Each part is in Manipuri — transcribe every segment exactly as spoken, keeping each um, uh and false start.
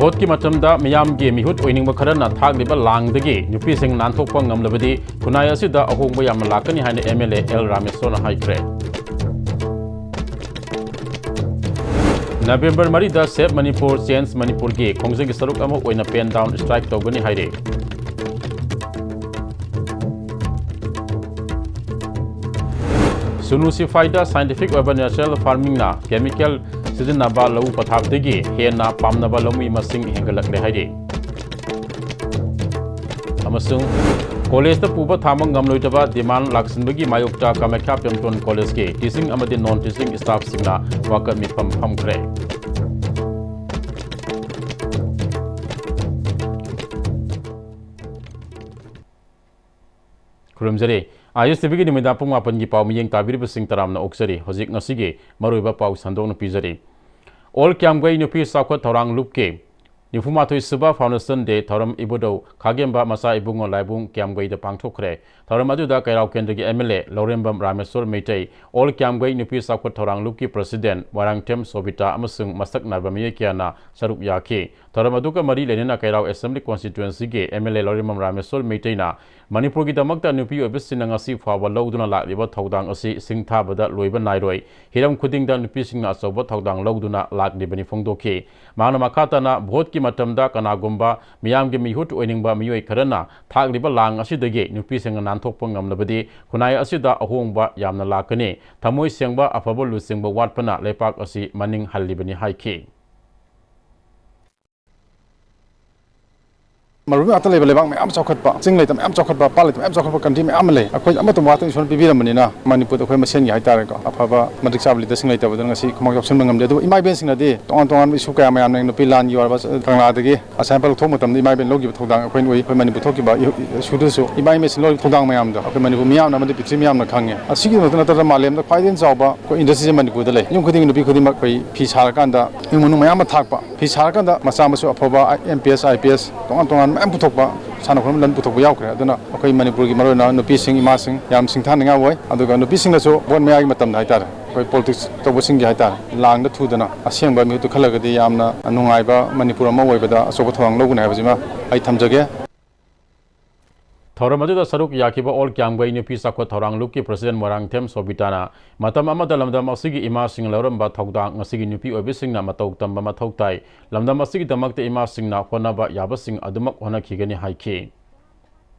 ꯚꯣꯠꯀꯤ ꯃꯇꯝꯗ ꯃꯤꯌꯥꯝꯒꯤ ꯃꯤꯍꯨꯠ ꯑꯣꯏꯅꯤꯡꯕ ꯈꯔꯅ ꯊꯥꯛꯂꯤꯕ ꯂꯥꯡꯗꯒꯤ ꯅꯨꯄꯤꯁꯤꯡ ꯅꯥꯟꯊꯣꯛꯄ ꯉꯝꯂꯕꯗꯤ ꯈꯨꯟꯅꯥꯏ ꯑꯁꯤꯗ ꯑꯍꯣꯡꯕ ꯌꯥꯝꯅ ꯂꯥꯛꯀꯅꯤ ꯍꯥꯏꯅ ꯑꯦꯝ ꯑꯦꯜ ꯑꯦ ꯑꯦꯜ ꯔꯥꯃꯦꯁꯣꯔꯅ ꯍꯥꯏꯈ꯭ꯔꯦ꯫ ꯅꯕꯦꯝꯕꯔ ꯃꯔꯤꯗ Save Manipur, Change Manipurꯒꯤ ꯈꯣꯡꯖꯪꯒꯤ ꯁꯔꯨꯛ ꯑꯃ ꯑꯣꯏꯅ pen down strike ꯇꯧꯒꯅꯤ ꯍꯥꯏꯔꯤ꯫ ꯁꯨꯅꯨ ꯁꯤꯐꯥꯏꯗ scientific ꯑꯣꯏꯕ natural farmingꯅ chemical ꯁꯤꯖꯤꯟꯅꯕ ꯂꯧꯎ ꯄꯊꯥꯞꯇꯒꯤ ꯍꯦꯟꯅ ꯄꯥꯝꯅꯕ ꯂꯧꯃꯤ ꯃꯁꯤꯡ ꯍꯦꯟꯒꯠꯂꯛꯂꯦ ꯍꯥꯏꯔꯤ꯫ ꯑꯃꯁꯨꯡ ꯀꯣꯂꯦꯖꯇ ꯄꯨꯕ ꯊꯥꯡꯕ ꯉꯝꯂꯣꯏꯗꯕ demand ꯂꯥꯛꯁꯤꯟꯕꯒꯤ ꯃꯥꯌꯣꯛꯇ ꯀꯃꯈ꯭ꯌꯥ ꯄ꯭ꯔꯦꯝꯆꯟ ꯀꯣꯂꯦꯖꯀꯤ teaching ꯑꯃꯗꯤ non teaching staffꯁꯤꯡꯅ ꯋꯥꯀꯠ ꯃꯤꯐꯝ ꯐꯝꯈ꯭ꯔꯦ꯫ ꯈꯨꯔꯨꯝꯖꯔꯤ꯫ ꯑꯥꯏ ꯑꯦꯁ ꯇꯤ ꯚꯤꯒꯤ ꯅꯨꯃꯤꯗꯥꯡ ꯄꯨꯡ ꯃꯥꯄꯟꯒꯤ ꯄꯥꯎ ꯃꯤꯠꯌꯦꯡ ꯇꯥꯕꯤꯔꯤꯕꯁꯤꯡ ꯇꯔꯥꯝꯅ ꯑꯣꯛꯆꯔꯤ꯫ ꯍꯧꯖꯤꯛ ꯉꯁꯤꯒꯤ ꯃꯔꯨꯑꯣꯏꯕ ꯄꯥꯎ ꯁꯟꯗꯣꯛꯅ ꯄꯤꯖꯔꯤ꯫ ꯑꯣꯜ ꯀ꯭ꯌꯥꯝꯒꯩ ꯅꯨꯄꯤ ꯆꯥꯎꯈꯠ ꯊꯧꯔꯥꯡ ꯂꯨꯞꯀꯤ ꯅꯤꯐꯨꯃꯥꯊꯣꯏ ꯁꯨꯕ Foundation Day ꯊꯧꯔꯝ ꯏꯕꯨꯙꯧ ꯈꯥꯒꯦꯝꯕ ꯃꯆꯥ ꯏꯕꯨꯡꯉꯣ ꯂꯥꯏꯕꯨꯡ ꯀ꯭ꯌꯥꯝꯒꯩꯗ ꯄꯥꯡꯊꯣꯛꯈ꯭ꯔꯦ꯫ ꯊꯧꯔꯝ ꯑꯗꯨꯗ ꯀꯩꯔꯥꯎ ꯀꯦꯟꯗ꯭ꯔꯒꯤ M L A Laurembam Rameshwar Meitei, all Kyamgei ꯅꯨꯄꯤ ꯆꯥꯎꯈꯠ ꯊꯧꯔꯥꯡ ꯂꯨꯞꯀꯤ president ꯃꯣꯏꯔꯥꯡꯊꯦꯝ ꯁꯣꯕꯤꯇꯥ ꯑꯃꯁꯨꯡ ꯃꯁꯛ ꯅꯥꯏꯕ ꯃꯤꯑꯣꯏ ꯀꯌꯥꯅ ꯁꯔꯨꯛ ꯌꯥꯈꯤ꯫ ꯊꯧꯔꯝ ꯑꯗꯨꯒ ꯃꯔꯤ ꯂꯩꯅꯅ ꯀꯩꯔꯥꯎ Assembly Constituencyꯒꯤ M L A Laurembam Rameshwor ꯃꯩꯇꯩꯅ ꯃꯅꯤꯄꯨꯔꯒꯤꯗꯃꯛꯇ ꯅꯨꯄꯤ ꯑꯣꯏꯕꯁꯤꯡꯅ ꯉꯁꯤ ꯐꯥꯎꯕ ꯂꯧꯗꯨꯅ ꯂꯥꯛꯂꯤꯕ ꯊꯧꯗꯥꯡ ꯑꯁꯤ ꯁꯤꯡꯊꯥꯕꯗ ꯂꯣꯏꯕ ꯅꯥꯏꯔꯣꯏ, ꯍꯤꯔꯝ ꯈꯨꯗꯤꯡꯗ ꯅꯨꯄꯤꯁꯤꯡꯅ ꯑꯆꯧꯕ ꯊꯧꯗꯥꯡ ꯂꯧꯗꯨꯅ ꯂꯥꯛꯂꯤꯕꯅꯤ ꯐꯣꯡꯗꯣꯛꯈꯤ꯫ ꯃꯍꯥꯛꯅ ꯃꯈꯥ ꯇꯥꯅ ꯚꯣꯠꯀꯤ ꯃꯇꯝꯗ ꯀꯅꯥꯒꯨꯝꯕ ꯃꯤꯌꯥꯝꯒꯤ ꯃꯤꯍꯨꯠ ꯑꯣꯏꯅꯤꯡꯕ ꯃꯤꯑꯣꯏ ꯈꯔꯅ ꯊꯥꯛꯂꯤꯕ ꯂꯥꯡ ꯑꯁꯤꯗꯒꯤ ꯅꯨꯄꯤꯁꯤꯡꯅ ꯅꯥꯟꯊꯣꯛꯄ ꯉꯝꯂꯕꯗꯤ ꯈꯨꯟꯅꯥꯏ ꯑꯁꯤꯗ ꯑꯍꯣꯡꯕ ꯌꯥꯝꯅ ꯂꯥꯛꯀꯅꯤ꯫ ꯊꯃꯣꯏ ꯁꯦꯡꯕ, ꯑꯐꯕ ꯂꯨꯆꯤꯡꯕ ꯋꯥꯠꯄꯅ ꯂꯩꯄꯥꯛ ꯑꯁꯤ ꯃꯅꯤꯡ ꯍꯜꯂꯤꯕꯅꯤ ꯍꯥꯏꯈꯤ꯫ ꯃꯔꯨꯚꯨꯃꯤ ꯉꯥꯛꯇ ꯂꯩꯕ ꯂꯩꯕꯥꯛ ꯃꯌꯥꯝ ꯆꯥꯎꯈꯠꯄ, ꯆꯤꯡ ꯂꯩꯇ ꯃꯌꯥꯝ ꯆꯥꯎꯈꯠꯄ, ꯄꯥꯠ ꯂꯩꯇ ꯃꯌꯥꯝ ꯆꯥꯎꯈꯠꯄ country ꯃꯌꯥꯝ ꯑꯃ ꯂꯩ꯫ ꯑꯩꯈꯣꯏ ꯑꯃꯠꯇ ꯋꯥꯠꯇꯅ ꯏꯁꯣꯔꯅ ꯄꯤꯕꯤꯔꯝꯕꯅꯤꯅ ꯃꯅꯤꯄꯨꯔꯗ ꯑꯩꯈꯣꯏ ꯃꯁꯦꯟꯒꯤ ꯍꯥꯏꯇꯥꯔꯦꯀꯣ, ꯑꯐꯕ ꯃꯇꯤꯛ ꯆꯥꯕ leaderꯁꯤꯡ ꯂꯩꯇꯕꯗꯨꯅ ꯉꯁꯤ ꯈꯨꯃꯥꯡ ꯆꯥꯎꯁꯤꯟꯕ ꯉꯝꯗꯦ꯫ ꯑꯗꯨꯕꯨ ꯏꯃꯥ ꯏꯕꯦꯟꯁꯤꯡꯅꯗꯤ ꯇꯣꯉꯥꯟ ꯇꯣꯉꯥꯟꯕ issue ꯀꯌꯥ ꯃꯌꯥꯝꯅ, ꯅꯨꯄꯤ ꯂꯥꯟꯒꯤ ꯑꯣꯏꯔꯕ ꯀꯪꯂꯥꯗꯒꯤ ꯑꯁꯥꯝ ꯂꯧꯊꯣꯛꯄ ꯃꯇꯝꯗ ꯏꯃꯥ ꯏꯕꯦꯟ ꯂꯧꯈꯤꯕ ꯊꯧꯗꯥꯡ ꯑꯩꯈꯣꯏꯅ ꯎꯏ꯫ ꯑꯩꯈꯣꯏ ꯃꯅꯤꯄꯨꯔ ꯊꯣꯛꯈꯤꯕ ꯏꯁꯨꯗꯨꯁꯨ ꯏꯃꯥ ꯏꯕꯦꯟꯁꯤꯡ ꯂꯧꯈꯤꯕ ꯊꯧꯗꯥꯡ ꯃꯌꯥꯝꯗꯣ ꯑꯩꯈꯣꯏ ꯃꯅꯤꯄꯨꯔ ꯃꯤꯌꯥꯝꯅ ꯑꯃꯗꯤ ꯄ꯭ꯔꯤꯊꯤꯕꯤ ꯃꯤꯌꯥꯝꯅ ꯈꯪꯉꯦ꯫ ꯑꯁꯤꯒꯤ ꯅꯠꯇ ꯅꯠꯇꯅ ꯃꯥꯂꯦꯝꯗ ꯈ꯭ꯋꯥꯏꯗꯒꯤ ꯆꯥꯎꯕ ꯑꯩꯈꯣꯏ industryꯁꯦ ꯃꯅꯤꯄꯨꯔꯗ ꯂꯩ꯫ ꯌꯨꯝ ꯈꯨꯗꯤꯡꯒꯤ ꯅꯨꯄꯤ ꯈꯨꯗꯤꯡꯃꯛ ꯑꯩꯈꯣꯏ ꯐꯤ ꯁꯥꯔꯀꯥꯟꯗ ꯏꯃꯨꯡ ꯃꯅꯨꯡ ꯃꯌꯥꯝ ꯑꯃ ꯊꯥꯛꯄ, ꯐꯤ ꯁꯥꯔꯀꯥꯟꯗ ꯃꯆꯥ ꯃꯁꯨ ꯑꯐꯕ ꯑꯥꯏ M P S, I P S, ꯇꯣꯉꯥꯟ ꯇꯣꯉꯥꯟꯕ ꯃꯌꯥꯝ ꯄꯨꯊꯣꯛꯄ, ꯁꯥꯟꯅ ꯈꯣꯠꯅꯕ ꯂꯝ ꯄꯨꯊꯣꯛꯄ ꯌꯥꯎꯈ꯭ꯔꯦ꯫ ꯑꯗꯨꯅ ꯑꯩꯈꯣꯏ ꯃꯅꯤꯄꯨꯔꯒꯤ ꯃꯔꯨꯑꯣꯏꯅ ꯅꯨꯄꯤꯁꯤꯡ, ꯏꯃꯥꯁꯤꯡ ꯌꯥꯝ ꯁꯤꯡꯊꯥꯅꯤꯡꯉꯥꯏ ꯑꯣꯏ꯫ ꯑꯗꯨꯒ ꯅꯨꯄꯤꯁꯤꯡꯅꯁꯨ ꯚꯣꯠ ꯃꯌꯥꯒꯤ ꯃꯇꯝꯗ ꯍꯥꯏꯇꯥꯔꯦ, ꯑꯩꯈꯣꯏ ꯄꯣꯂꯤꯇꯤꯛꯁ ꯇꯧꯕꯁꯤꯡꯒꯤ ꯍꯥꯏꯇꯥꯔꯦ, ꯂꯥꯡꯗ ꯊꯨꯗꯅ ꯑꯁꯦꯡꯕ ꯃꯤꯍꯨꯠꯇꯨ ꯈꯜꯂꯒꯗꯤ ꯌꯥꯝꯅ ꯅꯨꯡꯉꯥꯏꯕ ꯃꯅꯤꯄꯨꯔ ꯑꯃ ꯑꯣꯏꯕꯗ ꯑꯆꯧꯕ ꯊꯧꯗꯥꯡ ꯂꯧꯒꯅꯤ ꯍꯥꯏꯕꯁꯤꯃ ꯑꯩ ꯊꯝꯖꯒꯦ꯫ ꯊꯧꯔꯝ ꯑꯗꯨꯗ ꯁꯔꯨꯛ ꯌꯥꯈꯤꯕ ꯑꯣꯜ ꯀ꯭ꯌꯥꯝꯒꯩ ꯅꯨꯄꯤ ꯆꯥꯎꯈꯠ ꯊꯧꯔꯥꯡ ꯂꯨꯞꯀꯤ ꯄ꯭ꯔꯁꯤꯗꯦꯟ ꯃꯣꯏꯔꯥꯡꯊꯦꯝ ꯁꯣꯕꯤꯇꯥꯅ ꯃꯇꯝ ꯑꯃꯗ ꯂꯝꯗꯝ ꯑꯁꯤꯒꯤ ꯏꯃꯥꯁꯤꯡꯅ ꯂꯧꯔꯝꯕ ꯊꯧꯗꯥꯡ ꯉꯁꯤꯒꯤ ꯅꯨꯄꯤ ꯑꯣꯏꯕꯤꯁꯤꯡꯅ ꯃꯇꯧ ꯇꯝꯕ ꯃꯊꯧ ꯇꯥꯏ꯫ ꯂꯝꯗꯝ ꯑꯁꯤꯒꯤꯗꯃꯛꯇ ꯏꯃꯥꯁꯤꯡꯅ ꯍꯣꯠꯅꯕ ꯌꯥꯕꯁꯤꯡ ꯑꯗꯨꯃꯛ ꯍꯣꯠꯅꯈꯤꯒꯅꯤ ꯍꯥꯏꯈꯤ꯫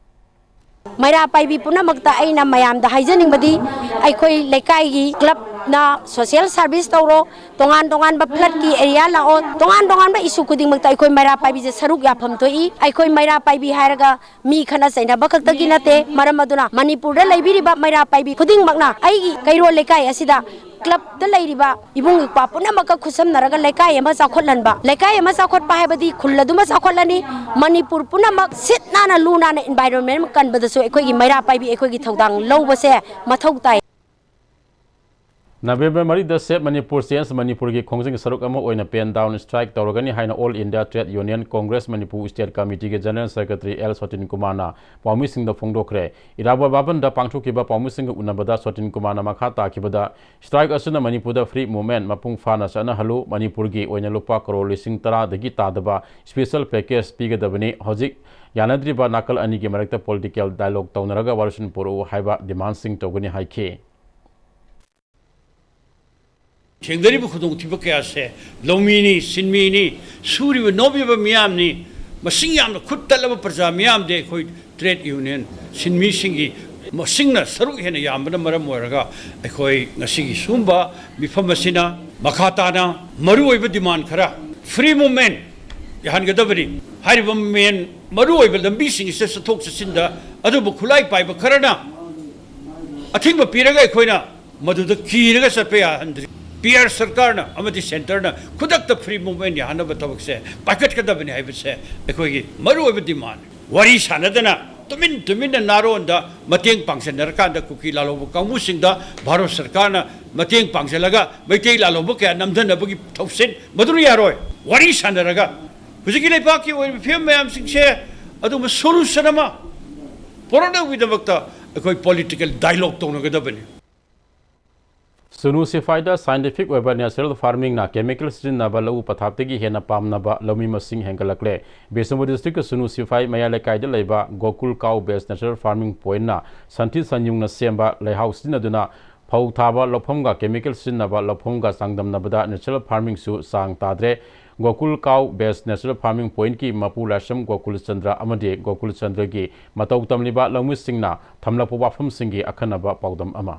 ꯃꯩꯔꯥ ꯄꯥꯏꯕꯤ ꯄꯨꯝꯅꯃꯛꯇ ꯑꯩꯅ ꯃꯌꯥꯝꯗ ꯍꯥꯏꯖꯅꯤꯡꯕꯗꯤ, ꯑꯩꯈꯣꯏ ꯂꯩꯀꯥꯏꯒꯤ ꯀ꯭ꯂꯕꯅ ꯁꯣꯁꯤꯌꯦꯜ ꯁꯥꯔꯚꯤꯁ ꯇꯧꯔꯣ, ꯇꯣꯉꯥꯟ ꯇꯣꯉꯥꯟꯕ ꯐ꯭ꯂꯠꯀꯤ ꯑꯦꯔꯤꯌꯥ ꯂꯥꯛꯑꯣ, ꯇꯣꯉꯥꯟ ꯇꯣꯉꯥꯟꯕ ꯏꯁꯨ ꯈꯨꯗꯤꯡꯃꯛꯇ ꯑꯩꯈꯣꯏ ꯃꯩꯔꯥ ꯄꯥꯏꯕꯤꯁꯦ ꯁꯔꯨꯛ ꯌꯥꯐꯝ ꯊꯣꯛꯏ꯫ ꯑꯩꯈꯣꯏ ꯃꯩꯔꯥ ꯄꯥꯏꯕꯤ ꯍꯥꯏꯔꯒ ꯃꯤ ꯈꯠꯅ ꯆꯩꯅꯕ ꯈꯛꯇꯒꯤ ꯅꯠꯇꯦ꯫ ꯃꯔꯝ ꯑꯗꯨꯅ ꯃꯅꯤꯄꯨꯔꯗ ꯂꯩꯕꯤꯔꯤꯕ ꯃꯩꯔꯥ ꯄꯥꯏꯕꯤ ꯈꯨꯗꯤꯡꯃꯛꯅ ꯑꯩꯒꯤ ꯀꯩꯔꯣꯜ ꯂꯩꯀꯥꯏ ꯑꯁꯤꯗ ꯀ꯭ꯂꯕꯇ ꯂꯩꯔꯤꯕ ꯏꯕꯨꯡ ꯏꯄ꯭ꯋꯥ ꯄꯨꯝꯅꯃꯛꯀ ꯈꯨꯠꯁꯝꯅꯔꯒ ꯂꯩꯀꯥꯏ ꯑꯃ ꯆꯥꯎꯈꯠꯍꯟꯕ, ꯂꯩꯀꯥꯏ ꯑꯃ ꯆꯥꯎꯈꯠꯄ ꯍꯥꯏꯕꯗꯤ ꯈꯨꯜ ꯑꯗꯨꯃ ꯆꯥꯎꯈꯠꯂꯅꯤ꯫ ꯃꯅꯤꯄꯨꯔ ꯄꯨꯝꯅꯃꯛ ꯁꯤꯠ ꯅꯥꯟꯅ ꯂꯨ ꯅꯥꯟꯅ ꯏꯟꯚꯥꯏꯔꯣꯟꯃꯦꯟ ꯑꯃ ꯀꯟꯕꯗꯁꯨ ꯑꯩꯈꯣꯏꯒꯤ ꯃꯩꯔꯥ ꯄꯥꯏꯕꯤ ꯑꯩꯈꯣꯏꯒꯤ ꯊꯧꯗꯥꯡ ꯂꯧꯕꯁꯦ ꯃꯊꯧ ꯇꯥꯏ꯫ ꯅꯕꯦꯝꯕꯔ ꯃꯔꯤꯗ Save Manipur, Change Manipurꯒꯤ ꯈꯣꯡꯖꯪꯒꯤ ꯁꯔꯨꯛ ꯑꯃ ꯑꯣꯏꯅ pen down strike ꯇꯧꯔꯒꯅꯤ ꯍꯥꯏꯅ All India Trade Union Congress Manipur State Committeeꯒꯤ General Secretary ꯑꯦꯜ ꯁꯣꯇꯤꯟ ꯀꯨꯃꯥꯔꯅ ꯄꯥꯎꯃꯤꯁꯤꯡꯗ ꯐꯣꯡꯗꯣꯛꯈ꯭ꯔꯦ꯫ ꯏꯔꯥꯕꯣꯠ ꯚꯕꯟꯗ ꯄꯥꯡꯊꯣꯛꯈꯤꯕ ꯄꯥꯎꯃꯤꯁꯤꯡꯒ ꯎꯅꯕꯗ ꯁꯣꯇꯤꯟ ꯀꯨꯃꯥꯔꯅ ꯃꯈꯥ ꯇꯥꯈꯤꯕꯗ, strike ꯑꯁꯤꯅ ꯃꯅꯤꯄꯨꯔꯗ free movement ꯃꯄꯨꯡ ꯐꯥꯅ ꯆꯠꯅꯍꯜꯂꯨ, ꯃꯅꯤꯄꯨꯔꯒꯤ ꯑꯣꯏꯅ ꯂꯨꯄꯥ ꯀꯔꯣꯔ ꯂꯤꯁꯤꯡ ꯇꯔꯥꯗꯒꯤ ꯇꯥꯗꯕ special package ꯄꯤꯒꯗꯕꯅꯤ, ꯍꯧꯖꯤꯛ ꯌꯥꯅꯗ꯭ꯔꯤꯕ ꯅꯥꯀꯜ ꯑꯅꯤꯒꯤ ꯃꯔꯛꯇ political dialogue ꯇꯧꯅꯔꯒ ꯋꯥꯔꯣꯏꯁꯤꯟ ꯄꯨꯔꯛꯎ ꯍꯥꯏꯕ demand ꯁꯤꯡ ꯇꯧꯒꯅꯤ ꯍꯥꯏꯈꯤ꯫ ꯊꯦꯡꯅꯔꯤꯕ ꯈꯨꯗꯣꯡꯊꯤꯕ ꯀꯌꯥꯁꯦ ꯂꯧꯃꯤꯅꯤ, ꯁꯤꯟꯃꯤꯅꯤ, ꯁꯨꯔꯤꯕ ꯅꯣꯝꯃꯤꯕ ꯃꯤꯌꯥꯝꯅꯤ, ꯃꯁꯤꯡ ꯌꯥꯝꯅ ꯈꯨꯠ ꯇꯠꯂꯕ ꯄ꯭ꯔꯖꯥ ꯃꯤꯌꯥꯝꯗꯤ ꯑꯩꯈꯣꯏ trade union ꯁꯤꯟꯃꯤꯁꯤꯡꯒꯤ ꯃꯁꯤꯡꯅ ꯁꯔꯨꯛ ꯍꯦꯟꯅ ꯌꯥꯝꯕꯅ ꯃꯔꯝ ꯑꯣꯏꯔꯒ ꯑꯩꯈꯣꯏ ꯉꯁꯤꯒꯤ ꯁꯤꯒꯨꯝꯕ ꯃꯤꯐꯝ ꯑꯁꯤꯅ ꯃꯈꯥ ꯇꯥꯅ ꯃꯔꯨꯑꯣꯏꯕ demand ꯈꯔ, free movement ꯌꯥꯍꯟꯒꯗꯕꯅꯤ꯫ ꯍꯥꯏꯔꯤꯕ main ꯃꯔꯨꯑꯣꯏꯕ ꯂꯝꯕꯤꯁꯤꯡ ꯑꯁꯤꯗ ꯆꯠꯊꯣꯛ ꯆꯠꯁꯤꯟꯗ ꯑꯗꯨꯕꯨ ꯈꯨꯠꯂꯥꯏ ꯄꯥꯏꯕ ꯈꯔꯅ ꯑꯊꯤꯡꯕ ꯄꯤꯔꯒ ꯑꯩꯈꯣꯏꯅ ꯃꯗꯨꯗ ꯀꯤꯔꯒ ꯆꯠꯄ ꯌꯥꯍꯟꯗ꯭ꯔꯤ꯫ ꯄꯤ ꯑꯥꯔ ꯁꯔꯀꯥꯔꯅ ꯑꯃꯗꯤ centreꯅ ꯈꯨꯗꯛꯇ free movement ꯌꯥꯍꯟꯅꯕ ꯊꯕꯛꯁꯦ ꯄꯥꯏꯈꯠꯀꯗꯕꯅꯤ ꯍꯥꯏꯕꯁꯦ ꯑꯩꯈꯣꯏꯒꯤ ꯃꯔꯨꯑꯣꯏꯕ demandꯅꯤ꯫ ꯋꯥꯔꯤ ꯁꯥꯟꯅꯗꯅ ꯇꯨꯃꯤꯟ ꯇꯨꯃꯤꯟꯅ ꯅꯥꯔꯣꯟꯗ ꯃꯇꯦꯡ ꯄꯥꯡꯁꯤꯟꯅꯔꯀꯥꯟꯗ ꯀꯨꯀꯤ ꯂꯥꯜꯍꯧꯕ ꯀꯥꯡꯕꯨꯁꯤꯡꯗ ꯚꯥꯔꯠ ꯁꯔꯀꯥꯔꯅ ꯃꯇꯦꯡ ꯄꯥꯡꯁꯤꯜꯂꯒ ꯃꯩꯇꯩ ꯂꯥꯜꯍꯧꯕ ꯀꯌꯥ ꯅꯝꯊꯅꯕꯒꯤ ꯊꯧꯁꯤꯜ ꯃꯗꯨꯅ ꯌꯥꯔꯣꯏ꯫ ꯋꯥꯔꯤ ꯁꯥꯟꯅꯔꯒ ꯍꯧꯖꯤꯛꯀꯤ ꯂꯩꯕꯥꯛꯀꯤ ꯑꯣꯏꯔꯤꯕ ꯐꯤꯕꯝ ꯃꯌꯥꯝꯁꯤꯡꯁꯦ ꯑꯗꯨꯒꯨꯝꯕ solution ꯑꯃ ꯄꯨꯔꯛꯅꯕꯒꯤꯗꯃꯛꯇ ꯑꯩꯈꯣꯏ political dialogue ꯇꯧꯅꯒꯗꯕꯅꯤ꯫ ꯁꯨꯅꯨ ꯁꯤꯐꯥꯏꯗ scientific ꯑꯣꯏꯕ natural farmingꯅ chemical ꯁꯤꯖꯤꯟꯅꯕ ꯂꯧꯎ ꯄꯊꯥꯞꯇꯒꯤ ꯍꯦꯟꯅ ꯄꯥꯝꯅꯕ ꯂꯧꯃꯤ ꯃꯁꯤꯡ ꯍꯦꯟꯒꯠꯂꯛꯂꯦ꯫ ꯕꯤꯁꯅꯨꯄꯨꯔ districtꯀꯤ ꯁꯨꯅꯨ ꯁꯤꯐꯥꯏ ꯃꯌꯥꯏ ꯂꯩꯀꯥꯏꯗ ꯂꯩꯕ Gokul cow based natural farming pointꯅ ꯁꯟꯊꯤ ꯁꯟꯌꯨꯡꯅ ꯁꯦꯝꯕ ꯂꯩꯍꯥꯎ ꯁꯤꯖꯤꯟꯅꯗꯨꯅ ꯐꯧ ꯊꯥꯕ ꯂꯧꯐꯝꯒ chemical ꯁꯤꯖꯤꯟꯅꯕ ꯂꯧꯐꯝꯒ ꯆꯥꯡꯗꯝꯅꯕꯗ natural farmingꯁꯨ ꯆꯥꯡ ꯇꯥꯗ꯭ꯔꯦ꯫ Gokul cow based natural farming pointꯀꯤ ꯃꯄꯨ ꯂꯥꯏꯁ꯭ꯔꯝ ꯒꯣꯀꯨꯜ ꯆꯟꯗ꯭ꯔ ꯑꯃꯗꯤ ꯒꯣꯀꯨꯜ ꯆꯟꯗ꯭ꯔꯒꯤ ꯃꯇꯧ ꯇꯝꯂꯤꯕ ꯂꯧꯃꯤꯁꯤꯡꯅ ꯊꯝꯂꯛꯄ ꯋꯥꯐꯝꯁꯤꯡꯒꯤ ꯑꯈꯟꯅꯕ ꯄꯥꯎꯗꯝ ꯑꯃ꯫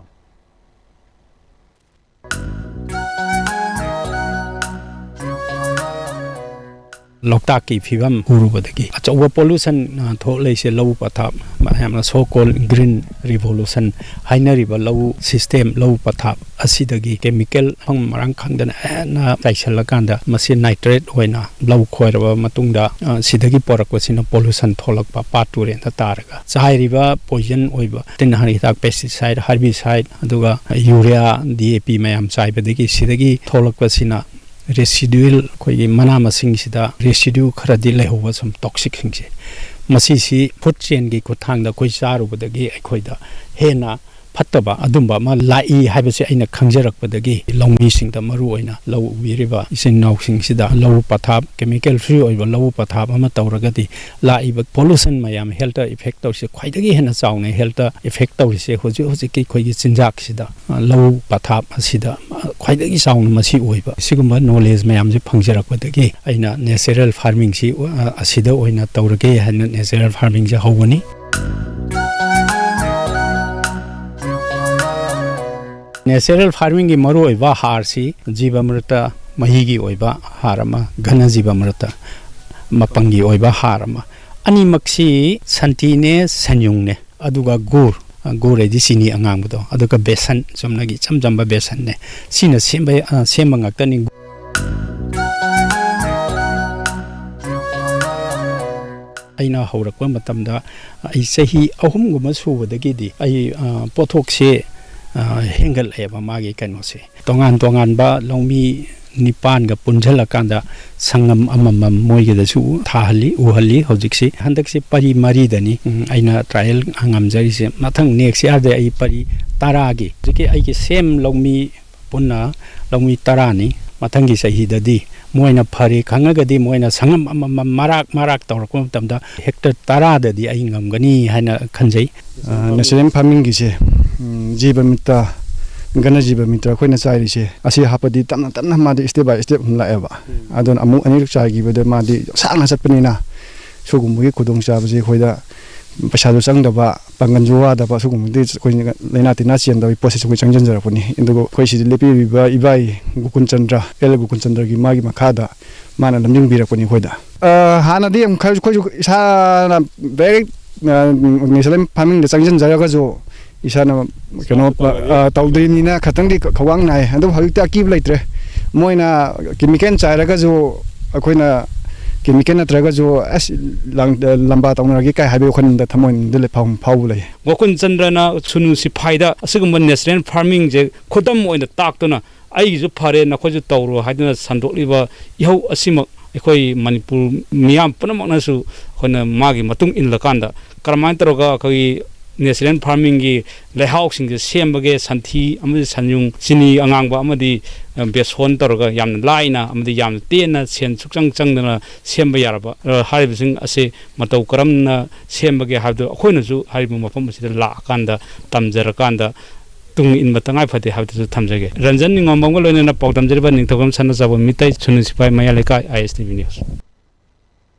ꯂꯣꯛꯇꯥꯛꯀꯤ ꯐꯤꯕꯝ ꯎꯔꯨꯕꯗꯒꯤ ꯑꯆꯧꯕ pollution, ꯑ, ꯊꯣꯛꯂꯛꯏꯁꯦ ꯂꯧ ꯄꯊꯥꯞ, ꯃꯌꯥꯝꯅ so called green revolution ꯍꯥꯏꯅꯔꯤꯕ ꯂꯧ system, ꯂꯧ ꯄꯊꯥꯞ ꯑꯁꯤꯗꯒꯤ chemical ꯃꯐꯝ ꯃꯔꯥꯡ ꯈꯪꯗꯅ ꯍꯦꯟꯅ ꯆꯥꯏꯁꯤꯜꯂꯀꯥꯟꯗ ꯃꯁꯤ nitrate ꯑꯣꯏꯅ ꯂꯧ ꯈꯣꯏꯔꯕ ꯃꯇꯨꯡꯗ, ꯑ, ꯁꯤꯗꯒꯤ ꯄꯣꯔꯛꯄꯁꯤꯅ pollution ꯊꯣꯛꯂꯛꯄ, ꯄꯥꯠ ꯇꯨꯔꯦꯟꯗ ꯇꯥꯔꯒ ꯆꯥꯏꯔꯤꯕ poison ꯑꯣꯏꯕ ꯇꯤꯟ ꯍꯥꯠ ꯍꯤꯗꯥꯛ, pesticide, herbicide, ꯑꯗꯨꯒ urea, D A P ꯃꯌꯥꯝ ꯆꯥꯏꯕꯗꯒꯤ ꯁꯤꯗꯒꯤ ꯊꯣꯛꯂꯛꯄꯁꯤꯅ residual, ꯑꯩꯈꯣꯏꯒꯤ ꯃꯅꯥ ꯃꯁꯤꯡꯁꯤꯗ residue ꯈꯔꯗꯤ ꯂꯩꯍꯧꯕ ꯁꯨꯝ toxicꯁꯤꯡꯁꯦ, ꯃꯁꯤꯁꯤ food chainꯒꯤ ꯈꯨꯠꯊꯥꯡꯗ ꯑꯩꯈꯣꯏ ꯆꯥꯔꯨꯕꯗꯒꯤ ꯑꯩꯈꯣꯏꯗ ꯍꯦꯟꯅ ꯐꯠꯇꯕ ꯑꯗꯨꯝꯕ ꯑꯃ ꯂꯥꯛꯏ ꯍꯥꯏꯕꯁꯦ ꯑꯩꯅ ꯈꯪꯖꯔꯛꯄꯗꯒꯤ ꯂꯧꯃꯤꯁꯤꯡꯗ, ꯃꯔꯨ ꯑꯣꯏꯅ ꯂꯧ ꯎꯕꯤꯔꯤꯕ ꯏꯆꯤꯟ ꯏꯅꯥꯎꯁꯤꯡꯁꯤꯗ ꯂꯧ ꯄꯊꯥꯞ, chemical free ꯑꯣꯏꯕ ꯂꯧ ꯄꯊꯥꯞ ꯑꯃ ꯇꯧꯔꯒꯗꯤ ꯂꯥꯛꯏꯕ pollution ꯃꯌꯥꯝ healthꯇ effect ꯇꯧꯔꯤꯁꯦ, ꯈ꯭ꯋꯥꯏꯗꯒꯤ ꯍꯦꯟꯅ ꯆꯥꯎꯅ healthꯇ effect ꯇꯧꯔꯤꯁꯦ ꯍꯧꯖꯤꯛ ꯍꯧꯖꯤꯛꯀꯤ ꯑꯩꯈꯣꯏꯒꯤ ꯆꯤꯟꯖꯥꯛꯁꯤꯗ, ꯑ, ꯂꯧ ꯄꯊꯥꯞ ꯑꯁꯤꯗ, ꯑ, ꯈ꯭ꯋꯥꯏꯗꯒꯤ ꯆꯥꯎꯅ ꯃꯁꯤ ꯑꯣꯏꯕ꯫ ꯁꯤꯒꯨꯝꯕ knowledge ꯃꯌꯥꯝꯁꯦ ꯐꯪꯖꯔꯛꯄꯗꯒꯤ ꯑꯩꯅ natural farmingꯁꯤ, ꯑ, ꯑꯁꯤꯗ ꯑꯣꯏꯅ ꯇꯧꯔꯒꯦ ꯍꯥꯏꯅ natural farmingꯁꯦ ꯍꯧꯕꯅꯤ꯫ Natural farmingꯒꯤ ꯃꯔꯨꯑꯣꯏꯕ ꯍꯥꯔꯁꯤ ꯖꯤꯕꯥꯃ꯭ꯔꯇ, ꯃꯍꯤꯒꯤ ꯑꯣꯏꯕ ꯍꯥꯔ ꯑꯃ, ꯘꯅ ꯖꯤꯕꯥꯃ꯭ꯔꯇ, ꯃꯄꯪꯒꯤ ꯑꯣꯏꯕ ꯍꯥꯔ ꯑꯃ꯫ ꯑꯅꯤꯃꯛꯁꯤ ꯁꯟꯊꯤꯅꯦ, ꯁꯟꯌꯨꯡꯅꯦ, ꯑꯗꯨꯒ ꯒꯨꯔ, ꯒꯨꯔ ꯍꯥꯏꯗꯤ ꯆꯤꯅꯤ ꯑꯉꯥꯡꯕꯗꯣ, ꯑꯗꯨꯒ ꯕꯦꯁꯟ, ꯆꯨꯝꯅꯒꯤ ꯏꯆꯝ ꯆꯝꯕ ꯕꯦꯁꯟꯅꯦ꯫ ꯁꯤꯅ ꯁꯦꯝꯕ, ꯑ, ꯁꯦꯝꯕ ꯉꯥꯛꯇꯅꯤ꯫ ꯑꯩꯅ ꯍꯧꯔꯛꯄ ꯃꯇꯝꯗ ꯑꯩ ꯆꯍꯤ ꯑꯍꯨꯝꯒꯨꯝꯕ ꯁꯨꯕꯗꯒꯤꯗꯤ ꯑꯩ, ꯑ, ꯄꯣꯠꯊꯣꯛꯁꯦ, ꯑ, ꯍꯦꯟꯒꯠꯂꯛꯑꯦꯕ ꯃꯥꯒꯤ ꯀꯩꯅꯣꯁꯦ꯫ ꯇꯣꯉꯥꯟ ꯇꯣꯉꯥꯟꯕ ꯂꯧꯃꯤ ꯅꯤꯄꯥꯟꯒ ꯄꯨꯟꯁꯤꯜꯂꯀꯥꯟꯗ ꯁꯪꯉꯝ ꯑꯃꯃꯝ ꯃꯣꯏꯒꯤꯗꯁꯨ ꯊꯥꯍꯜꯂꯤ, ꯎꯍꯜꯂꯤ꯫ ꯍꯧꯖꯤꯛꯁꯤ, ꯍꯟꯗꯛꯁꯤ ꯄꯔꯤ ꯃꯔꯤꯗꯅꯤ, ꯎꯝ, ꯑꯩꯅ trial ꯉꯝꯖꯔꯤꯁꯦ꯫ ꯃꯊꯪ next yearꯗ ꯑꯩ ꯄꯔꯤ ꯇꯔꯥꯒꯤ ꯍꯧꯖꯤꯛꯀꯤ ꯑꯩꯒꯤ ꯁꯦꯝ ꯂꯧꯃꯤ ꯄꯨꯟꯅ ꯂꯧꯃꯤ ꯇꯔꯥꯅꯤ꯫ ꯃꯊꯪꯒꯤ ꯆꯍꯤꯗꯗꯤ ꯃꯣꯏꯅ ꯐꯔꯦ ꯈꯪꯉꯒꯗꯤ ꯃꯣꯏꯅ ꯁꯪꯉꯝ ꯑꯃꯃꯝ ꯃꯔꯥꯛ ꯃꯔꯥꯛ ꯇꯧꯔꯛꯄ ꯃꯇꯝꯗ ꯍꯦꯛꯇꯔ ꯇꯔꯥꯗꯗꯤ ꯑꯩ ꯉꯝꯒꯅꯤ ꯍꯥꯏꯅ ꯈꯟꯖꯩ꯫ ꯅꯦꯆꯔꯦꯜ ꯐꯥꯔꯃꯤꯡꯒꯤꯁꯦ, ꯎꯝ, ꯖꯤꯕ ꯃꯤꯇ꯭ꯔ, ꯒꯅ ꯖꯤꯕ ꯃꯤꯇ꯭ꯔ ꯑꯩꯈꯣꯏꯅ ꯆꯥꯏꯔꯤꯁꯦ, ꯑꯁꯤ ꯍꯥꯞꯄꯗꯤ ꯇꯞꯅ ꯇꯞꯅ ꯃꯥꯗꯤ step by step ꯑꯗꯨꯝ ꯂꯥꯛꯑꯦꯕ꯫ ꯑꯗꯨꯅ ꯑꯃꯨꯛ ꯑꯅꯤꯔꯛ ꯆꯥꯏꯈꯤꯕꯗ ꯃꯥꯗꯤ ꯁꯥꯡꯅ ꯆꯠꯄꯅꯤꯅ ꯁꯤꯒꯨꯝꯕꯒꯤ ꯈꯨꯗꯣꯡꯆꯥꯕꯁꯦ ꯑꯩꯈꯣꯏꯗ ꯄꯩꯁꯥꯁꯨ ꯆꯪꯗꯕ, ꯄꯥꯡꯒꯜꯁꯨ ꯋꯥꯗꯕ, ꯁꯤꯒꯨꯝꯕꯗꯤ ꯑꯩꯈꯣꯏꯅ ꯂꯥꯏꯅꯥ ꯇꯤꯟꯅꯥ ꯆꯦꯟꯗꯕꯒꯤ ꯄꯣꯠꯁꯤꯁꯨ ꯑꯩꯈꯣꯏ ꯆꯪꯁꯤꯟꯖꯔꯛꯄꯅꯤ꯫ ꯑꯗꯨꯒ ꯑꯩꯈꯣꯏ ꯁꯤꯗ ꯂꯦꯞꯄꯤꯔꯤꯕ ꯏꯕꯥꯏ ꯒꯣꯀꯨꯟ ꯆꯟꯗ꯭ꯔ, ꯑꯦꯜ ꯒꯣꯀꯨꯟ ꯆꯟꯗ꯭ꯔꯒꯤ ꯃꯥꯒꯤ ꯃꯈꯥꯗ ꯃꯥꯅ ꯂꯝꯖꯤꯡꯕꯤꯔꯛꯄꯅꯤ ꯑꯩꯈꯣꯏꯗ꯫ ꯑ, ꯍꯥꯟꯅꯗꯤ ꯑꯃꯨꯛ ꯈꯔ ꯑꯩꯈꯣꯏꯁꯨ ꯏꯁꯥꯅ direct, ꯑ, ꯅꯦꯆꯔꯦꯜ ꯐꯥꯔꯃꯤꯡꯗ ꯆꯪꯁꯤꯟꯖꯔꯒꯁꯨ ꯏꯁꯥꯅ ꯀꯩꯅꯣ, ꯑ, ꯇꯧꯗ꯭ꯔꯤꯕꯅꯤꯅ ꯈꯇꯪꯗꯤ ꯈ-, ꯈ꯭ꯋꯥꯡ ꯅꯥꯏ꯫ ꯑꯗꯨꯕꯨ ꯍꯧꯖꯤꯛꯇꯤ ꯑꯀꯤꯕ ꯂꯩꯇ꯭ꯔꯦ꯫ ꯃꯣꯏꯅ ꯀꯦꯃꯤꯀꯦꯜ ꯆꯥꯏꯔꯒꯁꯨ, ꯑꯩꯈꯣꯏꯅ ꯀꯦꯃꯤꯀꯦꯜ ꯅꯠꯇ꯭ꯔꯒꯁꯨ ꯑꯁ ꯂꯥꯡ-, ꯂꯝꯕꯥ ꯇꯧꯅꯔꯒꯦ ꯀꯥꯏ ꯍꯥꯏꯕꯒꯤ ꯋꯥꯈꯜꯗ ꯊꯃꯣꯏꯅꯨꯡꯗ ꯂꯩ-, ꯐꯥꯎ-, ꯐꯥꯎꯕ ꯂꯩ꯫ ꯒꯣꯀꯨꯟ ꯆꯟꯗ꯭ꯔꯅ ꯁꯨꯅꯨ ꯁꯤꯐꯥꯏꯗ ꯑꯁꯤꯒꯨꯝꯕ ꯅꯦꯆꯔꯦꯜ ꯐꯥꯔꯃꯤꯡꯁꯦ ꯈꯨꯗꯝ ꯑꯣꯏꯅ ꯇꯥꯛꯇꯨꯅ ꯑꯩꯒꯤꯁꯨ ꯐꯔꯦ, ꯅꯈꯣꯏꯁꯨ ꯇꯧꯔꯣ ꯍꯥꯏꯗꯨꯅ ꯁꯟꯗꯣꯛꯂꯤꯕ ꯏꯍꯧ ꯑꯁꯤꯃꯛ ꯑꯩꯈꯣꯏ ꯃꯅꯤꯄꯨꯔ ꯃꯤꯌꯥꯝ ꯄꯨꯝꯅꯃꯛꯅꯁꯨ ꯑꯩꯈꯣꯏꯅ ꯃꯥꯒꯤ ꯃꯇꯨꯡ ꯏꯜꯂꯀꯥꯟꯗ ꯀꯔꯝꯍꯥꯏꯅ ꯇꯧꯔꯒ ꯑꯩꯈꯣꯏꯒꯤ ꯅꯦꯆꯔꯦꯜ ꯐꯥꯔꯃꯤꯡꯒꯤ ꯂꯩꯍꯥꯎꯁꯤꯡꯁꯦ ꯁꯦꯝꯕꯒꯦ, ꯁꯟꯊꯤ ꯑꯃꯗꯤ ꯁꯟꯌꯨꯡ, ꯆꯤꯅꯤ ꯑꯉꯥꯡꯕ ꯑꯃꯗꯤ, ꯑ, ꯕꯦꯁꯣꯟ ꯇꯧꯔꯒ ꯌꯥꯝꯅ ꯂꯥꯏꯅ ꯑꯃꯗꯤ ꯌꯥꯝꯅ ꯇꯦꯟꯅ ꯁꯦꯟ ꯁꯨꯛꯆꯪ ꯆꯪꯗꯅ ꯁꯦꯝꯕ ꯌꯥꯔꯕ, ꯑ, ꯍꯥꯏꯔꯤꯕꯁꯤꯡ ꯑꯁꯦ ꯃꯇꯧ ꯀꯔꯝꯅ ꯁꯦꯝꯕꯒꯦ ꯍꯥꯏꯕꯗꯨ ꯑꯩꯈꯣꯏꯅꯁꯨ ꯍꯥꯏꯔꯤꯕ ꯃꯐꯝ ꯑꯁꯤꯗ ꯂꯥꯛꯑꯀꯥꯟꯗ ꯇꯝꯖꯔꯀꯥꯟꯗ ꯇꯨꯡ ꯏꯟꯕ ꯇꯉꯥꯏ ꯐꯗꯦ ꯍꯥꯏꯕꯗꯨꯁꯨ ꯊꯝꯖꯒꯦ꯫ ꯔꯟꯖꯟ ꯅꯤꯉꯣꯝꯕꯝꯒ ꯂꯣꯏꯅꯅ ꯄꯥꯎꯗꯝꯖꯔꯤꯕ ꯅꯤꯡꯊꯧꯖꯝ ꯁꯅꯥꯖꯥꯎꯕ ꯃꯤꯇꯩ, ꯁꯨꯅꯨ ꯁꯤꯐꯥꯏ, ꯃꯌꯥꯏ ꯂꯩꯀꯥꯏ, ISTV News꯫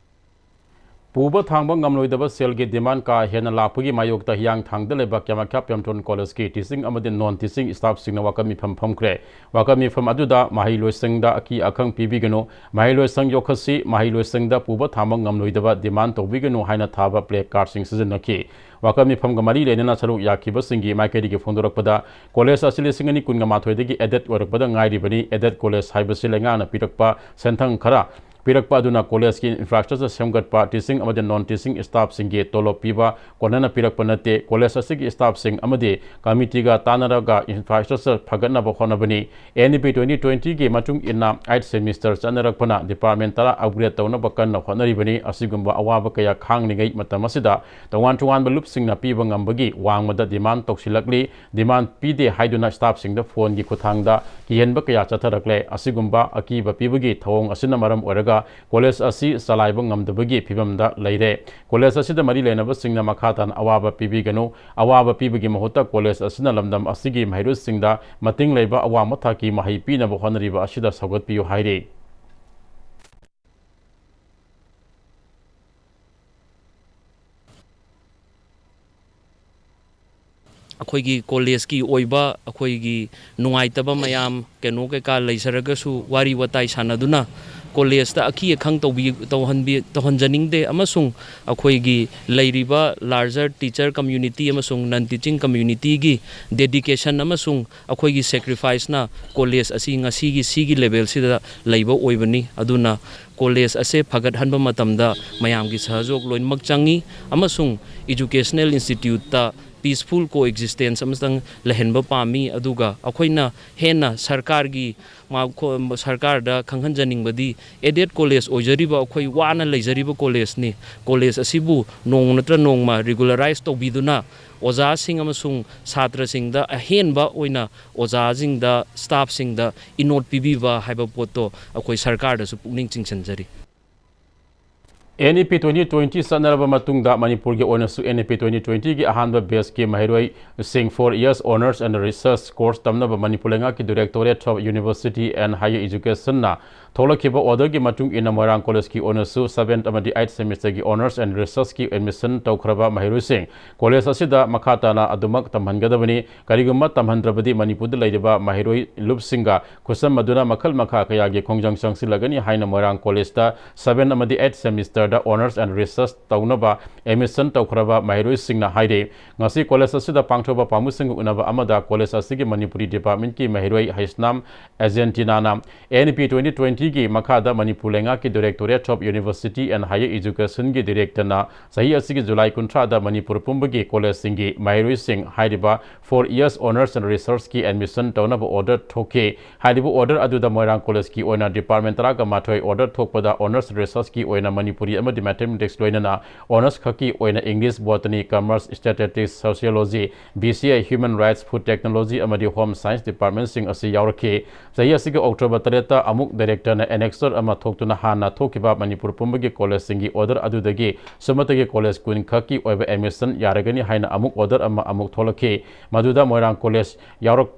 ꯄꯨꯕ ꯊꯥꯡꯕ ꯉꯝꯂꯣꯏꯗꯕ ꯁꯦꯜꯒꯤ demand ꯀꯥ ꯍꯦꯟꯅ ꯂꯥꯛꯄꯒꯤ ꯃꯥꯌꯣꯛꯇ ꯍꯤꯌꯥꯡꯊꯥꯡꯗ ꯂꯩꯕ ꯀꯃꯥꯈ꯭ꯌꯥ ꯄ꯭ꯔꯦꯝꯇꯣꯟ ꯀꯣꯂꯦꯖꯀꯤ teaching ꯑꯃꯗꯤ non teaching staffꯁꯤꯡꯅ ꯋꯥꯀꯠ ꯃꯤꯐꯝ ꯐꯝꯈ꯭ꯔꯦ꯫ ꯋꯥꯀꯠ ꯃꯤꯐꯝ ꯑꯗꯨꯗ "ꯃꯍꯩꯂꯣꯏꯁꯪꯗ ꯑꯀꯤ ꯑꯈꯪ ꯄꯤꯕꯤꯒꯅꯨ", "ꯃꯍꯩꯂꯣꯏꯁꯪ ꯌꯣꯛꯈꯠꯁꯤ", "ꯃꯍꯩꯂꯣꯏꯁꯪꯗ ꯄꯨꯕ ꯊꯥꯡꯕ ꯉꯝꯂꯣꯏꯗꯕ demand ꯇꯧꯕꯤꯒꯅꯨ" ꯍꯥꯏꯅ ꯊꯥꯕ placardꯁꯤꯡ ꯁꯤꯖꯤꯟꯅꯈꯤ꯫ ꯋꯥꯀꯠ ꯃꯤꯐꯝꯒ ꯃꯔꯤ ꯂꯩꯅꯅ ꯁꯔꯨꯛ ꯌꯥꯈꯤꯕꯁꯤꯡꯒꯤ ꯃꯥꯏꯀꯩꯗꯒꯤ ꯐꯣꯡꯗꯣꯔꯛꯄꯗ, ꯀꯣꯂꯦꯖ ꯑꯁꯤ ꯂꯤꯁꯤꯡ ꯑꯅꯤ ꯀꯨꯟꯒ ꯃꯥꯊꯣꯏꯗꯒꯤ aided ꯑꯣꯏꯔꯛꯄꯗ ꯉꯥꯏꯔꯤꯕꯅꯤ꯫ Aided ꯀꯣꯂꯦꯖ ꯍꯥꯏꯕꯁꯤ ꯂꯩꯉꯥꯛꯅ ꯄꯤꯔꯛꯄ ꯁꯦꯟꯊꯪ ꯈꯔ ꯄꯤꯔꯛꯄ ꯑꯗꯨꯅ ꯀꯣꯂꯦꯖꯀꯤ ꯏꯟꯐ꯭ꯔꯥꯁ꯭ꯇ꯭ꯔꯛꯆꯔ ꯁꯦꯝꯒꯠꯄ, ꯇꯤꯆꯤꯡ ꯑꯃꯗꯤ ꯅꯣꯟ ꯇꯤꯆꯤꯡ ꯁ꯭ꯇꯥꯐꯁꯤꯡꯒꯤ ꯇꯣꯂꯣꯞ ꯄꯤꯕ ꯀꯣꯟꯅꯅ ꯄꯤꯔꯛꯄ ꯅꯠꯇꯦ꯫ ꯀꯣꯂꯦꯖ ꯑꯁꯤꯒꯤ ꯁ꯭ꯇꯥꯐꯁꯤꯡ ꯑꯃꯗꯤ ꯀꯃꯤꯇꯤꯒ ꯇꯥꯟꯅꯔꯒ ꯏꯟꯐ꯭ꯔꯥꯁ꯭ꯇ꯭ꯔꯛꯆꯔ ꯐꯒꯠꯅꯕ ꯍꯣꯠꯅꯕꯅꯤ꯫ ꯑꯦꯟ ꯏ ꯄꯤ twenty twenty-ꯒꯤ ꯃꯇꯨꯡ ꯏꯟꯅ eighth semester ꯆꯠꯅꯔꯛꯄꯅ department ꯇꯔꯥ upgrade ꯇꯧꯅꯕ ꯀꯟꯅ ꯍꯣꯠꯅꯔꯤꯕꯅꯤ꯫ ꯑꯁꯤꯒꯨꯝꯕ ꯑꯋꯥꯕ ꯀꯌꯥ ꯈꯥꯡꯂꯤꯉꯩ ꯃꯇꯝ ꯑꯁꯤꯗ ꯇꯣꯉꯥꯟ ꯇꯣꯉꯥꯟꯕ ꯂꯨꯞꯁꯤꯡꯅ ꯄꯤꯕ ꯉꯝꯕꯒꯤ ꯋꯥꯡꯃꯗ demand ꯇꯧꯁꯤꯜꯂꯛꯂꯤ꯫ Demand ꯄꯤꯗꯦ ꯍꯥꯏꯗꯨꯅ ꯁ꯭ꯇꯥꯐꯁꯤꯡꯗ ꯐꯣꯟꯒꯤ ꯈꯨꯠꯊꯥꯡꯗ ꯀꯤꯍꯟꯕ ꯀꯌꯥ ꯆꯠꯊꯔꯛꯂꯦ꯫ ꯑꯁꯤꯒꯨꯝꯕ ꯑꯀꯤꯕ ꯄꯤꯕꯒꯤ ꯊꯧꯑꯣꯡ ꯑꯁꯤꯅ ꯃꯔꯝ ꯑꯣꯏꯔꯒ ꯀꯣꯂꯦꯖ ꯑꯁꯤ ꯆꯂꯥꯏꯕ ꯉꯝꯗꯕꯒꯤ ꯐꯤꯚꯝꯗ ꯂꯩꯔꯦ꯫ ꯀꯣꯂꯦꯖ ꯑꯁꯤꯗ ꯃꯔꯤ ꯂꯩꯅꯕꯁꯤꯡꯅ ꯃꯈꯥ ꯇꯥꯅ ꯑꯋꯥꯕ ꯄꯤꯕꯤꯒꯅꯨ꯫ ꯑꯋꯥꯕ ꯄꯤꯕꯒꯤ ꯃꯍꯨꯠꯇ ꯀꯣꯂꯦꯖ ꯑꯁꯤꯅ ꯂꯝꯗꯝ ꯑꯁꯤꯒꯤ ꯃꯍꯩꯔꯣꯏꯁꯤꯡꯗ ꯃꯇꯤꯡ ꯂꯩꯕ ꯑꯋꯥꯡꯕ ꯊꯥꯛꯀꯤ ꯃꯍꯩ ꯄꯤꯅꯕ ꯍꯣꯠꯅꯔꯤꯕ ꯑꯁꯤꯗ ꯁꯧꯒꯠꯄꯤꯌꯨ ꯍꯥꯏꯔꯤ꯫ ꯑꯩꯈꯣꯏꯒꯤ ꯀꯣꯂꯦꯖꯀꯤ ꯑꯣꯏꯕ ꯑꯩꯈꯣꯏꯒꯤ ꯅꯨꯡꯉꯥꯏꯇꯕ ꯃꯌꯥꯝ ꯀꯩꯅꯣ ꯀꯩꯀꯥ ꯂꯩꯖꯔꯒꯁꯨ ꯋꯥꯔꯤ ꯋꯥꯇꯥꯏ ꯁꯥꯟꯅꯗꯨꯅ ꯀꯣꯂꯦꯖꯇ ꯑꯀꯤ ꯑꯈꯪ ꯇꯧꯕꯤ-, ꯇꯧꯍꯟꯕꯤ-, ꯇꯧꯍꯟꯖꯅꯤꯡꯗꯦ ꯑꯃꯁꯨꯡ ꯑꯩꯈꯣꯏꯒꯤ ꯂꯩꯔꯤꯕ larger teacher community ꯑꯃꯁꯨꯡ non teaching communityꯒꯤ dedication ꯑꯃꯁꯨꯡ ꯑꯩꯈꯣꯏꯒꯤ sacrificeꯅ ꯀꯣꯂꯦꯖ ꯑꯁꯤ ꯉꯁꯤꯒꯤ ꯁꯤꯒꯤ levelꯁꯤꯗ ꯂꯩꯕ ꯑꯣꯏꯕꯅꯤ꯫ ꯑꯗꯨꯅ ꯀꯣꯂꯦꯖ ꯑꯁꯦ ꯐꯒꯠꯍꯟꯕ ꯃꯇꯝꯗ ꯃꯌꯥꯝꯒꯤ ꯁꯍꯖꯣꯛ ꯂꯣꯏꯅꯃꯛ ꯆꯪꯉꯤ ꯑꯃꯁꯨꯡ educational instituteꯇ peaceful coexistence ꯑꯃꯇꯪ ꯂꯩꯍꯟꯕ ꯄꯥꯝꯃꯤ꯫ ꯑꯗꯨꯒ ꯑꯩꯈꯣꯏꯅ ꯍꯦꯟꯅ ꯁꯔꯀꯥꯔꯒꯤ ꯃꯥ-, ꯈꯣ-, ꯁꯔꯀꯥꯔꯗ ꯈꯪꯍꯟꯖꯅꯤꯡꯕꯗꯤ aided college ꯑꯣꯏꯖꯔꯤꯕ ꯑꯩꯈꯣꯏ ꯋꯥꯅ ꯂꯩꯖꯔꯤꯕ ꯀꯣꯂꯦꯖꯅꯤ꯫ ꯀꯣꯂꯦꯖ ꯑꯁꯤꯕꯨ ꯅꯣꯡꯃ ꯅꯠꯇ꯭ꯔ ꯅꯣꯡꯃ regularize ꯇꯧꯕꯤꯗꯨꯅ ꯑꯣꯖꯥꯁꯤꯡ ꯑꯃꯁꯨꯡ ꯁꯥꯇ꯭ꯔꯁꯤꯡꯗ ꯑꯍꯦꯟꯕ ꯑꯣꯏꯅ ꯑꯣꯖꯥꯁꯤꯡꯗ, ꯁ꯭ꯇꯥꯐꯁꯤꯡꯗ ꯏꯅꯣꯠ ꯄꯤꯕꯤꯕ ꯍꯥꯏꯕ ꯄꯣꯠꯇꯣ ꯑꯩꯈꯣꯏ ꯁꯔꯀꯥꯔꯗꯁꯨ ꯄꯨꯛꯅꯤꯡ ꯆꯤꯡꯁꯤꯟꯖꯔꯤ꯫ ꯑꯦꯟ ꯏ ꯄꯤ twenty twenty ꯆꯠꯅꯔꯕ ꯃꯇꯨꯡꯗ ꯃꯅꯤꯄꯨꯔꯒꯤ ꯑꯣꯏꯅꯁꯨ ꯑꯦꯟ ꯏ ꯄꯤ twenty twentyꯒꯤ ꯑꯍꯥꯟꯕ batchꯀꯤ ꯃꯍꯩꯔꯣꯏꯁꯤꯡ four years honours and research course ꯇꯝꯅꯕ ꯃꯅꯤꯄꯨꯔ ꯂꯩꯉꯥꯛꯀꯤ Directorate of University and Higher Educationꯅ ꯊꯣꯛꯂꯛꯈꯤꯕ orderꯒꯤ ꯃꯇꯨꯡ ꯏꯟꯅ ꯃꯣꯏꯔꯥꯡ ꯀꯣꯂꯦꯖꯀꯤ ꯑꯣꯏꯅꯁꯨ seventh ꯑꯃꯗꯤ eighth semesterꯒꯤ honours and researchꯀꯤ admission ꯇꯧꯈ꯭ꯔꯕ ꯃꯍꯩꯔꯣꯏꯁꯤꯡ ꯀꯣꯂꯦꯖ ꯑꯁꯤꯗ ꯃꯈꯥ ꯇꯥꯅ ꯑꯗꯨꯃꯛ ꯇꯝꯍꯟꯒꯗꯕꯅꯤ꯫ ꯀꯔꯤꯒꯨꯝꯕ ꯇꯝꯍꯟꯗ꯭ꯔꯕꯗꯤ ꯃꯅꯤꯄꯨꯔꯗ ꯂꯩꯔꯤꯕ ꯃꯍꯩꯔꯣꯏ ꯂꯨꯞꯁꯤꯡꯒ ꯈꯨꯠꯁꯝꯅꯗꯨꯅ ꯃꯈꯜ ꯃꯈꯥ ꯀꯌꯥꯒꯤ ꯈꯣꯡꯖꯪ ꯆꯪꯁꯤꯜꯂꯒꯅꯤ ꯍꯥꯏꯅ ꯃꯣꯏꯔꯥꯡ ꯀꯣꯂꯦꯖꯇ seventh ꯑꯃꯗꯤ eighth semester the Honours and Research ꯇꯧꯅꯕ admission ꯇꯧꯈ꯭ꯔꯕ ꯃꯍꯩꯔꯣꯏꯁꯤꯡꯅ ꯍꯥꯏꯔꯤ꯫ ꯉꯁꯤ college ꯑꯁꯤꯗ ꯄꯥꯡꯊꯣꯛꯄ ꯄꯥꯝꯕꯁꯤꯡꯒ ꯎꯅꯕ ꯑꯃꯗ college ꯑꯁꯤꯒꯤ ꯃꯅꯤꯄꯨꯔꯤ department ꯀꯤ ꯃꯍꯩꯔꯣꯏ Heisnam ꯑꯦꯖꯦꯟꯇꯤꯅꯥꯅ N P twenty twenty ꯒꯤ ꯃꯈꯥꯗ ꯃꯅꯤꯄꯨꯔ ꯂꯩꯉꯥꯛꯀꯤ Directorate of University and Higher Education ꯒꯤ director ꯅ ꯆꯍꯤ ꯑꯁꯤꯒꯤ ꯖꯨꯂꯥꯏ ꯀꯨꯟꯊ꯭ꯔꯥꯗ ꯃꯅꯤꯄꯨꯔ ꯄꯨꯝꯕꯒꯤ college ꯁꯤꯡꯒꯤ ꯃꯍꯩꯔꯣꯏꯁꯤꯡ ꯍꯥꯏꯔꯤꯕ four years Honours and Research ꯀꯤ admission ꯇꯧꯅꯕ order ꯊꯣꯛꯈꯤ꯫ ꯍꯥꯏꯔꯤꯕ order ꯑꯗꯨꯗ ꯃꯣꯏꯔꯥꯡ college ꯀꯤ ꯑꯣꯏꯅ department ꯇꯔꯥꯒ ꯃꯥꯊꯣꯏ order ꯊꯣꯛꯄꯗ Honours Research ꯀꯤ ꯑꯣꯏꯅ ꯃꯅꯤꯄꯨꯔꯤ ꯑꯃꯗꯤ Mathematics ꯂꯣꯏꯅꯅ Honours ꯈꯛꯀꯤ ꯑꯣꯏꯅ English, Botany, Commerce, Statistics, Sociology, B C I Human Rights, Food Technology ꯑꯃꯗꯤ Home Science department ꯁꯤꯡ ꯑꯁꯤ ꯌꯥꯎꯔꯛꯈꯤ꯫ ꯆꯍꯤ ꯑꯁꯤꯒꯤ October ꯇꯔꯦꯠꯇ ꯑꯃꯨꯛ director ꯅ annexure ꯑꯃ ꯊꯣꯛꯇꯨꯅ ꯍꯥꯟꯅ ꯊꯣꯛꯈꯤꯕ ꯃꯅꯤꯄꯨꯔ ꯄꯨꯝꯕꯒꯤ college ꯁꯤꯡꯒꯤ order ꯑꯗꯨꯗꯒꯤ ꯁꯨꯞꯅꯇꯒꯤ college ꯀꯨꯟ ꯈꯛꯀꯤ ꯑꯣꯏꯕ admission ꯌꯥꯔꯒꯅꯤ ꯍꯥꯏꯅ ꯑꯃꯨꯛ order ꯑꯃ ꯑꯃꯨꯛ ꯊꯣꯛꯂꯛꯈꯤ꯫ ꯃꯗꯨꯗ ꯃꯣꯏꯔꯥꯡ college ꯌꯥꯎꯔꯛ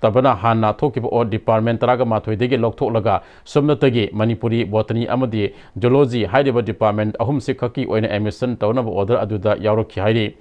ꯇꯕꯅ ꯍꯥꯟꯅ ꯊꯣꯛꯈꯤꯕ ꯑꯣ department ꯇꯔꯥꯒ ꯃꯥꯊꯣꯏꯗꯒꯤ ꯂꯧꯊꯣꯛꯂꯒ ꯁꯨꯞꯅꯇꯒꯤ ꯃꯅꯤꯄꯨꯔꯤ, Botany ꯑꯃꯗꯤ Zoology ꯍꯥꯏꯔꯤꯕ department ꯑꯍꯨꯝꯁꯤ ꯈꯛꯀꯤ ꯑꯣꯏꯅ admission ꯇꯧꯅꯕ order ꯑꯗꯨꯗ ꯌꯥꯎꯔꯛꯈꯤ ꯍꯥꯏꯔꯤ꯫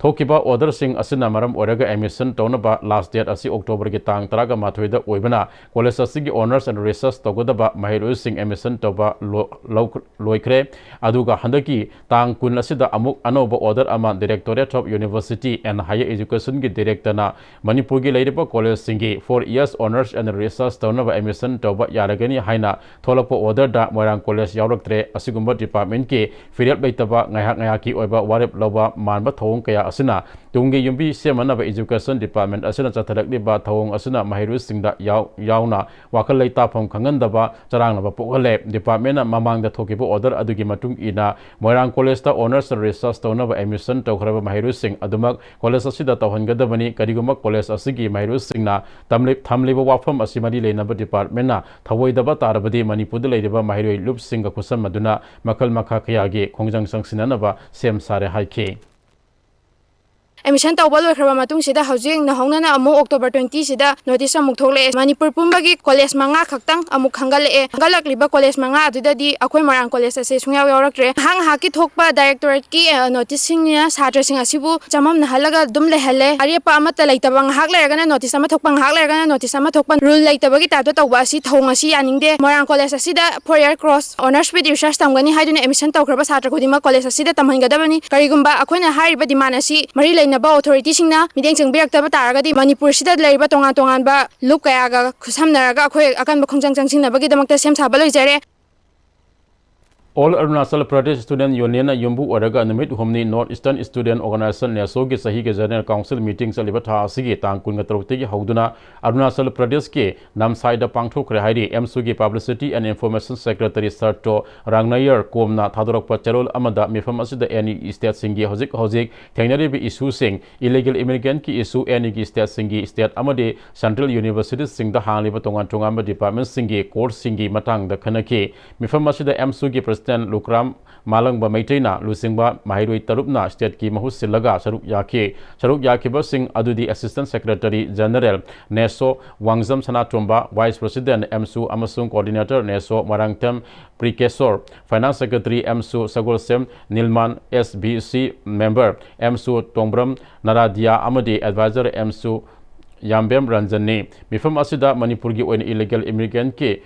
ꯊꯣꯛꯈꯤꯕ order ꯁꯤꯡ ꯑꯁꯤꯅ ꯃꯔꯝ ꯑꯣꯏꯔꯒ admission ꯇꯧꯅꯕ last date ꯑꯁꯤ October ꯒꯤ ꯇꯥꯡ ꯇꯔꯥꯒ ꯃꯥꯊꯣꯏꯗ ꯑꯣꯏꯕꯅ college ꯑꯁꯤꯒꯤ Honours and Research ꯇꯧꯒꯗꯕ ꯃꯍꯩꯔꯣꯏꯁꯤꯡ admission ꯇꯧꯕ ꯂꯣ-, ꯂꯧ-, ꯂꯣꯏꯈ꯭ꯔꯦ꯫ ꯑꯗꯨꯒ ꯍꯟꯗꯛꯀꯤ ꯇꯥꯡ ꯀꯨꯟ ꯑꯁꯤꯗ ꯑꯃꯨꯛ ꯑꯅꯧꯕ order ꯑꯃ Directorate of University and Higher Education ꯒꯤ director ꯅ ꯃꯅꯤꯄꯨꯔꯒꯤ ꯂꯩꯔꯤꯕ college ꯁꯤꯡꯒꯤ four years Honours and Research ꯇꯧꯅꯕ admission ꯇꯧꯕ ꯌꯥꯔꯒꯅꯤ ꯍꯥꯏꯅ ꯊꯣꯛꯂꯛꯄ order ꯗ ꯃꯣꯏꯔꯥꯡ college ꯌꯥꯎꯔꯛꯇ꯭ꯔꯦ꯫ ꯑꯁꯤꯒꯨꯝꯕ department ꯀꯤ ꯐꯤꯔꯦꯞ ꯂꯩꯇꯕ ꯉꯥꯏꯍꯥꯛ ꯉꯥꯏꯍꯥꯛꯀꯤ ꯑꯣꯏꯕ ꯋꯥꯔꯦꯞ ꯂꯧꯕ ꯃꯥꯟꯕ ꯊꯧꯑꯣꯡ ꯀꯌꯥ ꯑꯁꯤꯅ ꯇꯨꯡꯒꯤ ꯌꯨꯝꯕꯤ ꯁꯦꯝꯅꯅꯕ education department ꯑꯁꯤꯅ ꯆꯠꯊꯔꯛꯂꯤꯕ ꯊꯧꯑꯣꯡ ꯑꯁꯤꯅ ꯃꯍꯩꯔꯣꯏꯁꯤꯡꯗ ꯌꯥꯎ-, ꯌꯥꯎꯅ ꯋꯥꯈꯜ ꯂꯩꯇꯥꯐꯝ ꯈꯪꯍꯟꯗꯕ ꯆꯔꯥꯡꯅꯕ ꯄꯣꯛꯍꯜꯂꯦ꯫ Department ꯅ ꯃꯃꯥꯡꯗ ꯊꯣꯛꯈꯤꯕ order ꯑꯗꯨꯒꯤ ꯃꯇꯨꯡ ꯏꯟꯅ ꯃꯣꯏꯔꯥꯡ college ꯇ Honours and Research ꯇꯧꯅꯕ admission ꯇꯧꯈ꯭ꯔꯕ ꯃꯍꯩꯔꯣꯏꯁꯤꯡ ꯑꯗꯨꯃꯛ college ꯑꯁꯤꯗ ꯇꯧꯍꯟꯒꯗꯕꯅꯤ꯫ ꯀꯔꯤꯒꯨꯝꯕ college ꯑꯁꯤꯒꯤ ꯃꯍꯩꯔꯣꯏꯁꯤꯡꯅ ꯇꯝꯂꯤ-, ꯊꯝꯂꯤꯕ ꯋꯥꯐꯝ ꯑꯁꯤ ꯃꯔꯤ ꯂꯩꯅꯕ department ꯅ ꯊꯧꯑꯣꯏꯗꯕ ꯇꯥꯔꯕꯗꯤ ꯃꯅꯤꯄꯨꯔꯗ ꯂꯩꯔꯤꯕ ꯃꯍꯩꯔꯣꯏ ꯂꯨꯞꯁꯤꯡꯒ ꯈꯨꯠꯁꯝꯅꯗꯨꯅ ꯃꯈꯜ ꯃꯈꯥ ꯀꯌꯥꯒꯤ ꯈꯣꯡꯖꯪ ꯆꯪꯁꯤꯟꯅꯅꯕ ꯁꯦꯝ ꯁꯥꯔꯦ ꯍꯥꯏꯈꯤ꯫ ꯑꯦꯗꯃꯤꯁꯟ ꯇꯧꯕ ꯂꯣꯏꯈ꯭ꯔꯕ ꯃꯇꯨꯡꯁꯤꯗ ꯍꯧꯖꯤꯛ ꯅꯧꯍꯧꯅꯅ ꯑꯃꯨꯛ ꯑꯣꯛꯇꯣꯕꯔ ꯇ꯭ꯋꯦꯟꯇꯤꯁꯤꯗ ꯅꯣꯇꯤꯁ ꯑꯃꯨꯛ ꯊꯣꯛꯂꯛꯑꯦ꯫ ꯃꯅꯤꯄꯨꯔ ꯄꯨꯝꯕꯒꯤ ꯀꯣꯂꯦꯖ ꯃꯉꯥ ꯈꯛꯇꯪ ꯑꯃꯨꯛ ꯈꯟꯒꯠꯂꯛꯑꯦ꯫ ꯈꯟꯒꯠꯂꯛꯂꯤꯕ ꯀꯣꯂꯦꯖ ꯃꯉꯥ ꯑꯗꯨꯗꯗꯤ ꯑꯩꯈꯣꯏ ꯃꯣꯏꯔꯥꯡ ꯀꯣꯂꯦꯖ ꯑꯁꯦ ꯁꯨꯡꯌꯥꯎ ꯌꯥꯎꯔꯛꯇ꯭ꯔꯦ꯫ ꯉꯥꯏꯍꯥꯛ ꯉꯥꯏꯍꯥꯛꯀꯤ ꯊꯣꯛꯄ ꯗꯥꯏꯔꯦꯛꯇꯣꯔꯦꯠꯀꯤ, ꯑ, ꯅꯣꯇꯤꯁꯁꯤꯡꯅ ꯁꯥꯇ꯭ꯔꯁꯤꯡ ꯑꯁꯤꯕꯨ ꯆꯃꯝꯅꯍꯜꯂꯒ ꯑꯗꯨꯝ ꯂꯩꯍꯜꯂꯦ꯫ ꯑꯔꯦꯞꯄ ꯑꯃꯠꯇ ꯂꯩꯇꯕ, ꯉꯥꯏꯍꯥꯛ ꯂꯩꯔꯒꯅ ꯅꯣꯇꯤꯁ ꯑꯃ ꯊꯣꯛꯄ, ꯉꯥꯏꯍꯥꯛ ꯂꯩꯔꯒꯅ ꯅꯣꯇꯤꯁ ꯑꯃ ꯊꯣꯛꯄ, ꯔꯨꯜ ꯂꯩꯇꯕꯒꯤ ꯇꯥꯏꯞꯇ ꯇꯧꯕ ꯑꯁꯤ, ꯊꯧꯑꯣꯡ ꯑꯁꯤ ꯌꯥꯅꯤꯡꯗꯦ꯫ ꯃꯣꯏꯔꯥꯡ ꯀꯣꯂꯦꯖ ꯑꯁꯤꯗ four year cross honours with research ꯇꯝꯒꯅꯤ ꯍꯥꯏꯗꯨꯅ ꯑꯦꯗꯃꯤꯁꯟ ꯇꯧꯈ꯭ꯔꯕ ꯁꯥꯇ꯭ꯔ ꯈꯨꯗꯤꯡꯃꯛ ꯀꯣꯂꯦꯖ ꯑꯁꯤꯗ ꯇꯝꯍꯟꯒꯗꯕꯅꯤ꯫ ꯀꯔꯤꯒꯨꯝꯕ ꯑꯩꯈꯣꯏꯅ ꯍꯥꯏꯔꯤꯕ ꯗꯤꯃꯥꯟ ꯑꯁꯤ ꯃꯔꯤ ꯂꯩꯅꯕ ꯑꯣꯊꯣꯔꯤꯇꯤꯁꯤꯡꯅ ꯃꯤꯠꯌꯦꯡ ꯆꯪꯕꯤꯔꯛꯇꯕ ꯇꯥꯔꯒꯗꯤ ꯃꯅꯤꯄꯨꯔꯁꯤꯗ ꯂꯩꯔꯤꯕ ꯇꯣꯉꯥꯟ ꯇꯣꯉꯥꯟꯕ ꯂꯨꯞ ꯀꯌꯥꯒ ꯈꯨꯠꯁꯝꯅꯔꯒ ꯑꯩꯈꯣꯏ ꯑꯀꯟꯕ ꯈꯣꯡꯖꯪ ꯆꯪꯁꯤꯟꯅꯕꯒꯤꯗꯃꯛꯇ ꯁꯦꯝ ꯁꯥꯕ ꯂꯣꯏꯖꯔꯦ꯫ All Arunachal Pradesh Student Union ꯅ ꯌꯨꯝꯕꯨ ꯑꯣꯏꯔꯒ ꯅꯨꯃꯤꯠ ꯍꯨꯝꯅꯤ North Eastern Student Organisation, ꯅꯦꯁꯣꯒꯤ ꯆꯍꯤꯒꯤ General Council meeting ꯆꯠꯂꯤꯕ ꯊꯥ ꯑꯁꯤꯒꯤ ꯇꯥꯡ ꯀꯨꯟꯒ ꯇꯔꯨꯛꯇꯒꯤ ꯍꯧꯗꯨꯅ ꯑꯔꯨꯅꯥꯆꯜ ꯄ꯭ꯔꯗꯦꯁꯀꯤ ꯅꯝꯁꯥꯏꯗ ꯄꯥꯡꯊꯣꯛꯈ꯭ꯔꯦ ꯍꯥꯏꯔꯤ꯫ ꯑꯦꯝꯁꯨꯒꯤ Publicity and Information Secretary ꯁꯔꯇꯣ ꯔꯥꯡꯅꯌꯔ ꯀꯣꯝꯅ ꯊꯥꯗꯣꯔꯛꯄ ꯆꯦꯔꯣꯜ ꯑꯃꯗ ꯃꯤꯐꯝ ꯑꯁꯤꯗ ꯑꯦꯅꯤ ꯁ꯭ꯇꯦꯠꯁꯤꯡꯒꯤ ꯍꯧꯖꯤꯛ ꯍꯧꯖꯤꯛ ꯊꯦꯡꯅꯔꯤꯕ ꯏꯁꯨꯁꯤꯡ, ꯏꯂꯤꯒꯦꯜ ꯏꯃꯤꯒ꯭ꯔꯦꯟꯠꯀꯤ ꯏꯁꯨ, ꯑꯦꯅꯤꯒꯤ ꯁ꯭ꯇꯦꯠꯁꯤꯡꯒꯤ, ꯁ꯭ꯇꯦꯠ ꯑꯃꯗꯤ ꯁꯦꯟꯇ꯭ꯔꯦꯜ ꯌꯨꯅꯤꯚꯔꯁꯤꯇꯤꯁꯤꯡꯗ ꯍꯥꯡꯂꯤꯕ ꯇꯣꯉꯥꯟ ꯇꯣꯉꯥꯟꯕ ꯗꯤꯄꯥꯔꯠꯃꯦꯟꯠꯁꯤꯡꯒꯤ ꯀꯣꯔꯁꯁꯤꯡꯒꯤ ꯃꯇꯥꯡꯗ ꯈꯟꯅꯈꯤ꯫ ꯃꯤꯐꯝ ꯑꯁꯤꯗ ꯑꯦꯝꯁꯨꯒꯤ ꯄ꯭ꯔꯁꯤꯗꯦꯟꯠ ꯂꯨꯀ꯭ꯔꯥꯝ ꯃꯥꯂꯪꯕ ꯃꯩꯇꯩꯅ ꯂꯨꯆꯤꯡꯕ ꯃꯍꯩꯔꯣꯏ ꯇꯔꯨꯛꯅ ꯁ꯭ꯇꯦꯠꯀꯤ ꯃꯍꯨꯠ ꯁꯤꯜꯂꯒ ꯁꯔꯨꯛ ꯌꯥꯈꯤ꯫ ꯁꯔꯨꯛ ꯌꯥꯈꯤꯕꯁꯤꯡ ꯑꯗꯨꯗꯤ ꯑꯦꯁꯤꯁ꯭ꯇꯦꯟꯠ ꯁꯦꯀ꯭ꯔꯦꯇꯔꯤ ꯖꯦꯅꯔꯦꯜ ꯅꯦꯁꯣ ꯋꯥꯡꯖꯝ ꯁꯅꯥꯇꯣꯝꯕ, ꯚꯥꯏꯁ ꯄ꯭ꯔꯁꯤꯗꯦꯟꯠ ꯑꯦꯝꯁꯨ ꯑꯃꯁꯨꯡ ꯀꯣꯑꯣꯔꯗꯤꯅꯦꯇꯔ ꯅꯦꯁꯣ ꯃꯣꯏꯔꯥꯡꯊꯦꯝ ꯄ꯭ꯔꯤꯀꯦꯁꯣꯔ, ꯐꯥꯏꯅꯥꯟꯁ ꯁꯦꯀ꯭ꯔꯦꯇꯔꯤ ꯑꯦꯝꯁꯨ Sagolsem Nilman, S B C member ꯑꯦꯝꯁꯨ ꯇꯣꯡꯕ꯭ꯔꯝ ꯅꯥꯔꯥꯗꯤꯌꯥ ꯑꯃꯗꯤ ꯑꯦꯗꯚꯥꯏꯖꯔ ꯑꯦꯝꯁꯨ ꯌꯥꯝꯕꯦꯝ ꯔꯟꯖꯟꯅꯤ꯫ ꯃꯤꯐꯝ ꯑꯁꯤꯗ ꯃꯅꯤꯄꯨꯔꯒꯤ ꯑꯣꯏꯅ ꯏꯂꯤꯒꯦꯜ ꯏꯃꯤꯒ꯭ꯔꯦꯟꯠꯀꯤ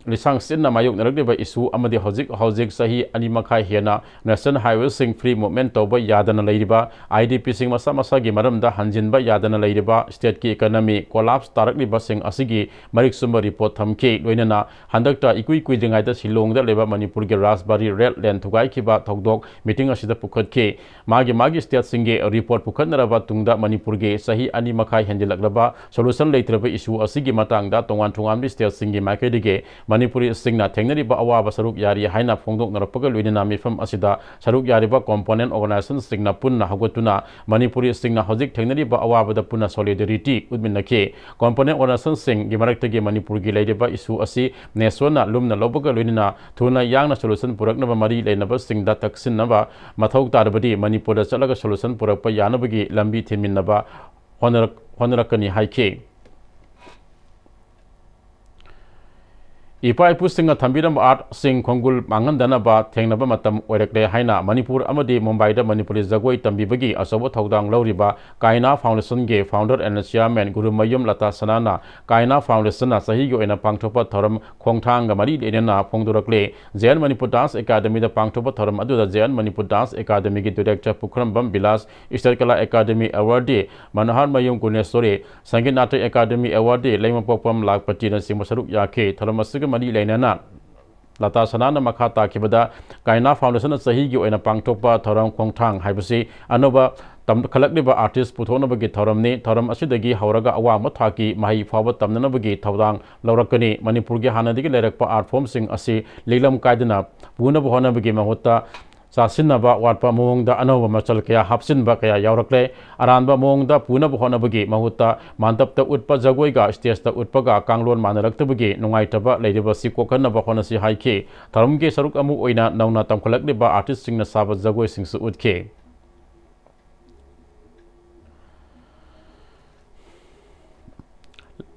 ꯂꯤꯁꯥꯡ ꯁꯤꯠꯅ ꯃꯥꯌꯣꯛꯅꯔꯛꯂꯤꯕ ꯏꯁꯨ ꯑꯃꯗꯤ ꯍꯧꯖꯤꯛ ꯍꯧꯖꯤꯛ ꯆꯍꯤ ꯑꯅꯤ ꯃꯈꯥꯏ ꯍꯦꯟꯅ ꯅꯦꯁꯅꯦꯜ ꯍꯥꯏꯋꯦꯁꯤꯡ ꯐ꯭ꯔꯤ ꯃꯨꯚꯃꯦꯟꯠ ꯇꯧꯕ ꯌꯥꯗꯅ ꯂꯩꯔꯤꯕ, ꯑꯥꯏ ꯗꯤ ꯄꯤꯁꯤꯡ ꯃꯁꯥ ꯃꯁꯥꯒꯤ ꯃꯔꯝꯗ ꯍꯟꯖꯤꯟꯕ ꯌꯥꯗꯅ ꯂꯩꯔꯤꯕ, ꯁ꯭ꯇꯦꯠꯀꯤ ꯏꯀꯣꯅꯣꯃꯤ ꯀꯣꯂꯥꯞꯁ ꯇꯥꯔꯛꯂꯤꯕꯁꯤꯡ ꯑꯁꯤꯒꯤ ꯃꯔꯤꯛ ꯆꯨꯝꯕ ꯔꯤꯄꯣꯔꯠ ꯊꯝꯈꯤ꯫ ꯂꯣꯏꯅꯅ ꯍꯟꯗꯛꯇ ꯏꯀꯨꯏ ꯀꯨꯏꯗ꯭ꯔꯤꯉꯩꯗ ꯁꯤꯂꯣꯡꯗ ꯂꯩꯕ ꯃꯅꯤꯄꯨꯔꯒꯤ ꯔꯥꯖꯕꯥꯔꯤ ꯔꯦꯗ ꯂꯦꯟ ꯊꯨꯒꯥꯏꯈꯤꯕ ꯊꯧꯗꯣꯛ ꯃꯤꯇꯤꯡ ꯑꯁꯤꯗ ꯄꯨꯈꯠꯈꯤ꯫ ꯃꯥꯒꯤ ꯃꯥꯒꯤ ꯁ꯭ꯇꯦꯠꯁꯤꯡꯒꯤ ꯔꯤꯄꯣꯔꯠ ꯄꯨꯈꯠꯅꯔꯕ ꯇꯨꯡꯗ ꯃꯅꯤꯄꯨꯔꯒꯤ ꯆꯍꯤ ꯑꯅꯤ ꯃꯈꯥꯏ ꯍꯦꯟꯖꯤꯜꯂꯛꯂꯕ ꯁꯣꯂꯨꯁꯟ ꯂꯩꯇ꯭ꯔꯕ ꯏꯁꯨ ꯑꯁꯤꯒꯤ ꯃꯇꯥꯡꯗ ꯇꯣꯉꯥꯟ ꯇꯣꯉꯥꯟꯕ ꯁ꯭ꯇꯦꯠꯁꯤꯡꯒꯤ ꯃꯥꯏꯀꯩꯗꯒꯤ ꯃꯅꯤꯄꯨꯔꯤꯁꯤꯡꯅ ꯊꯦꯡꯅꯔꯤꯕ ꯑꯋꯥꯕ ꯁꯔꯨꯛ ꯌꯥꯔꯤ ꯍꯥꯏꯅ ꯐꯣꯡꯗꯣꯛꯅꯔꯛꯄꯒ ꯂꯣꯏꯅꯅ ꯃꯤꯐꯝ ꯑꯁꯤꯗ ꯁꯔꯨꯛ ꯌꯥꯔꯤꯕ component organizationꯁꯤꯡꯅ ꯄꯨꯟꯅ ꯍꯧꯒꯠꯇꯨꯅ ꯃꯅꯤꯄꯨꯔꯤꯁꯤꯡꯅ ꯍꯧꯖꯤꯛ ꯊꯦꯡꯅꯔꯤꯕ ꯑꯋꯥꯕꯗ ꯄꯨꯟꯅ solidarity ꯎꯠꯃꯤꯟꯅꯈꯤ꯫ Component organizationꯁꯤꯡꯒꯤ ꯃꯔꯛꯇꯒꯤ ꯃꯅꯤꯄꯨꯔꯒꯤ ꯂꯩꯔꯤꯕ issue ꯑꯁꯤ NESOꯅ ꯂꯨꯝꯅ ꯂꯧꯕꯒ ꯂꯣꯏꯅꯅ ꯊꯨꯅ ꯌꯥꯡꯅ solution ꯄꯨꯔꯛꯅꯕ ꯃꯔꯤ ꯂꯩꯅꯕꯁꯤꯡꯗ ꯇꯛꯁꯤꯟꯅꯕ ꯃꯊꯧ ꯇꯥꯔꯕꯗꯤ ꯃꯅꯤꯄꯨꯔꯗ ꯆꯠꯂꯒ solution ꯄꯨꯔꯛꯄ ꯌꯥꯅꯕꯒꯤ ꯂꯝꯕꯤ ꯊꯤꯟꯃꯤꯟꯅꯕ ꯍꯣꯠꯅꯔꯛ-, ꯍꯣꯠꯅꯔꯛꯀꯅꯤ ꯍꯥꯏꯈꯤ꯫ ꯏꯄꯥ ꯏꯄꯨꯁꯤꯡꯅ ꯊꯝꯕꯤꯔꯝꯕ artꯁꯤꯡ ꯈꯣꯡꯒꯨꯜ ꯃꯥꯡꯍꯟꯗꯅꯕ ꯊꯦꯡꯅꯕ ꯃꯇꯝ ꯑꯣꯏꯔꯛꯂꯦ ꯍꯥꯏꯅ ꯃꯅꯤꯄꯨꯔ ꯑꯃꯗꯤ ꯃꯨꯝꯕꯥꯏꯗ ꯃꯅꯤꯄꯨꯔꯤ ꯖꯒꯣꯏ ꯇꯝꯕꯤꯕꯒꯤ ꯑꯆꯧꯕ ꯊꯧꯗꯥꯡ ꯂꯧꯔꯤꯕ ꯀꯥꯏꯅꯥ Foundationꯒꯤ founder and chairman Gurumayum Lata ꯁꯅꯥꯅ ꯀꯥꯏꯅꯥ Foundationꯅ ꯆꯍꯤꯒꯤ ꯑꯣꯏꯅ ꯄꯥꯡꯊꯣꯛꯄ ꯊꯧꯔꯝ ꯈꯣꯡꯊꯥꯡꯒ ꯃꯔꯤ ꯂꯩꯅꯅ ꯐꯣꯡꯗꯣꯔꯛꯂꯦ꯫ J N Manipur Dance Academyꯗ ꯄꯥꯡꯊꯣꯛꯄ ꯊꯧꯔꯝ ꯑꯗꯨꯗ J N Manipur Dance Academyꯒꯤ director Pukhrambam Bilash, State Kala Academy awardee Manoharmayum Guneshori, Sangeet Natak academy awardee Leimapokpam ꯂꯥꯈꯄꯇꯤꯅꯆꯤꯡꯕ ꯁꯔꯨꯛ ꯌꯥꯈꯤ꯫ ꯊꯧꯔꯝ ꯑꯁꯤꯒ ꯃꯔꯤ ꯂꯩꯅꯅ ꯂꯇꯥ ꯁꯅꯥꯅ ꯃꯈꯥ ꯇꯥꯈꯤꯕꯗ, ꯀꯥꯏꯅꯥ Foundationꯅ ꯆꯍꯤꯒꯤ ꯑꯣꯏꯅ ꯄꯥꯡꯊꯣꯛꯄ ꯊꯧꯔꯝ ꯈꯣꯡꯊꯥꯡ ꯍꯥꯏꯕꯁꯤ ꯑꯅꯧꯕ ꯇꯝꯈꯠꯂꯛꯂꯤꯕ artist ꯄꯨꯊꯣꯛꯅꯕꯒꯤ ꯊꯧꯔꯝꯅꯤ꯫ ꯊꯧꯔꯝ ꯑꯁꯤꯗꯒꯤ ꯍꯧꯔꯒ ꯑꯋꯥꯡꯕ ꯊꯥꯛꯀꯤ ꯃꯍꯩ ꯐꯥꯎꯕ ꯇꯝꯅꯅꯕꯒꯤ ꯊꯧꯗꯥꯡ ꯂꯧꯔꯛꯀꯅꯤ꯫ ꯃꯅꯤꯄꯨꯔꯒꯤ ꯍꯥꯟꯅꯗꯒꯤ ꯂꯩꯔꯛꯄ art formꯁꯤꯡ ꯑꯁꯤ ꯂꯤꯛꯂꯝ ꯀꯥꯏꯗꯅ ꯄꯨꯅꯕ ꯍꯣꯠꯅꯕꯒꯤ ꯃꯍꯨꯠꯇ ꯆꯥꯁꯤꯟꯅꯕ ꯋꯥꯠꯄ ꯃꯑꯣꯡꯗ ꯑꯅꯧꯕ ꯃꯆꯜ ꯀꯌꯥ ꯍꯥꯞꯆꯤꯟꯕ ꯀꯌꯥ ꯌꯥꯎꯔꯛꯂꯦ꯫ ꯑꯔꯥꯟꯕ ꯃꯑꯣꯡꯗ ꯄꯨꯅꯕ ꯍꯣꯠꯅꯕꯒꯤ ꯃꯍꯨꯠꯇ ꯃꯥꯟꯗꯞꯇ ꯎꯠꯄ ꯖꯒꯣꯏꯒ stageꯇ ꯎꯠꯄꯒ ꯀꯥꯡꯂꯣꯟ ꯃꯥꯟꯅꯔꯛꯇꯕꯒꯤ ꯅꯨꯡꯉꯥꯏꯇꯕ ꯂꯩꯔꯤꯕꯁꯤ ꯀꯣꯛꯍꯟꯅꯕ ꯍꯣꯠꯅꯁꯤ ꯍꯥꯏꯈꯤ꯫ ꯊꯧꯔꯝꯒꯤ ꯁꯔꯨꯛ ꯑꯃ ꯑꯣꯏꯅ ꯅꯧꯅ ꯇꯝꯈꯠꯂꯛꯂꯤꯕ artistꯁꯤꯡꯅ ꯁꯥꯕ ꯖꯒꯣꯏꯁꯤꯡꯁꯨ ꯎꯠꯈꯤ꯫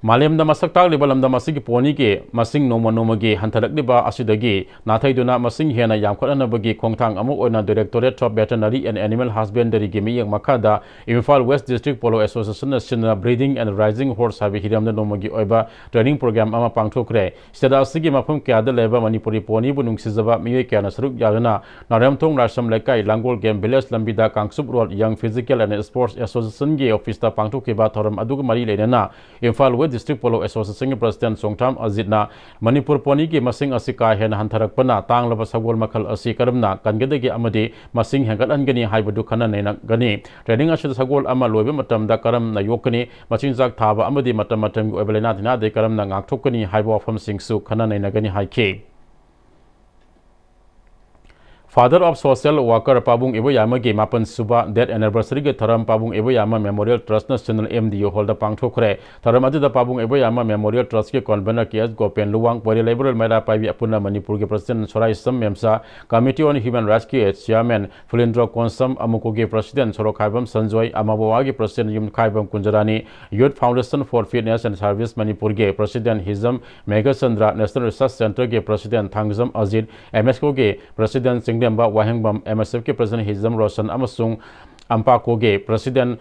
ꯃꯥꯂꯦꯝꯗ ꯃꯁꯛ ꯇꯥꯛꯂꯤꯕ ꯂꯝꯗꯝ ꯑꯁꯤꯒꯤ ꯄꯣꯅꯤꯒꯤ ꯃꯁꯤꯡ ꯅꯣꯡꯃ ꯅꯣꯡꯃꯒꯤ ꯍꯟꯊꯔꯛꯂꯤꯕ ꯑꯁꯤꯗꯒꯤ ꯅꯥꯊꯩꯗꯨꯅ ꯃꯁꯤꯡ ꯍꯦꯟꯅ ꯌꯥꯝꯈꯠꯍꯟꯅꯕꯒꯤ ꯈꯣꯡꯊꯥꯡ ꯑꯃ ꯑꯣꯏꯅ Directorate of Veterinary and Animal Husbandryꯒꯤ ꯃꯤꯠꯌꯦꯡ ꯃꯈꯥꯗ Imphal West District Polo Associationꯅ ꯁꯤꯟꯅ Breeding and Raising Horse ꯍꯥꯏꯕ ꯍꯤꯔꯝꯗ ꯅꯣꯡꯃꯒꯤ ꯑꯣꯏꯕ training program ꯑꯃ ꯄꯥꯡꯊꯣꯛꯈ꯭ꯔꯦ꯫ State ꯑꯁꯤꯒꯤ ꯃꯐꯝ ꯀꯌꯥꯗ ꯂꯩꯕ ꯃꯅꯤꯄꯨꯔꯤ ꯄꯣꯅꯤꯕꯨ ꯅꯨꯡꯁꯤꯖꯕ ꯃꯤꯑꯣꯏ ꯀꯌꯥꯅ ꯁꯔꯨꯛ ꯌꯥꯗꯨꯅ ꯅꯥꯔꯦꯝꯊꯣꯡ ꯂꯥꯏꯁ꯭ꯔꯝ ꯂꯩꯀꯥꯏ, ꯂꯥꯡꯒꯣꯜ Game Village ꯂꯝꯕꯤꯗ Kangchup road Young Physical and Sports Associationꯒꯤ officeꯇ ꯄꯥꯡꯊꯣꯛꯈꯤꯕ ꯊꯧꯔꯝ ꯑꯗꯨꯒ ꯃꯔꯤ ꯂꯩꯅꯅ Imphal West District Polo Associationꯒꯤ President ꯆꯣꯡꯊꯥꯝ ꯑꯖꯤꯠꯅ ꯃꯅꯤꯄꯨꯔ ponyꯒꯤ ꯃꯁꯤꯡ ꯑꯁꯤ ꯀꯥ ꯍꯦꯟꯅ ꯍꯟꯊꯔꯛꯄꯅ ꯇꯥꯡꯂꯕ ꯁꯒꯣꯜ ꯃꯈꯜ ꯑꯁꯤ ꯀꯔꯝꯅ ꯀꯟꯒꯗꯒꯦ ꯑꯃꯗꯤ ꯃꯁꯤꯡ ꯍꯦꯟꯒꯠꯍꯟꯒꯅꯤ ꯍꯥꯏꯕꯗꯨ ꯈꯟꯅ ꯅꯩꯅꯒꯅꯤ꯫ Training ꯑꯁꯤꯗ ꯁꯒꯣꯜ ꯑꯃ ꯂꯣꯏꯕ ꯃꯇꯝꯗ ꯀꯔꯝꯅ ꯌꯣꯛꯀꯅꯤ, ꯃꯆꯤꯟꯖꯥꯛ ꯊꯥꯕ ꯑꯃꯗꯤ ꯃꯇꯝ ꯃꯇꯝꯒꯤ ꯑꯣꯏꯕ ꯂꯥꯏꯅꯥ ꯇꯤꯟꯅꯥꯗꯒꯤ ꯀꯔꯝꯅ ꯉꯥꯛꯊꯣꯛꯀꯅꯤ ꯍꯥꯏꯕ ꯋꯥꯐꯝꯁꯤꯡꯁꯨ ꯈꯟꯅ ꯅꯩꯅꯒꯅꯤ ꯍꯥꯏꯈꯤ꯫ Father of Social Worker ꯄꯥꯕꯨꯡ ꯏꯕꯣꯌꯥꯃꯒꯤ ꯃꯥꯄꯟ ꯁꯨꯕ death anniversaryꯒꯤ ꯊꯧꯔꯝ ꯄꯥꯕꯨꯡ ꯏꯕꯣꯌꯥꯃ Memorial Trust National M D U Hallꯗ ꯄꯥꯡꯊꯣꯛꯈ꯭ꯔꯦ꯫ ꯊꯧꯔꯝ ꯑꯗꯨꯗ ꯄꯥꯕꯨꯡ ꯏꯕꯣꯌꯥꯃ Memorial Trustꯀꯤ convener K S ꯒꯣꯄꯦꯟ Luwang, ꯄꯣꯏꯔꯦ ꯂꯩꯕꯔꯦꯜ ꯃꯩꯔꯥ ꯄꯥꯏꯕꯤ ꯑꯄꯨꯟꯅ ꯃꯅꯤꯄꯨꯔꯒꯤ President ꯁꯣꯔꯥꯏꯁꯝ ꯃꯦꯝꯆꯥ, Committee on Human Rightsꯀꯤ Chairman ꯐꯨꯂꯤꯟꯗ꯭ꯔꯣ Konsam, ꯑꯃꯨꯀꯣꯒꯤ President Sorokhaibam Sanjoy, ꯑꯃꯕꯋꯥꯒꯤ President Yumkhaibam Kunjarani, Youth Foundation for Fitness and Service ꯃꯅꯤꯄꯨꯔꯒꯤ President ꯍꯤꯖꯝ Meghachandra, National Research Centreꯒꯤ President Thangjam Ajit, MSCOꯒꯤ President ꯆꯤꯡꯂꯦꯝꯕ ꯋꯥꯍꯦꯡꯕꯝ, MSFꯀꯤ President ꯍꯤꯖꯝ ꯔꯣꯁꯟ ꯑꯃꯁꯨꯡ ꯑꯝꯄꯥꯀꯣꯒꯤ President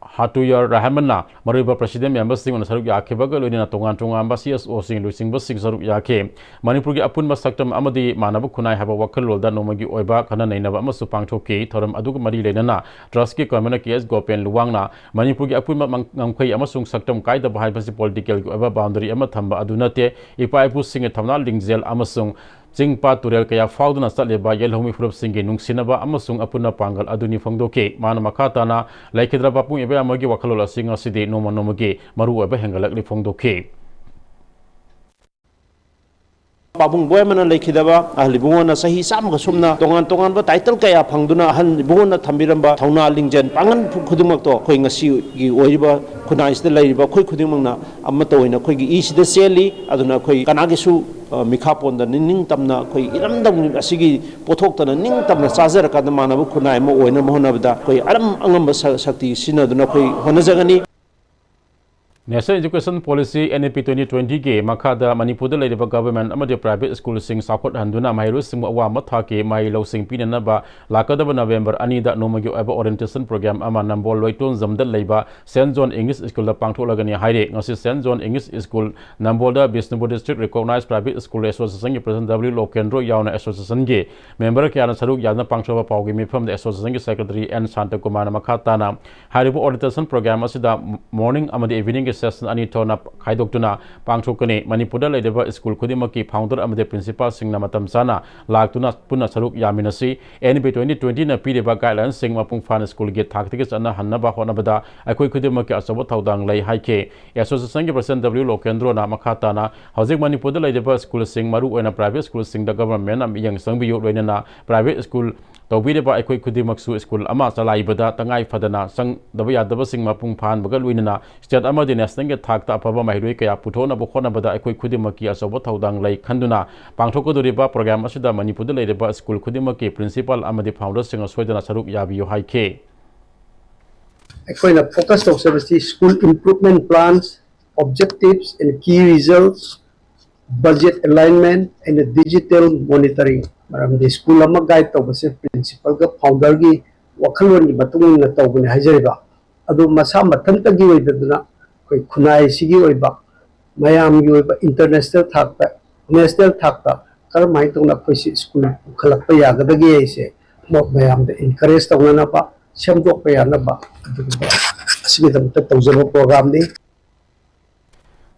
ꯍꯥꯇꯨꯌꯔ ꯔꯍꯃꯟꯅ ꯃꯔꯨꯑꯣꯏꯕ President memberꯁꯤꯡꯅ ꯁꯔꯨꯛ ꯌꯥꯈꯤꯕꯒ ꯂꯣꯏꯅꯅ ꯇꯣꯉꯥꯟ ꯇꯣꯉꯥꯟꯕ CSOꯁꯤꯡ ꯂꯨꯆꯤꯡꯕꯁꯤꯡ ꯁꯔꯨꯛ ꯌꯥꯈꯤ꯫ ꯃꯅꯤꯄꯨꯔꯒꯤ ꯑꯄꯨꯟꯕ ꯁꯛꯇꯝ ꯑꯃꯗꯤ ꯃꯥꯟꯅꯕ ꯈꯨꯟꯅꯥꯏ ꯍꯥꯏꯕ ꯋꯥꯈꯜꯂꯣꯟꯗ ꯅꯣꯡꯃꯒꯤ ꯑꯣꯏꯕ ꯈꯟꯅ ꯅꯩꯅꯕ ꯑꯃꯁꯨ ꯄꯥꯡꯊꯣꯛꯈꯤ꯫ ꯊꯧꯔꯝ ꯑꯗꯨꯒ ꯃꯔꯤ ꯂꯩꯅꯅ Trustꯀꯤ convener K S ꯒꯣꯄꯦꯟ ꯂꯨꯋꯥꯡꯅ ꯃꯅꯤꯄꯨꯔꯒꯤ ꯑꯄꯨꯟꯕ ꯃꯪ-, ꯉꯝꯈꯩ ꯑꯃꯁꯨꯡ ꯁꯛꯇꯝ ꯀꯥꯏꯗꯕ ꯍꯥꯏꯕꯁꯤ politicalꯒꯤ ꯑꯣꯏꯕ boundaryꯑꯃ ꯊꯝꯕ ꯑꯗꯨ ꯅꯠꯇꯦ꯫ ꯏꯄꯥ ꯏꯄꯨꯁꯤꯡꯒꯤ ꯊꯧꯅꯥ ꯂꯤꯡꯖꯦꯜ ꯑꯃꯁꯨꯡ ꯆꯤꯡ ꯄꯥꯠ ꯇꯨꯔꯦꯜ ꯀꯌꯥ ꯐꯥꯎꯗꯨꯅ ꯆꯠꯂꯤꯕ ꯌꯦꯜꯍꯧꯃꯤ ꯐꯨꯔꯨꯞꯁꯤꯡꯒꯤ ꯅꯨꯡꯁꯤꯅꯕ ꯑꯃꯁꯨꯡ ꯑꯄꯨꯟꯕ ꯄꯥꯡꯒꯜ ꯑꯗꯨꯅꯤ ꯐꯣꯡꯗꯣꯛꯈꯤ꯫ ꯃꯥꯅ ꯃꯈꯥ ꯇꯥꯅ ꯂꯩꯈꯤꯗ꯭ꯔꯕ ꯄꯥꯕꯨꯡ ꯏꯕꯣꯌꯥꯃꯒꯤ ꯋꯥꯈꯜꯂꯣꯟ ꯑꯁꯤ ꯉꯁꯤꯗꯤ ꯅꯣꯡꯃ ꯅꯣꯡꯃꯒꯤ ꯃꯔꯨꯑꯣꯏꯕ ꯍꯦꯟꯒꯠꯂꯛꯂꯤ ꯐꯣꯡꯗꯣꯛꯈꯤ꯫ ꯄꯥꯕꯨꯡ ꯏꯕꯣꯌꯥꯃꯅ ꯂꯩꯈꯤꯗꯕ ꯑꯍꯜ ꯏꯕꯨꯡꯉꯣꯅ ꯆꯍꯤ ꯆꯥꯝꯃꯒ ꯁꯨꯝꯅ ꯇꯣꯉꯥꯟ ꯇꯣꯉꯥꯟꯕ title ꯀꯌꯥ ꯐꯪꯗꯨꯅ ꯑꯍꯜ ꯏꯕꯨꯡꯉꯣꯅ ꯊꯝꯕꯤꯔꯝꯕ ꯊꯧꯅꯥ ꯂꯤꯡꯖꯦꯜ ꯄꯥꯡꯒꯜ ꯈꯨꯗꯤꯡꯃꯛꯇꯣ ꯑꯩꯈꯣꯏ ꯉꯁꯤꯒꯤ ꯑꯣꯏꯔꯤꯕ ꯈꯨꯟꯅꯥꯏꯁꯤꯗ ꯂꯩꯔꯤꯕ ꯑꯩꯈꯣꯏ ꯈꯨꯗꯤꯡꯃꯛꯅ ꯑꯃꯠꯇ ꯑꯣꯏꯅ ꯑꯩꯈꯣꯏꯒꯤ ꯏꯁꯤꯗ ꯆꯦꯜꯂꯤ꯫ ꯑꯗꯨꯅ ꯑꯩꯈꯣꯏ ꯀꯅꯥꯒꯤꯁꯨ, ꯑ, ꯃꯤꯈꯥ ꯄꯣꯟꯗ ꯅꯤꯡꯇꯝꯅ ꯑꯩꯈꯣꯏ ꯏꯔꯝꯗꯝ ꯑꯁꯤꯒꯤ ꯄꯣꯠꯊꯣꯛꯇꯅ ꯅꯤꯡꯇꯝꯅ ꯆꯥꯖꯔꯀꯥꯟꯗ ꯃꯥꯟꯅꯕ ꯈꯨꯟꯅꯥꯏ ꯑꯃ ꯑꯣꯏꯅꯕ ꯍꯣꯠꯅꯕꯗ ꯑꯩꯈꯣꯏ ꯑꯔꯝ ꯑꯉꯝꯕ ꯁ-, ꯁꯛꯇꯤ ꯁꯤꯖꯤꯟꯅꯗꯨꯅ ꯑꯩꯈꯣꯏ ꯍꯣꯠꯅꯖꯒꯅꯤ꯫ National Education Policy, N E P twenty twentyꯒꯤ ꯃꯈꯥꯗ ꯃꯅꯤꯄꯨꯔꯗ ꯂꯩꯔꯤꯕ government ꯑꯃꯗꯤ private schoolꯁꯤꯡ ꯆꯥꯎꯈꯠꯍꯟꯗꯨꯅ ꯃꯍꯩꯔꯣꯏꯁꯤꯡꯕꯨ ꯑꯋꯥꯡꯕ ꯊꯥꯛꯀꯤ ꯃꯍꯩ ꯂꯧꯁꯤꯡ ꯄꯤꯅꯅꯕ ꯂꯥꯛꯀꯗꯕ November ꯑꯅꯤꯗ ꯅꯣꯡꯃꯒꯤ ꯑꯣꯏꯕ orientation program ꯑꯃ ꯅꯝꯕꯣꯜ ꯂꯣꯏꯇꯣꯟꯖꯝꯗ ꯂꯩꯕ Saint John English Schoolꯗ ꯄꯥꯡꯊꯣꯛꯂꯒꯅꯤ ꯍꯥꯏꯔꯤ꯫ ꯉꯁꯤ Saint John English School ꯅꯝꯕꯣꯜꯗ Bishnupur District Recognized Private School Associationꯒꯤ President W ꯂꯣꯀꯦꯟꯗ꯭ꯔꯣ ꯌꯥꯎꯅ associationꯒꯤ member ꯀꯌꯥꯅ ꯁꯔꯨꯛ ꯌꯥꯗꯨꯅ ꯄꯥꯡꯊꯣꯛꯄ ꯄꯥꯎꯒꯤ ꯃꯤꯐꯝꯗ associationꯒꯤ secretary N ꯁꯥꯟꯇꯀꯨꯃꯥꯔꯅ ꯃꯈꯥ ꯇꯥꯅ ꯍꯥꯏꯔꯤꯕ orientation program ꯑꯁꯤꯗ morning ꯑꯃꯗꯤ eveningꯒꯤ ꯁꯦꯁꯟ ꯑꯅꯤ ꯊꯣꯛꯅ ꯈꯥꯏꯗꯣꯛꯇꯨꯅ ꯄꯥꯡꯊꯣꯛꯀꯅꯤ꯫ ꯃꯅꯤꯄꯨꯔꯗ ꯂꯩꯔꯤꯕ ꯁ꯭ꯀꯨꯜ ꯈꯨꯗꯤꯡꯃꯛꯀꯤ ꯐꯥꯎꯟꯗꯔ ꯑꯃꯗꯤ ꯄ꯭ꯔꯤꯟꯁꯤꯄꯥꯜꯁꯤꯡꯅ ꯃꯇꯝ ꯆꯥꯅ ꯂꯥꯛꯇꯨꯅ ꯄꯨꯟꯅ ꯁꯔꯨꯛ ꯌꯥꯃꯤꯟꯅꯁꯤ꯫ ꯑꯦꯟ ꯕꯤ ꯇ꯭ꯋꯦꯟꯇꯤ ꯇ꯭ꯋꯦꯟꯇꯤꯅ ꯄꯤꯔꯤꯕ ꯒꯥꯏꯗꯂꯥꯏꯟꯁꯤꯡ ꯃꯄꯨꯡ ꯐꯥꯅ ꯁ꯭ꯀꯨꯜꯒꯤ ꯊꯥꯛꯇꯒꯤ ꯆꯠꯅꯍꯟꯅꯕ ꯍꯣꯠꯅꯕꯗ ꯑꯩꯈꯣꯏ ꯈꯨꯗꯤꯡꯃꯛꯀꯤ ꯑꯆꯧꯕ ꯊꯧꯗꯥꯡ ꯂꯩ ꯍꯥꯏꯈꯤ꯫ ꯑꯦꯁꯣꯁꯤꯌꯦꯁꯟꯒꯤ ꯄ꯭ꯔꯁꯤꯗꯦꯟꯠ ꯗꯕ꯭ꯂꯤꯎ ꯂꯣꯀꯦꯟꯗ꯭ꯔꯣꯅ ꯃꯈꯥ ꯇꯥꯅ ꯍꯧꯖꯤꯛ ꯃꯅꯤꯄꯨꯔꯗ ꯂꯩꯔꯤꯕ ꯁ꯭ꯀꯨꯜꯁꯤꯡ, ꯃꯔꯨꯑꯣꯏꯅ ꯄ꯭ꯔꯥꯏꯚꯦꯠ ꯁ꯭ꯀꯨꯜꯁꯤꯡꯗ ꯒꯚꯔꯟꯃꯦꯟꯠꯅ ꯃꯤꯠꯌꯦꯡ ꯆꯪꯕꯤꯌꯨ, ꯂꯣꯏꯅꯅ ꯄ꯭ꯔꯥꯏꯚꯦꯠ ꯁ꯭ꯀꯨꯜ ꯇꯧꯕꯤꯔꯤꯕ ꯑꯩꯈꯣꯏ ꯈꯨꯗꯤꯡꯃꯛꯁꯨ ꯁ꯭ꯀꯨꯜ ꯑꯃ ꯆꯂꯥꯏꯕꯗ ꯇꯉꯥꯏ ꯐꯗꯅ ꯆꯪꯗꯕ ꯌꯥꯗꯕꯁꯤꯡ ꯃꯄꯨꯡ ꯐꯥꯍꯟꯕꯒ ꯂꯣꯏꯅꯅ ꯁ꯭ꯇꯦꯠ ꯑꯃꯗꯤ ꯅꯦꯁꯅꯦꯜꯒꯤ ꯊꯥꯛꯇ ꯑꯐꯕ ꯃꯍꯩꯔꯣꯏ ꯀꯌꯥ ꯄꯨꯊꯣꯛꯅꯕ ꯍꯣꯠꯅꯕꯗ ꯑꯩꯈꯣꯏ ꯈꯨꯗꯤꯡꯃꯛꯀꯤ ꯑꯆꯧꯕ ꯊꯧꯗꯥꯡ ꯂꯩ ꯈꯟꯗꯨꯅ ꯄꯥꯡꯊꯣꯛꯀꯗꯧꯔꯤꯕ ꯄ꯭ꯔꯣꯒ꯭ꯔꯥꯝ ꯑꯁꯤꯗ ꯃꯅꯤꯄꯨꯔꯗ ꯂꯩꯔꯤꯕ ꯁ꯭ꯀꯨꯜ ꯈꯨꯗꯤꯡꯃꯛꯀꯤ ꯄ꯭ꯔꯤꯟꯁꯤꯄꯥꯜ ꯑꯃꯗꯤ ꯐꯥꯎꯟꯗꯔꯁꯤꯡ ꯁꯣꯏꯗꯅ ꯁꯔꯨꯛ ꯌꯥꯕꯤꯌꯨ ꯍꯥꯏꯈꯤ꯫ ꯑꯩꯈꯣꯏꯅ focus ꯇꯧꯖꯕꯁꯤ school improvement plans, objectives and key results, budget alignment and digital monitoring꯫ ꯃꯔꯝꯗꯤ ꯁ꯭ꯀꯨꯜ ꯑꯃ ꯒꯥꯏꯗ ꯇꯧꯕꯁꯦ ꯄ꯭ꯔꯤꯟꯁꯤꯄꯜꯒ ꯐꯥꯎꯟꯗꯔꯒꯤ ꯋꯥꯈꯜꯂꯣꯟꯒꯤ ꯃꯇꯨꯡ ꯏꯟꯅ ꯇꯧꯕꯅꯤ ꯍꯥꯏꯖꯔꯤꯕ꯫ ꯑꯗꯨ ꯃꯁꯥ ꯃꯊꯟꯇꯒꯤ ꯑꯣꯏꯗꯗꯅ ꯑꯩꯈꯣꯏ ꯈꯨꯟꯅꯥꯏꯁꯤꯒꯤ ꯑꯣꯏꯕ, ꯃꯌꯥꯝꯒꯤ ꯑꯣꯏꯕ, ꯏꯟꯇꯔꯅꯦꯁꯅꯦꯜ ꯊꯥꯛꯇ, ꯅꯦꯁꯅꯦꯜ ꯊꯥꯛꯇ ꯀꯔꯝꯍꯥꯏꯅ ꯇꯧꯅ ꯑꯩꯈꯣꯏꯁꯤ ꯁ꯭ꯀꯨꯜ ꯄꯨꯈꯠꯂꯛꯄ ꯌꯥꯒꯗꯒꯦ ꯍꯥꯏꯁꯦ ꯃꯌꯥꯝꯗ ꯏꯟꯀꯔꯦꯖ ꯇꯧꯅꯅꯕ, ꯁꯦꯝꯗꯣꯛꯄ ꯌꯥꯅꯕ, ꯑꯗꯨꯒꯨꯝꯕ ꯑꯁꯤꯒꯤꯗꯃꯛꯇ ꯇꯧꯖꯕ ꯄ꯭ꯔꯣꯒ꯭ꯔꯥꯝꯅꯤ꯫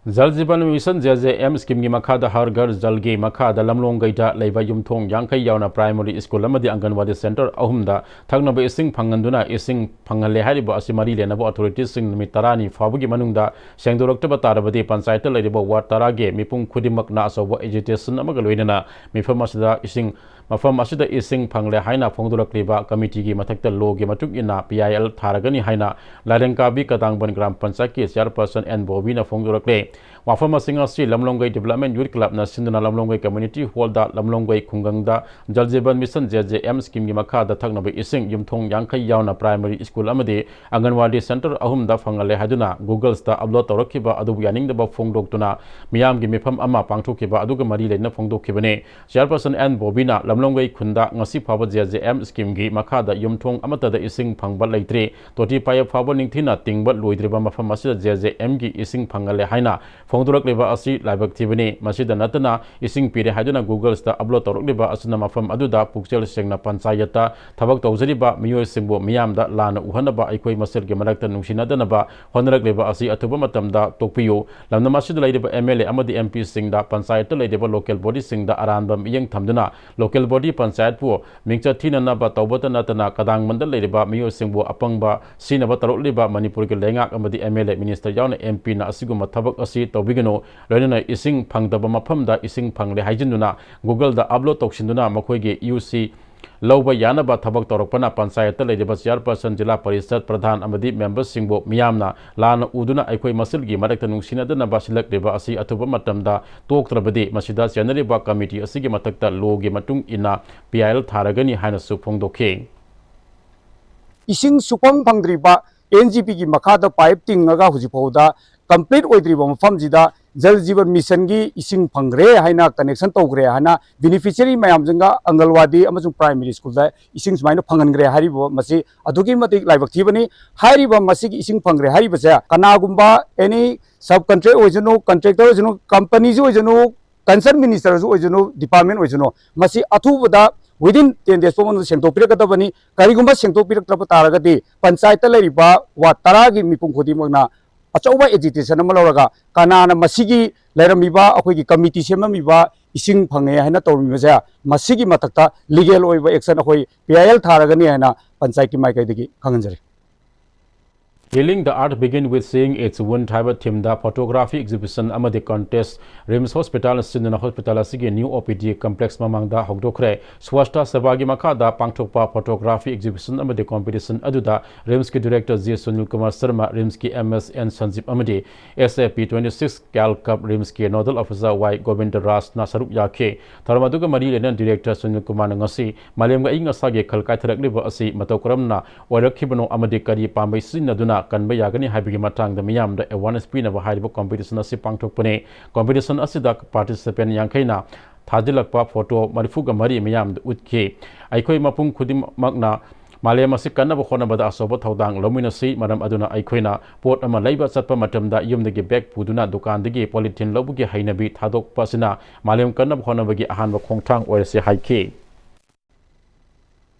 ꯖꯜ ꯖꯤꯕꯟ ꯃꯤꯁꯟ, ꯖꯦ ꯖꯦ ꯑꯦꯝ ꯁ꯭ꯀꯤꯝꯒꯤ ꯃꯈꯥꯗ ꯍꯔ ꯘꯔ ꯖꯜꯒꯤ ꯃꯈꯥꯗ ꯂꯝꯂꯣꯡꯒꯩꯗ ꯂꯩꯕ ꯌꯨꯝꯊꯣꯡ ꯌꯥꯡꯈꯩ ꯌꯥꯎꯅ ꯄ꯭ꯔꯥꯏꯃꯔꯤ ꯁ꯭ꯀꯨꯜ ꯑꯃꯗꯤ ꯑꯪꯒꯟꯋꯥꯗꯤ ꯁꯦꯟꯇꯔ ꯑꯍꯨꯝꯗ ꯊꯛꯅꯕ ꯏꯁꯤꯡ ꯐꯪꯍꯟꯗꯨꯅ ꯏꯁꯤꯡ ꯐꯪꯍꯜꯂꯦ ꯍꯥꯏꯔꯤꯕ ꯑꯁꯤ ꯃꯔꯤ ꯂꯩꯅꯕ ꯑꯣꯊꯣꯔꯤꯇꯤꯁꯤꯡ ꯅꯨꯃꯤꯠ ꯇꯔꯥꯅꯤ ꯐꯥꯎꯕꯒꯤ ꯃꯅꯨꯡꯗ ꯁꯦꯡꯗꯣꯔꯛꯇꯕ ꯇꯥꯔꯕꯗꯤ ꯄꯟꯆꯥꯌꯠꯇ ꯂꯩꯔꯤꯕ ꯋꯥꯔꯗ ꯇꯔꯥꯒꯤ ꯃꯤꯄꯨꯝ ꯈꯨꯗꯤꯡꯃꯛꯅ ꯑꯆꯧꯕ ꯑꯦꯖꯤꯇꯦꯁꯟ ꯑꯃꯒ ꯂꯣꯏꯅꯅ ꯃꯤꯐꯝ ꯑꯁꯤꯗ ꯏꯁꯤꯡ ꯃꯐꯝ ꯑꯁꯤꯗ ꯏꯁꯤꯡ ꯐꯪꯂꯦ ꯍꯥꯏꯅ ꯐꯣꯡꯗꯣꯔꯛꯂꯤꯕ ꯀꯃꯤꯇꯤꯒꯤ ꯃꯊꯛꯇ ꯂꯣꯒꯤ ꯃꯇꯨꯡ ꯏꯟꯅ ꯄꯤ ꯑꯥꯏ ꯑꯦꯜ ꯊꯥꯔꯒꯅꯤ ꯍꯥꯏꯅ ꯂꯥꯏꯔꯦꯟꯀꯥꯕꯤ ꯀꯇꯥꯡꯕꯟ ꯒ꯭ꯔꯥꯝ ꯄꯟꯆꯥꯌꯠꯀꯤ ꯆꯤꯌꯔꯄꯔꯁꯟ ꯑꯦꯟ ꯕꯣꯕꯤꯅ ꯐꯣꯡꯗꯣꯔꯛꯂꯦ꯫ ꯋꯥꯐꯝ ꯑꯁꯤꯡ ꯑꯁꯤ ꯂꯝꯂꯣꯡꯒꯩ ꯗꯤꯕꯦꯂꯞꯃꯦꯟ ꯌꯨꯠ ꯀ꯭ꯂꯕꯅ ꯁꯤꯟꯗꯨꯅ ꯂꯝꯂꯣꯡꯒꯩ ꯀꯝꯃ꯭ꯌꯨꯅꯤꯇꯤ ꯍꯣꯜꯗ ꯂꯝꯂꯣꯡꯒꯩ ꯈꯨꯡꯒꯪꯗ ꯖꯜ ꯖꯤꯕꯟ ꯃꯤꯁꯟ, ꯖꯦ ꯖꯦ ꯑꯦꯝ ꯁ꯭ꯀꯤꯝꯒꯤ ꯃꯈꯥꯗ ꯊꯛꯅꯕ ꯏꯁꯤꯡ ꯌꯨꯝꯊꯣꯡ ꯌꯥꯡꯈꯩ ꯌꯥꯎꯅ ꯄ꯭ꯔꯥꯏꯃꯔꯤ ꯁ꯭ꯀꯨꯜ ꯑꯃꯗꯤ ꯑꯪꯒꯟꯋꯥꯗꯤ ꯁꯦꯟꯇꯔ ꯑꯍꯨꯝꯗ ꯐꯪꯍꯜꯂꯦ ꯍꯥꯏꯗꯨꯅ ꯒꯨꯒꯜꯁꯇ ꯑꯞꯂꯣꯗ ꯇꯧꯔꯛꯈꯤꯕ ꯑꯗꯨꯕꯨ ꯌꯥꯅꯤꯡꯗꯕ ꯐꯣꯡꯗꯣꯛꯇꯨꯅ ꯃꯤꯌꯥꯝꯒꯤ ꯃꯤꯐꯝ ꯑꯃ ꯄꯥꯡꯊꯣꯛꯈꯤꯕ ꯑꯗꯨꯒ ꯃꯔꯤ ꯂꯩꯅꯅ ꯐꯣꯡꯗꯣꯛꯈꯤꯕꯅꯤ꯫ ꯆꯤꯌꯔꯄꯔꯁꯟ ꯑꯦꯟ ꯕꯣꯕꯤꯅ ꯂꯝꯂꯣꯡꯒꯩ ꯈꯨꯟꯗ ꯉꯁꯤ ꯐꯥꯎꯕ ꯖꯦ ꯖꯦ ꯑꯦꯝ ꯁ꯭ꯀꯤꯝꯒꯤ ꯃꯈꯥꯗ ꯌꯨꯝꯊꯣꯡ ꯑꯃꯠꯇꯗ ꯏꯁꯤꯡ ꯐꯪꯕ ꯂꯩꯇ꯭ꯔꯤ꯫ ꯇꯣꯇꯤ ꯄꯥꯏꯞ ꯐꯥꯎꯕ ꯅꯤꯡꯊꯤꯅ ꯇꯤꯡꯕ ꯂꯣꯏꯗ꯭ꯔꯤꯕ ꯃꯐꯝ ꯑꯁꯤꯗ ꯖꯦ ꯖꯦ ꯑꯦꯝꯒꯤ ꯏꯁꯤꯡ ꯐꯪꯍꯜꯂꯦ ꯍꯥꯏꯅ ꯐꯣꯡꯗꯣꯔꯛꯂꯤꯕ ꯑꯁꯤ ꯂꯥꯏꯕꯛ ꯊꯤꯕꯅꯤ꯫ ꯃꯁꯤꯗ ꯅꯠꯇꯅ, ꯏꯁꯤꯡ ꯄꯤꯔꯦ ꯍꯥꯏꯗꯨꯅ Google-ꯗ upload ꯇꯧꯔꯛꯂꯤꯕ ꯑꯁꯤꯅ ꯃꯐꯝ ꯑꯗꯨꯗ ꯄꯨꯛꯆꯦꯜ ꯁꯦꯡꯅ ꯄꯟꯆꯥꯌꯠꯇ ꯊꯕꯛ ꯇꯧꯖꯔꯤꯕ ꯃꯤꯑꯣꯏꯁꯤꯡꯕꯨ ꯃꯤꯌꯥꯝꯗ ꯂꯥꯟꯅ ꯎꯍꯟꯅꯕ, ꯑꯩꯈꯣꯏ ꯃꯁꯦꯜꯒꯤ ꯃꯔꯛꯇ ꯅꯨꯡꯁꯤꯅꯗꯅꯕ ꯍꯣꯠꯅꯔꯛꯂꯤꯕ ꯑꯁꯤ ꯑꯊꯨꯕ ꯃꯇꯝꯗ ꯇꯣꯛꯄꯤꯌꯨ꯫ ꯂꯝꯗꯝ ꯑꯁꯤꯗ ꯂꯩꯔꯤꯕ M L A ꯑꯃꯗꯤ M P-ꯁꯤꯡꯗ, ꯄꯟꯆꯥꯌꯠꯇ ꯂꯩꯔꯤꯕ local body-ꯁꯤꯡꯗ ꯑꯔꯥꯟꯕ ꯃꯤꯠꯌꯦꯡ ꯊꯝꯗꯨꯅ local body ꯄꯟꯆꯥꯌꯠꯄꯨ ꯃꯤꯡꯆꯠ ꯊꯤꯅꯅꯕ ꯇꯧꯕꯇ ꯅꯠꯇꯅ, ꯀꯗꯥꯡꯃꯟꯗ ꯂꯩꯔꯤꯕ ꯃꯤꯑꯣꯏꯁꯤꯡꯕꯨ ꯑꯄꯪꯕ ꯁꯤꯖꯤꯟꯅꯕ ꯇꯧꯔꯛꯂꯤꯕ ꯃꯅꯤꯄꯨꯔꯒꯤ ꯂꯩꯉꯥꯛ ꯑꯃꯗꯤ M L A, minister ꯌꯥꯎꯅ M P-ꯅ ꯑꯁꯤꯒꯨꯝꯕ ꯊꯕꯛ ꯑꯁꯤ ꯇꯧꯕꯤꯒꯅꯨ꯫ ꯂꯣꯏꯅꯅ ꯏꯁꯤꯡ ꯐꯪꯗꯕ ꯃꯐꯝꯗ ꯏꯁꯤꯡ ꯐꯪꯂꯦ ꯍꯥꯏꯖꯤꯟꯗꯨꯅ Google-ꯗ upload ꯇꯧꯁꯤꯟꯗꯨꯅ ꯃꯈꯣꯏꯒꯤ U C ꯂꯧꯕ ꯌꯥꯅꯕ ꯊꯕꯛ ꯇꯧꯔꯛꯄꯅ ꯄꯟꯆꯥꯌꯠꯇ ꯂꯩꯔꯤꯕ chairperson, ꯖꯤꯂꯥ ꯄꯔꯤꯁꯠ ꯄ꯭ꯔꯙꯥꯟ ꯑꯃꯗꯤ member-ꯁꯤꯡꯕꯨ ꯃꯤꯌꯥꯝꯅ ꯂꯥꯟꯅ ꯎꯗꯨꯅ ꯑꯩꯈꯣꯏ ꯃꯁꯦꯜꯒꯤ ꯃꯔꯛꯇ ꯅꯨꯡꯁꯤꯅꯗꯅꯕ ꯁꯤꯜꯂꯛꯂꯤꯕ ꯑꯁꯤ ꯑꯊꯨꯕ ꯃꯇꯝꯗ ꯇꯣꯛꯇ꯭ꯔꯕꯗꯤ ꯃꯁꯤꯗ ꯆꯦꯟꯅꯔꯤꯕ committee ꯑꯁꯤꯒꯤ ꯃꯊꯛꯇ law-ꯒꯤ ꯃꯇꯨꯡ ꯏꯟꯅ P I L ꯊꯥꯔꯒꯅꯤ ꯍꯥꯏꯅꯁꯨ ꯐꯣꯡꯗꯣꯛꯈꯤ꯫ ꯏꯁꯤꯡ ꯁꯨꯐꯪ ꯐꯪꯗ꯭ꯔꯤꯕ N G P-ꯒꯤ ꯃꯈꯥꯗ pipe ꯇꯤꯡꯉꯒ ꯍꯧꯖꯤꯛ ꯐꯥꯎꯗ complete ꯑꯣꯏꯗ꯭ꯔꯤꯕ ꯃꯐꯝꯁꯤꯗ ꯖꯜ ꯖꯤꯕꯟ ꯃꯤꯁꯟꯒꯤ ꯏꯁꯤꯡ ꯐꯪꯈ꯭ꯔꯦ ꯍꯥꯏꯅ, connection ꯇꯧꯈ꯭ꯔꯦ ꯍꯥꯏꯅ beneficiary ꯃꯌꯥꯝꯁꯤꯡꯒ ꯑꯪꯒꯜꯋꯥꯗꯤ ꯑꯃꯁꯨꯡ primary school-ꯗ ꯏꯁꯤꯡ ꯁꯨꯃꯥꯏꯅ ꯐꯪꯍꯟꯈ꯭ꯔꯦ ꯍꯥꯏꯔꯤꯕ, ꯃꯁꯤ ꯑꯗꯨꯛꯀꯤ ꯃꯇꯤꯛ ꯂꯥꯏꯕꯛ ꯊꯤꯕꯅꯤ꯫ ꯍꯥꯏꯔꯤꯕ ꯃꯁꯤꯒꯤ ꯏꯁꯤꯡ ꯐꯪꯈ꯭ꯔꯦ ꯍꯥꯏꯔꯤꯕꯁꯦ ꯀꯅꯥꯒꯨꯝꯕ any sub contract ꯑꯣꯏꯁꯅꯨ, contractor ꯑꯣꯏꯁꯅꯨ, company-ꯁꯨ ꯑꯣꯏꯁꯅꯨ, concerned minister-ꯁꯨ ꯑꯣꯏꯁꯅꯨ, department ꯑꯣꯏꯁꯅꯨ, ꯃꯁꯤ ꯑꯊꯨꯕꯗ within ten days ꯐꯥꯎ ꯃꯅꯨꯡꯗ ꯁꯦꯡꯗꯣꯛꯄꯤꯔꯛꯀꯗꯕꯅꯤ꯫ ꯀꯔꯤꯒꯨꯝꯕ ꯁꯦꯡꯗꯣꯛꯄꯤꯔꯛꯇ꯭ꯔꯕ ꯇꯥꯔꯒꯗꯤ ꯄꯟꯆꯥꯌꯠꯇ ꯂꯩꯔꯤꯕ ward ꯇꯔꯥꯒꯤ ꯃꯤꯄꯨꯝ ꯈꯨꯗꯤꯡꯃꯛꯅ ꯑꯆꯧꯕ agitation ꯑꯃ ꯂꯧꯔꯒ ꯀꯅꯥꯅ ꯃꯁꯤꯒꯤ ꯂꯩꯔꯝꯃꯤꯕ ꯑꯩꯈꯣꯏꯒꯤ committee ꯁꯦꯝꯂꯝꯃꯤꯕ ꯏꯁꯤꯡ ꯐꯪꯉꯦ ꯍꯥꯏꯅ ꯇꯧꯔꯝꯃꯤꯕꯁꯦ, ꯃꯁꯤꯒꯤ ꯃꯊꯛꯇ legal ꯑꯣꯏꯕ action ꯑꯩꯈꯣꯏ P I L ꯊꯥꯔꯒꯅꯤ ꯍꯥꯏꯅ ꯄꯟꯆꯥꯌꯠꯀꯤ ꯃꯥꯏꯀꯩꯗꯒꯤ ꯈꯪꯍꯟꯖꯔꯤ꯫ Healing the Earth Begin with Seeing Its Wound ꯍꯥꯏꯕ theme-ꯗ photography exhibition ꯑꯃꯗꯤ contest RIMS hospital ꯁꯤꯟꯗꯨꯅ hospital ꯑꯁꯤꯒꯤ new O P D complex ꯃꯃꯥꯡꯗ ꯍꯧꯗꯣꯛꯈ꯭ꯔꯦ꯫ Swachhta Sevagi ꯃꯈꯥꯗ ꯄꯥꯡꯊꯣꯛꯄ photography exhibition ꯑꯃꯗꯤ competition ꯑꯗꯨꯗ RIMS-ꯀꯤ director G Sunil Kumar Sharma, RIMS-ꯀꯤ M S N Sanjeev ꯑꯃꯗꯤ S A P twenty six Cal Cup RIMS-ꯀꯤ nodal officer Y Govinda Raj-ꯅ ꯁꯔꯨꯛ ꯌꯥꯈꯤ꯫ ꯊꯧꯔꯝ ꯑꯗꯨꯒ ꯃꯔꯤ ꯂꯩꯅꯅ director Sunil Kumar-ꯅ ꯉꯁꯤ ꯃꯥꯂꯦꯝꯒ ꯑꯏꯪ ꯑꯁꯥꯒꯤ ꯈꯜ ꯀꯥꯏꯊꯔꯛꯂꯤꯕ ꯑꯁꯤ ꯃꯇꯧ ꯀꯔꯝꯅ ꯑꯣꯏꯔꯛꯈꯤꯕꯅꯣ ꯑꯃꯗꯤ ꯀꯔꯤ ꯄꯥꯝꯕꯩ ꯁꯤꯖꯤꯟꯅꯗꯨꯅ ꯀꯟꯕ ꯌꯥꯒꯅꯤ ꯍꯥꯏꯕꯒꯤ ꯃꯇꯥꯡꯗ ꯃꯤꯌꯥꯝꯗ awareness ꯄꯤꯅꯕ ꯍꯥꯏꯔꯤꯕ competition ꯑꯁꯤ ꯄꯥꯡꯊꯣꯛꯄꯅꯤ꯫ Competition ꯑꯁꯤꯗ participant ꯌꯥꯡꯈꯩꯅ ꯊꯥꯖꯤꯜꯂꯛꯄ photo ꯃꯔꯤꯐꯨꯒ ꯃꯔꯤ ꯃꯤꯌꯥꯝꯗ ꯎꯠꯈꯤ꯫ ꯑꯩꯈꯣꯏ ꯃꯄꯨꯝ ꯈꯨꯗꯤꯡꯃꯛꯅ ꯃꯥꯂꯦꯝ ꯑꯁꯤ ꯀꯟꯅꯕ ꯍꯣꯠꯅꯕꯗ ꯑꯆꯧꯕ ꯊꯧꯗꯥꯡ ꯂꯧꯃꯤꯟꯅꯁꯤ꯫ ꯃꯔꯝ ꯑꯗꯨꯅ ꯑꯩꯈꯣꯏꯅ ꯄꯣꯠ ꯑꯃ ꯂꯩꯕ ꯆꯠꯄ ꯃꯇꯝꯗ ꯌꯨꯝꯗꯒꯤ ꯕꯦꯒ ꯄꯨꯗꯨꯅ ꯗꯨꯀꯥꯟꯗꯒꯤ ꯄꯣꯂꯤꯊꯤꯟ ꯂꯧꯕꯒꯤ ꯍꯩꯅꯕꯤ ꯊꯥꯗꯣꯛꯄ ꯑꯁꯤꯅ ꯃꯥꯂꯦꯝ ꯀꯟꯅꯕ ꯍꯣꯠꯅꯕꯒꯤ ꯑꯍꯥꯟꯕ ꯈꯣꯡꯊꯥꯡ ꯑꯣꯏꯔꯁꯤ ꯍꯥꯏꯈꯤ꯫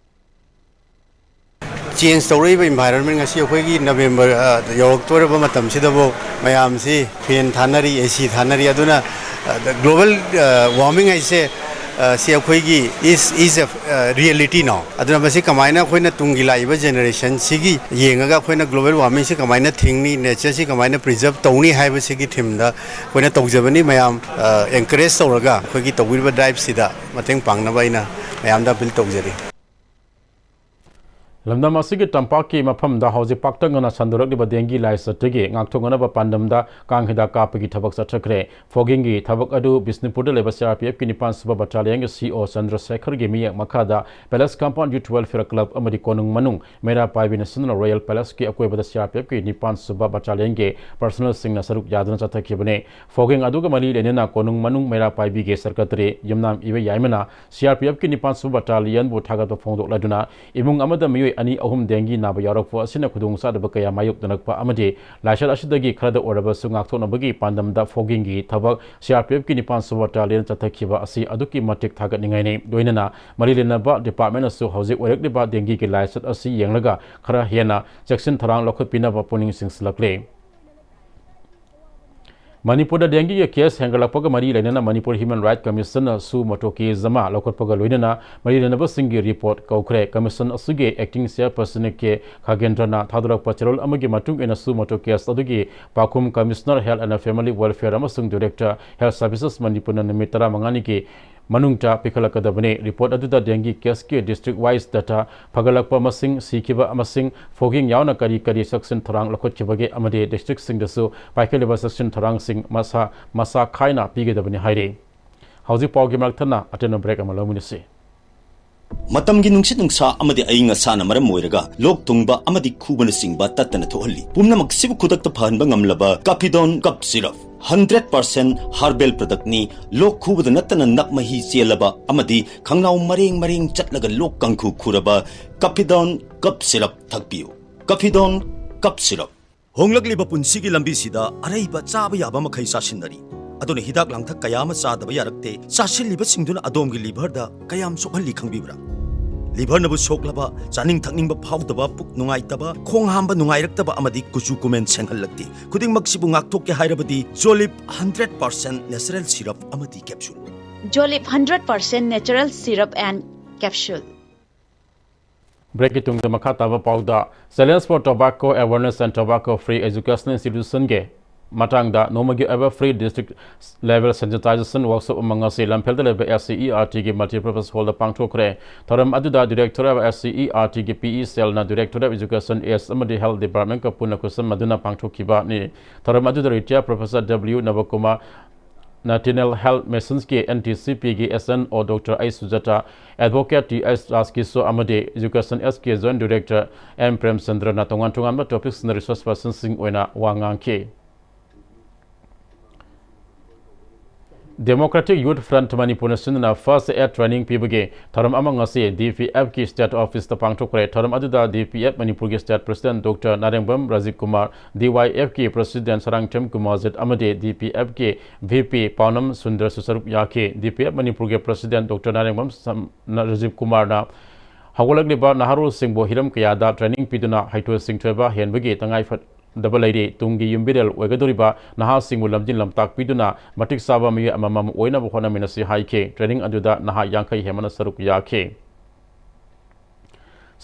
ꯆꯦꯟꯖ ꯇꯧꯔꯛꯏꯕ ꯏꯟꯚꯥꯏꯔꯣꯟꯃꯦꯟ ꯉꯁꯤ ꯑꯩꯈꯣꯏꯒꯤ ꯅꯕꯦꯝꯕꯔ, ꯑ, ꯌꯧꯔꯛꯇꯣꯔꯕ ꯃꯇꯝꯁꯤꯗꯕꯨ ꯃꯌꯥꯝꯁꯤ ꯐꯦꯟ ꯊꯥꯅꯔꯤ, ꯑꯦ ꯁꯤ ꯊꯥꯅꯔꯤ꯫ ꯑꯗꯨꯅ, ꯑ, ꯒ꯭ꯂꯣꯕꯦꯜ, ꯑ, ꯋꯥꯔꯃꯤꯡ ꯍꯥꯏꯁꯦ, ꯑ, ꯁꯤ ꯑꯩꯈꯣꯏꯒꯤ is, is a, ꯑ, reality now꯫ ꯑꯗꯨꯅ ꯃꯁꯤ ꯀꯃꯥꯏꯅ ꯑꯩꯈꯣꯏꯅ ꯇꯨꯡꯒꯤ ꯂꯥꯛꯏꯕ ꯖꯦꯅꯦꯔꯦꯁꯟꯁꯤꯒꯤ ꯌꯦꯡꯉꯒ ꯑꯩꯈꯣꯏꯅ ꯒ꯭ꯂꯣꯕꯦꯜ ꯋꯥꯔꯃꯤꯡꯁꯤ ꯀꯃꯥꯏꯅ ꯊꯤꯡꯅꯤ, ꯅꯦꯆꯔꯁꯤ ꯀꯃꯥꯏꯅ ꯄ꯭ꯔꯤꯖꯔꯕ ꯇꯧꯅꯤ ꯍꯥꯏꯕꯁꯤꯒꯤ ꯊꯤꯝꯗ ꯑꯩꯈꯣꯏꯅ ꯇꯧꯖꯕꯅꯤ꯫ ꯃꯌꯥꯝ, ꯑ, ꯑꯦꯟꯀꯔꯦꯖ ꯇꯧꯔꯒ ꯑꯩꯈꯣꯏꯒꯤ ꯇꯧꯕꯤꯔꯤꯕ ꯗ꯭ꯔꯥꯏꯕꯁꯤꯗ ꯃꯇꯦꯡ ꯄꯥꯡꯅꯕ ꯑꯩꯅ ꯃꯌꯥꯝꯗ ꯑꯄꯤꯜ ꯇꯧꯖꯔꯤ꯫ ꯂꯝꯗꯝ ꯑꯁꯤꯒꯤ ꯇꯝꯄꯥꯛꯀꯤ ꯃꯐꯝꯗ ꯍꯧꯖꯤꯛ ꯄꯥꯛꯇꯛꯅꯅ ꯁꯟꯗꯣꯔꯛꯂꯤꯕ ꯗꯦꯡꯒꯤ ꯂꯥꯏꯆꯠꯇꯒꯤ ꯉꯥꯛꯊꯣꯛꯅꯅꯕ ꯄꯥꯟꯗꯝꯗ ꯀꯥꯡ ꯍꯤꯗꯥꯛ ꯀꯥꯞꯄꯒꯤ ꯊꯕꯛ ꯆꯠꯊꯈ꯭ꯔꯦ꯫ ꯐꯣꯒꯤꯡꯒꯤ ꯊꯕꯛ ꯑꯗꯨ ꯕꯤꯁꯅꯨꯄꯨꯔꯗ ꯂꯩꯕ ꯁꯤ ꯑꯥꯔ ꯄꯤ ꯑꯦꯐꯀꯤ ꯅꯤꯄꯥꯟ ꯁꯨꯕ ꯕꯠꯇꯥꯂꯤꯌꯟꯒꯤ ꯁꯤ ꯏ ꯑꯣ ꯆꯟꯗ꯭ꯔ ꯁꯦꯈꯔꯒꯤ ꯃꯤꯠꯌꯦꯡ ꯃꯈꯥꯗ Palace Compound Youth Welfare Club ꯑꯃꯗꯤ ꯀꯣꯅꯨꯡ ꯃꯅꯨꯡ ꯃꯩꯔꯥ ꯄꯥꯏꯕꯤ National Royal Palaceꯀꯤ ꯑꯀꯣꯏꯕꯗ ꯁꯤ ꯑꯥꯔ ꯄꯤ ꯑꯦꯐꯀꯤ ꯅꯤꯄꯥꯟ ꯁꯨꯕ ꯕꯠꯇꯥꯂꯤꯌꯟꯒꯤ ꯄꯔꯁꯅꯦꯜꯁꯤꯡꯅ ꯁꯔꯨꯛ ꯌꯥꯗꯨꯅ ꯆꯠꯊꯈꯤꯕꯅꯤ꯫ ꯐꯣꯒꯤꯡ ꯑꯗꯨꯒ ꯃꯔꯤ ꯂꯩꯅꯅ ꯀꯣꯅꯨꯡ ꯃꯅꯨꯡ ꯃꯩꯔꯥ ꯄꯥꯏꯕꯤꯒꯤ ꯁꯦꯀ꯭ꯔꯦꯇꯔꯤ ꯌꯨꯝꯅꯥꯝ ꯏꯕ ꯌꯥꯏꯃꯅ ꯁꯤ ꯑꯥꯔ ꯄꯤ ꯑꯦꯐꯀꯤ ꯅꯤꯄꯥꯟ ꯁꯨꯕ ꯕꯠꯇꯥꯂꯤꯌꯟꯕꯨ ꯊꯥꯒꯠꯄ ꯐꯣꯡꯗꯣꯛꯂꯗꯨꯅ, ꯏꯃꯨꯡ ꯑꯃꯗ ꯃꯤꯑꯣꯏ ꯑꯅꯤ ꯑꯍꯨꯝ ꯗꯦꯡꯒꯤ ꯅꯥꯕ ꯌꯥꯎꯔꯛꯄ ꯑꯁꯤꯅ ꯈꯨꯗꯣꯡꯆꯥꯗꯕ ꯀꯌꯥ ꯃꯥꯌꯣꯛꯅꯔꯛꯄ ꯑꯃꯗꯤ ꯂꯥꯏꯆꯠ ꯑꯁꯤꯗꯒꯤ ꯈꯔꯗ ꯑꯣꯏꯔꯕꯁꯨ ꯉꯥꯛꯊꯣꯛꯅꯕꯒꯤ ꯄꯥꯟꯗꯝꯗ ꯐꯣꯒꯤꯡꯒꯤ ꯊꯕꯛ ꯁꯤ ꯑꯥꯔ ꯄꯤ ꯑꯦꯐꯀꯤ ꯅꯤꯄꯥꯟ ꯁꯨꯕ ꯕꯠꯇꯥꯂꯤꯌꯟ ꯆꯠꯊꯈꯤꯕ ꯑꯁꯤ ꯑꯗꯨꯛꯀꯤ ꯃꯇꯤꯛ ꯊꯥꯒꯠꯅꯤꯡꯉꯥꯏꯅꯤ꯫ ꯂꯣꯏꯅꯅ ꯃꯔꯤ ꯂꯩꯅꯕ ꯗꯤꯄꯥꯔꯠꯃꯦꯟꯅꯁꯨ ꯍꯧꯖꯤꯛ ꯑꯣꯏꯔꯛꯂꯤꯕ ꯗꯦꯡꯒꯤꯒꯤ ꯂꯥꯏꯆꯠ ꯑꯁꯤ ꯌꯦꯡꯂꯒ ꯈꯔ ꯍꯦꯟꯅ ꯆꯦꯛꯁꯤꯟ ꯊꯧꯔꯥꯡ ꯂꯧꯈꯠꯄꯤꯅꯕ ꯄꯨꯛꯅꯤꯡ ꯆꯤꯡꯁꯤꯜꯂꯛꯂꯤ꯫ ꯃꯅꯤꯄꯨꯔꯗ ꯗꯦꯡꯒꯤꯒꯤ ꯀꯦꯁ ꯍꯦꯟꯒꯠꯂꯛꯄꯒ ꯃꯔꯤ ꯂꯩꯅꯅ ꯃꯅꯤꯄꯨꯔ ꯍ꯭ꯌꯨꯃꯦꯟ ꯔꯥꯏꯠ ꯀꯃꯤꯁꯟꯅ ꯁꯨ ꯃꯣꯇꯣ ꯀꯦꯁ ꯑꯃ ꯂꯧꯈꯠꯄꯒ ꯂꯣꯏꯅꯅ ꯃꯔꯤ ꯂꯩꯅꯕꯁꯤꯡꯒꯤ ꯔꯤꯄꯣꯔꯠ ꯀꯧꯈ꯭ꯔꯦ꯫ ꯀꯃꯤꯁꯟ ꯑꯁꯤꯒꯤ ꯑꯦꯛꯇꯤꯡ ꯆꯦꯌꯔꯄꯔꯁꯟ ꯀꯦ ꯈꯥꯒꯦꯟꯗ꯭ꯔꯅ ꯊꯥꯗꯣꯔꯛꯄ ꯆꯦꯔꯣꯜ ꯑꯃꯒꯤ ꯃꯇꯨꯡ ꯏꯟꯅ ꯁꯨ ꯃꯣꯇꯣ ꯀꯦꯁ ꯑꯗꯨꯒꯤ ꯄꯥꯎꯈꯨꯝ commissioner health and family welfare ꯑꯃꯁꯨꯡ ꯗꯤꯔꯦꯛꯇꯔ ꯍꯦꯜꯊ ꯁꯔꯚꯤꯁꯦꯁ ꯃꯅꯤꯄꯨꯔꯅ ꯅꯨꯃꯤꯠ ꯇꯔꯥꯃꯉꯥꯅꯤꯒꯤ ꯃꯅꯨꯡꯗ ꯄꯤꯈꯠꯂꯛꯀꯗꯕꯅꯤ꯫ ꯔꯤꯄꯣꯔꯠ ꯑꯗꯨꯗ ꯗꯦꯡꯒꯤ ꯀꯦꯁꯀꯤ ꯗꯤꯁꯇ꯭ꯔꯤꯛ ꯋꯥꯏꯁ ꯗꯇꯥ, ꯐꯒꯠꯂꯛꯄ ꯃꯁꯤꯡ, ꯁꯤꯈꯤꯕ ꯃꯁꯤꯡ, ꯐꯣꯒꯤꯡ ꯌꯥꯎꯅ ꯀꯔꯤ ꯀꯔꯤ ꯆꯦꯛꯁꯤꯟ ꯊꯧꯔꯥꯡ ꯂꯧꯈꯠꯈꯤꯕꯒꯦ ꯑꯃꯗꯤ ꯗꯤꯁꯇ꯭ꯔꯤꯛꯁꯤꯡꯗꯁꯨ ꯄꯥꯏꯈꯠꯂꯤꯕ ꯆꯦꯛꯁꯤꯟ ꯊꯧꯔꯥꯡꯁꯤꯡ ꯃꯁꯥ ꯃꯁꯥ ꯈꯥꯏꯅ ꯄꯤꯒꯗꯕꯅꯤ ꯍꯥꯏꯔꯤ꯫ ꯍꯧꯖꯤꯛ ꯄꯥꯎꯒꯤ ꯃꯔꯛ ꯊꯠꯅ ꯑꯇꯦꯟꯕ ꯕ꯭ꯔꯦꯛ ꯑꯃ ꯂꯧꯃꯤꯟꯅꯁꯤ꯫ ꯃꯇꯝꯒꯤ ꯅꯨꯡꯁꯤꯠ ꯅꯨꯡꯁꯥ ꯑꯃꯗꯤ ꯑꯏꯪ ꯑꯁꯥꯅ ꯃꯔꯝ ꯑꯣꯏꯔꯒ ꯂꯣꯛ ꯊꯨꯡꯕ ꯑꯃꯗꯤ ꯈꯨꯕꯅꯆꯤꯡꯕ ꯇꯠꯇꯅ ꯊꯣꯛꯍꯜꯂꯤ꯫ ꯄꯨꯝꯅꯃꯛꯁꯤꯕꯨ ꯈꯨꯗꯛꯇ ꯐꯍꯟꯕ ꯉꯝꯂꯕ ꯀꯥꯐꯤꯗꯣꯟ ꯀꯞ ꯁꯤꯔꯞ, ꯍꯟꯗ꯭ꯔꯦꯠ ꯄꯥꯔꯁꯦꯟ ꯍꯥꯔꯕꯦꯜ ꯄ꯭ꯔꯗꯛꯅꯤ꯫ ꯂꯣꯛ ꯈꯨꯕꯗ ꯅꯠꯇꯅ ꯅꯞ ꯃꯍꯤ ꯆꯦꯜꯂꯕ ꯑꯃꯗꯤ ꯈꯪꯅꯥꯎ ꯃꯔꯦꯡ ꯃꯔꯦꯡ ꯆꯠꯂꯒ ꯂꯣꯛ ꯀꯥꯡꯈꯨ ꯈꯨꯔꯕ ꯀꯥꯐꯤꯗꯣꯟ ꯀꯞ ꯁꯤꯔꯞ ꯊꯛꯄꯤꯌꯨ꯫ ꯀꯥꯐꯤꯗꯣꯟ ꯀꯞ ꯁꯤꯔꯞ꯫ ꯍꯣꯡꯂꯛꯂꯤꯕ ꯄꯨꯟꯁꯤꯒꯤ ꯂꯝꯕꯤꯁꯤꯗ ꯑꯔꯩꯕ ꯆꯥꯕ ꯌꯥꯕ ꯃꯈꯩ ꯆꯥꯁꯤꯟꯅꯔꯤ꯫ ꯑꯗꯨꯅ ꯍꯤꯗꯥꯛ ꯂꯥꯡꯊꯛ ꯀꯌꯥ ꯑꯃ ꯆꯥꯗꯕ ꯌꯥꯔꯛꯇꯦ꯫ ꯆꯥꯁꯤꯜꯂꯤꯕꯁꯤꯡꯗꯨꯅ ꯑꯗꯣꯝꯒꯤ ꯂꯤꯚꯔꯗ ꯀꯌꯥꯝ ꯁꯣꯛꯍꯜꯂꯤ ꯈꯪꯕꯤꯕ꯭ꯔꯥ? ꯂꯤꯚꯔꯅꯕꯨ ꯁꯣꯛꯂꯕ, ꯆꯥꯅꯤꯡ ꯊꯛꯅꯤꯡꯕ ꯐꯥꯎꯗꯕ, ꯄꯨꯛ ꯅꯨꯡꯉꯥꯏꯇꯕ, ꯈꯣꯡ ꯍꯥꯝꯕ ꯅꯨꯡꯉꯥꯏꯔꯛꯇꯕ ꯑꯃꯗꯤ ꯀꯨꯆꯨ ꯀꯨꯃꯦꯟ ꯁꯦꯡꯍꯜꯂꯛꯇꯦ꯫ ꯈꯨꯗꯤꯡꯃꯛꯁꯤꯕꯨ ꯉꯥꯛꯊꯣꯛꯀꯦ ꯍꯥꯏꯔꯕꯗꯤ ꯖꯣꯂꯤꯞ ꯍꯟꯗ꯭ꯔꯦꯠ ꯄꯥꯔꯁꯦꯟ ꯅꯦꯆꯔꯦꯜ ꯁꯤꯔꯞ ꯑꯃꯗꯤ capsule. Jolip hundred percent natural syrup and capsule. ꯕ꯭ꯔꯦꯛꯀꯤ ꯇꯨꯡꯗ ꯃꯈꯥ ꯇꯥꯕ ꯄꯥꯎꯗ, Challenge for Tobacco Awareness and Tobacco Free Educational Institutionꯒꯤ ꯃꯇꯥꯡꯗ ꯅꯣꯡꯃꯒꯤ ꯑꯣꯏꯕ free district level sensitization workshop ꯑꯃ ꯉꯁꯤ ꯂꯝꯐꯦꯜꯗ ꯂꯩꯕ S C E R Tꯒꯤ multipurpose hallꯗ ꯄꯥꯡꯊꯣꯛꯈ꯭ꯔꯦ꯫ ꯊꯧꯔꯝ ꯑꯗꯨꯗ Director of S C E R Tꯒꯤ P E cellꯅ Director of Education, Age ꯑꯃꯗꯤ Health Departmentꯀ ꯄꯨꯟꯅ ꯈꯨꯠꯁꯝꯅꯗꯨꯅ ꯄꯥꯡꯊꯣꯛꯈꯤꯕꯅꯤ꯫ ꯊꯧꯔꯝ ꯑꯗꯨꯗ Retired Professor W ꯅꯕꯀꯨꯃꯥꯔ, National Health Missionꯒꯤ N T C Pꯒꯤ S N O Doctor H ꯁꯨꯖꯥꯇꯥ, Advocate T H ꯔꯥꯖꯀꯤꯁꯣꯔ ꯑꯃꯗꯤ Education Sꯀꯤ Joint Director M ꯄ꯭ꯔꯦꯝꯆꯟꯗ꯭ꯔꯅ ꯇꯣꯉꯥꯟ ꯇꯣꯉꯥꯟꯕ topicsꯅ resource personꯁꯤꯡ ꯑꯣꯏꯅ ꯋꯥ ꯉꯥꯡꯈꯤ꯫ Democratic Youth Front ꯃꯅꯤꯄꯨꯔꯅ ꯁꯤꯟꯗꯨꯅ First Aid Training ꯄꯤꯕꯒꯤ ꯊꯧꯔꯝ ꯑꯃ ꯉꯁꯤ D P Fꯀꯤ State Officeꯇ ꯄꯥꯡꯊꯣꯛꯈ꯭ꯔꯦ꯫ ꯊꯧꯔꯝ ꯑꯗꯨꯗ D P F ꯃꯅꯤꯄꯨꯔꯒꯤ State President Doctor ꯅꯥꯔꯦꯡꯕꯝ Rajiv Kumar, D Y Fꯀꯤ President Sarangthem Kumarjit ꯑꯃꯗꯤ D P Fꯀꯤ V P ꯄꯥꯎꯅꯝ ꯁꯨꯟꯗꯔꯁꯨ ꯁꯔꯨꯛ ꯌꯥꯈꯤ꯫ D P F ꯃꯅꯤꯄꯨꯔꯒꯤ President Doctor ꯅꯥꯔꯦꯡꯕꯝ ꯁꯝ-, ꯅ-, ꯔꯥꯖꯤꯕ ꯀꯨꯃꯥꯔꯅ ꯍꯧꯒꯠꯂꯛꯂꯤꯕ ꯅꯍꯥꯔꯣꯜꯁꯤꯡꯕꯨ ꯍꯤꯔꯝ ꯀꯌꯥꯗ training ꯄꯤꯗꯨꯅ ꯍꯩꯊꯣꯏ ꯁꯤꯡꯊꯣꯏꯕ ꯍꯦꯟꯕꯒꯤ ꯇꯉꯥꯏꯐꯗꯕ ꯂꯩꯔꯤ꯫ ꯇꯨꯡꯒꯤ ꯌꯨꯝꯕꯤꯔꯦꯜ ꯑꯣꯏꯒꯗꯧꯔꯤꯕ ꯅꯍꯥꯁꯤꯡꯕꯨ ꯂꯝꯖꯤꯡ ꯂꯝꯇꯥꯛ ꯄꯤꯗꯨꯅ ꯃꯇꯤꯛ ꯆꯥꯕ ꯃꯤꯑꯣꯏ ꯑꯃꯃꯝ ꯑꯣꯏꯅꯕ ꯍꯣꯠꯅꯃꯤꯟꯅꯁꯤ ꯍꯥꯏꯈꯤ꯫ Training ꯑꯗꯨꯗ ꯅꯍꯥ ꯌꯥꯡꯈꯩ ꯍꯦꯟꯕꯅ ꯁꯔꯨꯛ ꯌꯥꯈꯤ꯫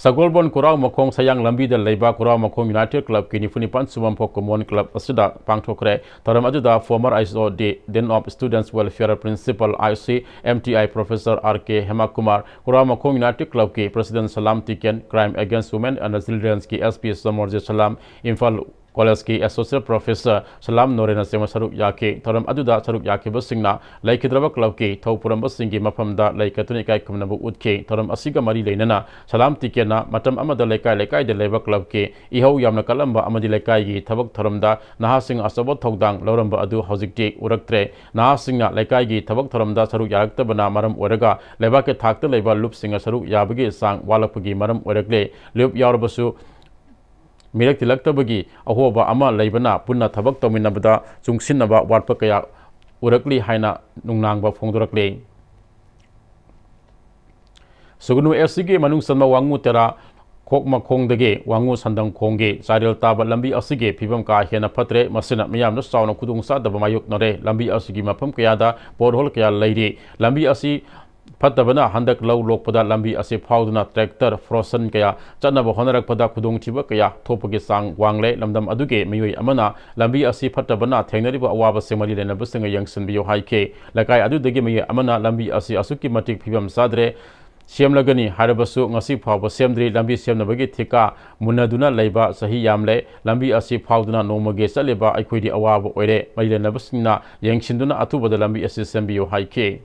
ꯁꯒꯣꯜꯕꯟ ꯈꯨꯔꯥꯎ ꯃꯈꯣꯡ ꯁꯌꯥꯡ ꯂꯝꯕꯤꯗ ꯂꯩꯕ ꯈꯨꯔꯥꯎ ꯃꯈꯣꯡ United Clubꯀꯤ ꯅꯤꯐꯨ ꯅꯤꯄꯥꯟ ꯁꯨꯕ ꯐꯣꯛ ꯀꯨꯃꯣꯟ club ꯑꯁꯤꯗ ꯄꯥꯡꯊꯣꯛꯈ꯭ꯔꯦ꯫ ꯊꯧꯔꯝ ꯑꯗꯨꯗ former I S O D, Dean of Students Welfare, Principal I C M T I Professor R K ꯍꯦꯃꯀꯨꯃꯥꯔ, ꯈꯨꯔꯥꯎ ꯃꯈꯣꯡ United Clubꯀꯤ President Salam ꯇꯤꯀꯦꯟ, Crime Against Women and Childrenꯀꯤ S P ꯁꯃꯔꯖꯤꯠ ꯁꯂꯥꯝ, ꯏꯝꯐꯥꯜ ꯀꯣꯂꯦꯖꯀꯤ ꯑꯦꯁꯣꯁꯤꯌꯦꯠ ꯄ꯭ꯔꯣꯐꯦꯁꯔ ꯁꯂꯥꯝ ꯅꯣꯔꯦꯅꯆꯤꯡꯕ ꯁꯔꯨꯛ ꯌꯥꯈꯤ꯫ ꯊꯧꯔꯝ ꯑꯗꯨꯗ ꯁꯔꯨꯛ ꯌꯥꯈꯤꯕꯁꯤꯡꯅ ꯂꯩꯈꯤꯗ꯭ꯔꯕ ꯀ꯭ꯂꯕꯀꯤ ꯊꯧ ꯄꯨꯔꯝꯕꯁꯤꯡꯒꯤ ꯃꯐꯝꯗ ꯂꯩ ꯀꯠꯇꯨꯅ ꯏꯀꯥꯏ ꯈꯨꯝꯅꯕ ꯎꯠꯈꯤ꯫ ꯊꯧꯔꯝ ꯑꯁꯤꯒ ꯃꯔꯤ ꯂꯩꯅꯅ ꯁꯂꯥꯝ ꯇꯤꯀꯦꯟꯅ ꯃꯇꯝ ꯑꯃꯗ ꯂꯩꯀꯥꯏ ꯂꯩꯀꯥꯏꯗ ꯂꯩꯕ ꯀ꯭ꯂꯕꯀꯤ ꯏꯍꯧ ꯌꯥꯝꯅ ꯀꯜꯂꯝꯕ ꯑꯃꯗꯤ ꯂꯩꯀꯥꯏꯒꯤ ꯊꯕꯛ ꯊꯧꯔꯝꯗ ꯅꯍꯥꯁꯤꯡ ꯑꯆꯧꯕ ꯊꯧꯗꯥꯡ ꯂꯧꯔꯝꯕ ꯑꯗꯨ ꯍꯧꯖꯤꯛꯇꯤ ꯎꯔꯛꯇ꯭ꯔꯦ꯫ ꯅꯍꯥꯁꯤꯡꯅ ꯂꯩꯀꯥꯏꯒꯤ ꯊꯕꯛ ꯊꯧꯔꯝꯗ ꯁꯔꯨꯛ ꯌꯥꯔꯛꯇꯕꯅ ꯃꯔꯝ ꯑꯣꯏꯔꯒ ꯂꯩꯕꯥꯛꯀꯤ ꯊꯥꯛꯇ ꯂꯩꯕ ꯂꯨꯞꯁꯤꯡꯅ ꯁꯔꯨꯛ ꯌꯥꯕꯒꯤ ꯆꯥꯡ ꯋꯥꯠꯂꯛꯄꯒꯤ ꯃꯔꯝ ꯑꯣꯏꯔꯛꯂꯦ꯫ ꯂꯨꯞ ꯌꯥꯎꯔꯕꯁꯨ ꯃꯤꯔꯛ ꯇꯤꯜꯂꯛꯇꯕꯒꯤ ꯑꯍꯣꯕ ꯑꯃ ꯂꯩꯕꯅ ꯄꯨꯟꯅ ꯊꯕꯛ ꯇꯧꯃꯤꯟꯅꯕꯗ ꯆꯨꯡꯁꯤꯟꯅꯕ ꯋꯥꯠꯄ ꯀꯌꯥ ꯎꯔꯛꯂꯤ ꯍꯥꯏꯅ ꯅꯨꯡꯅꯥꯡꯕ ꯐꯣꯡꯗꯣꯔꯛꯂꯤ꯫ ꯁꯨꯒꯅꯨ ꯑꯦꯐ ꯁꯤꯒꯤ ꯃꯅꯨꯡ ꯆꯟꯕ ꯋꯥꯉꯨ ꯇꯦꯔꯥ ꯈꯣꯛꯃꯈꯣꯡꯗꯒꯤ ꯋꯥꯉꯨ ꯁꯟꯗꯪꯈꯣꯡꯒꯤ ꯆꯥꯏꯔꯦꯜ ꯇꯥꯕ ꯂꯝꯕꯤ ꯑꯁꯤꯒꯤ ꯐꯤꯕꯝ ꯀꯥ ꯍꯦꯟꯅ ꯐꯠꯇ꯭ꯔꯦ꯫ ꯃꯁꯤꯅ ꯃꯤꯌꯥꯝꯗ ꯆꯥꯎꯅ ꯈꯨꯗꯣꯡꯆꯥꯗꯕ ꯃꯥꯌꯣꯛꯅꯔꯦ꯫ ꯂꯝꯕꯤ ꯑꯁꯤꯒꯤ ꯃꯐꯝ ꯀꯌꯥꯗ ꯄꯣꯠꯍꯣꯜ ꯀꯌꯥ ꯂꯩꯔꯤ꯫ ꯂꯝꯕꯤ ꯑꯁꯤ ꯐꯠꯇꯕꯅ ꯍꯟꯗꯛ ꯂꯧ ꯂꯣꯛꯄꯗ ꯂꯝꯕꯤ ꯑꯁꯤ ꯐꯥꯎꯗꯨꯅ ꯇ꯭ꯔꯦꯛꯇꯔ ꯐ꯭ꯔꯣꯁꯟ ꯀꯌꯥ ꯆꯠꯅꯕ ꯍꯣꯠꯅꯔꯛꯄꯗ ꯈꯨꯗꯣꯡꯊꯤꯕ ꯀꯌꯥ ꯊꯣꯛꯄꯒꯤ ꯆꯥꯡ ꯋꯥꯡꯂꯦ꯫ ꯂꯝꯗꯝ ꯑꯗꯨꯒꯤ ꯃꯤꯑꯣꯏ ꯑꯃꯅ ꯂꯝꯕꯤ ꯑꯁꯤ ꯐꯠꯇꯕꯅ ꯊꯦꯡꯅꯔꯤꯕ ꯑꯋꯥꯕꯁꯤꯡ ꯃꯔꯤ ꯂꯩꯅꯕꯁꯤꯡꯒ ꯌꯦꯡꯁꯤꯟꯕꯤꯌꯨ ꯍꯥꯏꯈꯤ꯫ ꯂꯩꯀꯥꯏ ꯑꯗꯨꯗꯒꯤ ꯃꯤꯑꯣꯏ ꯑꯃꯅ ꯂꯝꯕꯤ ꯑꯁꯤ ꯑꯁꯨꯛꯀꯤ ꯃꯇꯤꯛ ꯐꯤꯕꯝ ꯆꯥꯗ꯭ꯔꯦ, ꯁꯦꯝꯂꯒꯅꯤ ꯍꯥꯏꯔꯕꯁꯨ ꯉꯁꯤ ꯐꯥꯎꯕ ꯁꯦꯝꯗ꯭ꯔꯤ꯫ ꯂꯝꯕꯤ ꯁꯦꯝꯅꯕꯒꯤ ꯊꯤꯀꯥ ꯃꯨꯟꯅꯗꯨꯅ ꯂꯩꯕ ꯆꯍꯤ ꯌꯥꯝꯂꯦ꯫ ꯂꯝꯕꯤ ꯑꯁꯤ ꯐꯥꯎꯗꯨꯅ ꯅꯣꯡꯃꯒꯤ ꯆꯠꯂꯤꯕ ꯑꯩꯈꯣꯏꯗꯤ ꯑꯋꯥꯕ ꯑꯣꯏꯔꯦ꯫ ꯃꯔꯤ ꯂꯩꯅꯕꯁꯤꯡꯅ ꯌꯦꯡꯁꯤꯟꯗꯨꯅ ꯑꯊꯨꯕꯗ ꯂꯝꯕꯤ ꯑꯁꯤ ꯁꯦꯝꯕꯤꯌꯨ ꯍꯥꯏꯈꯤ꯫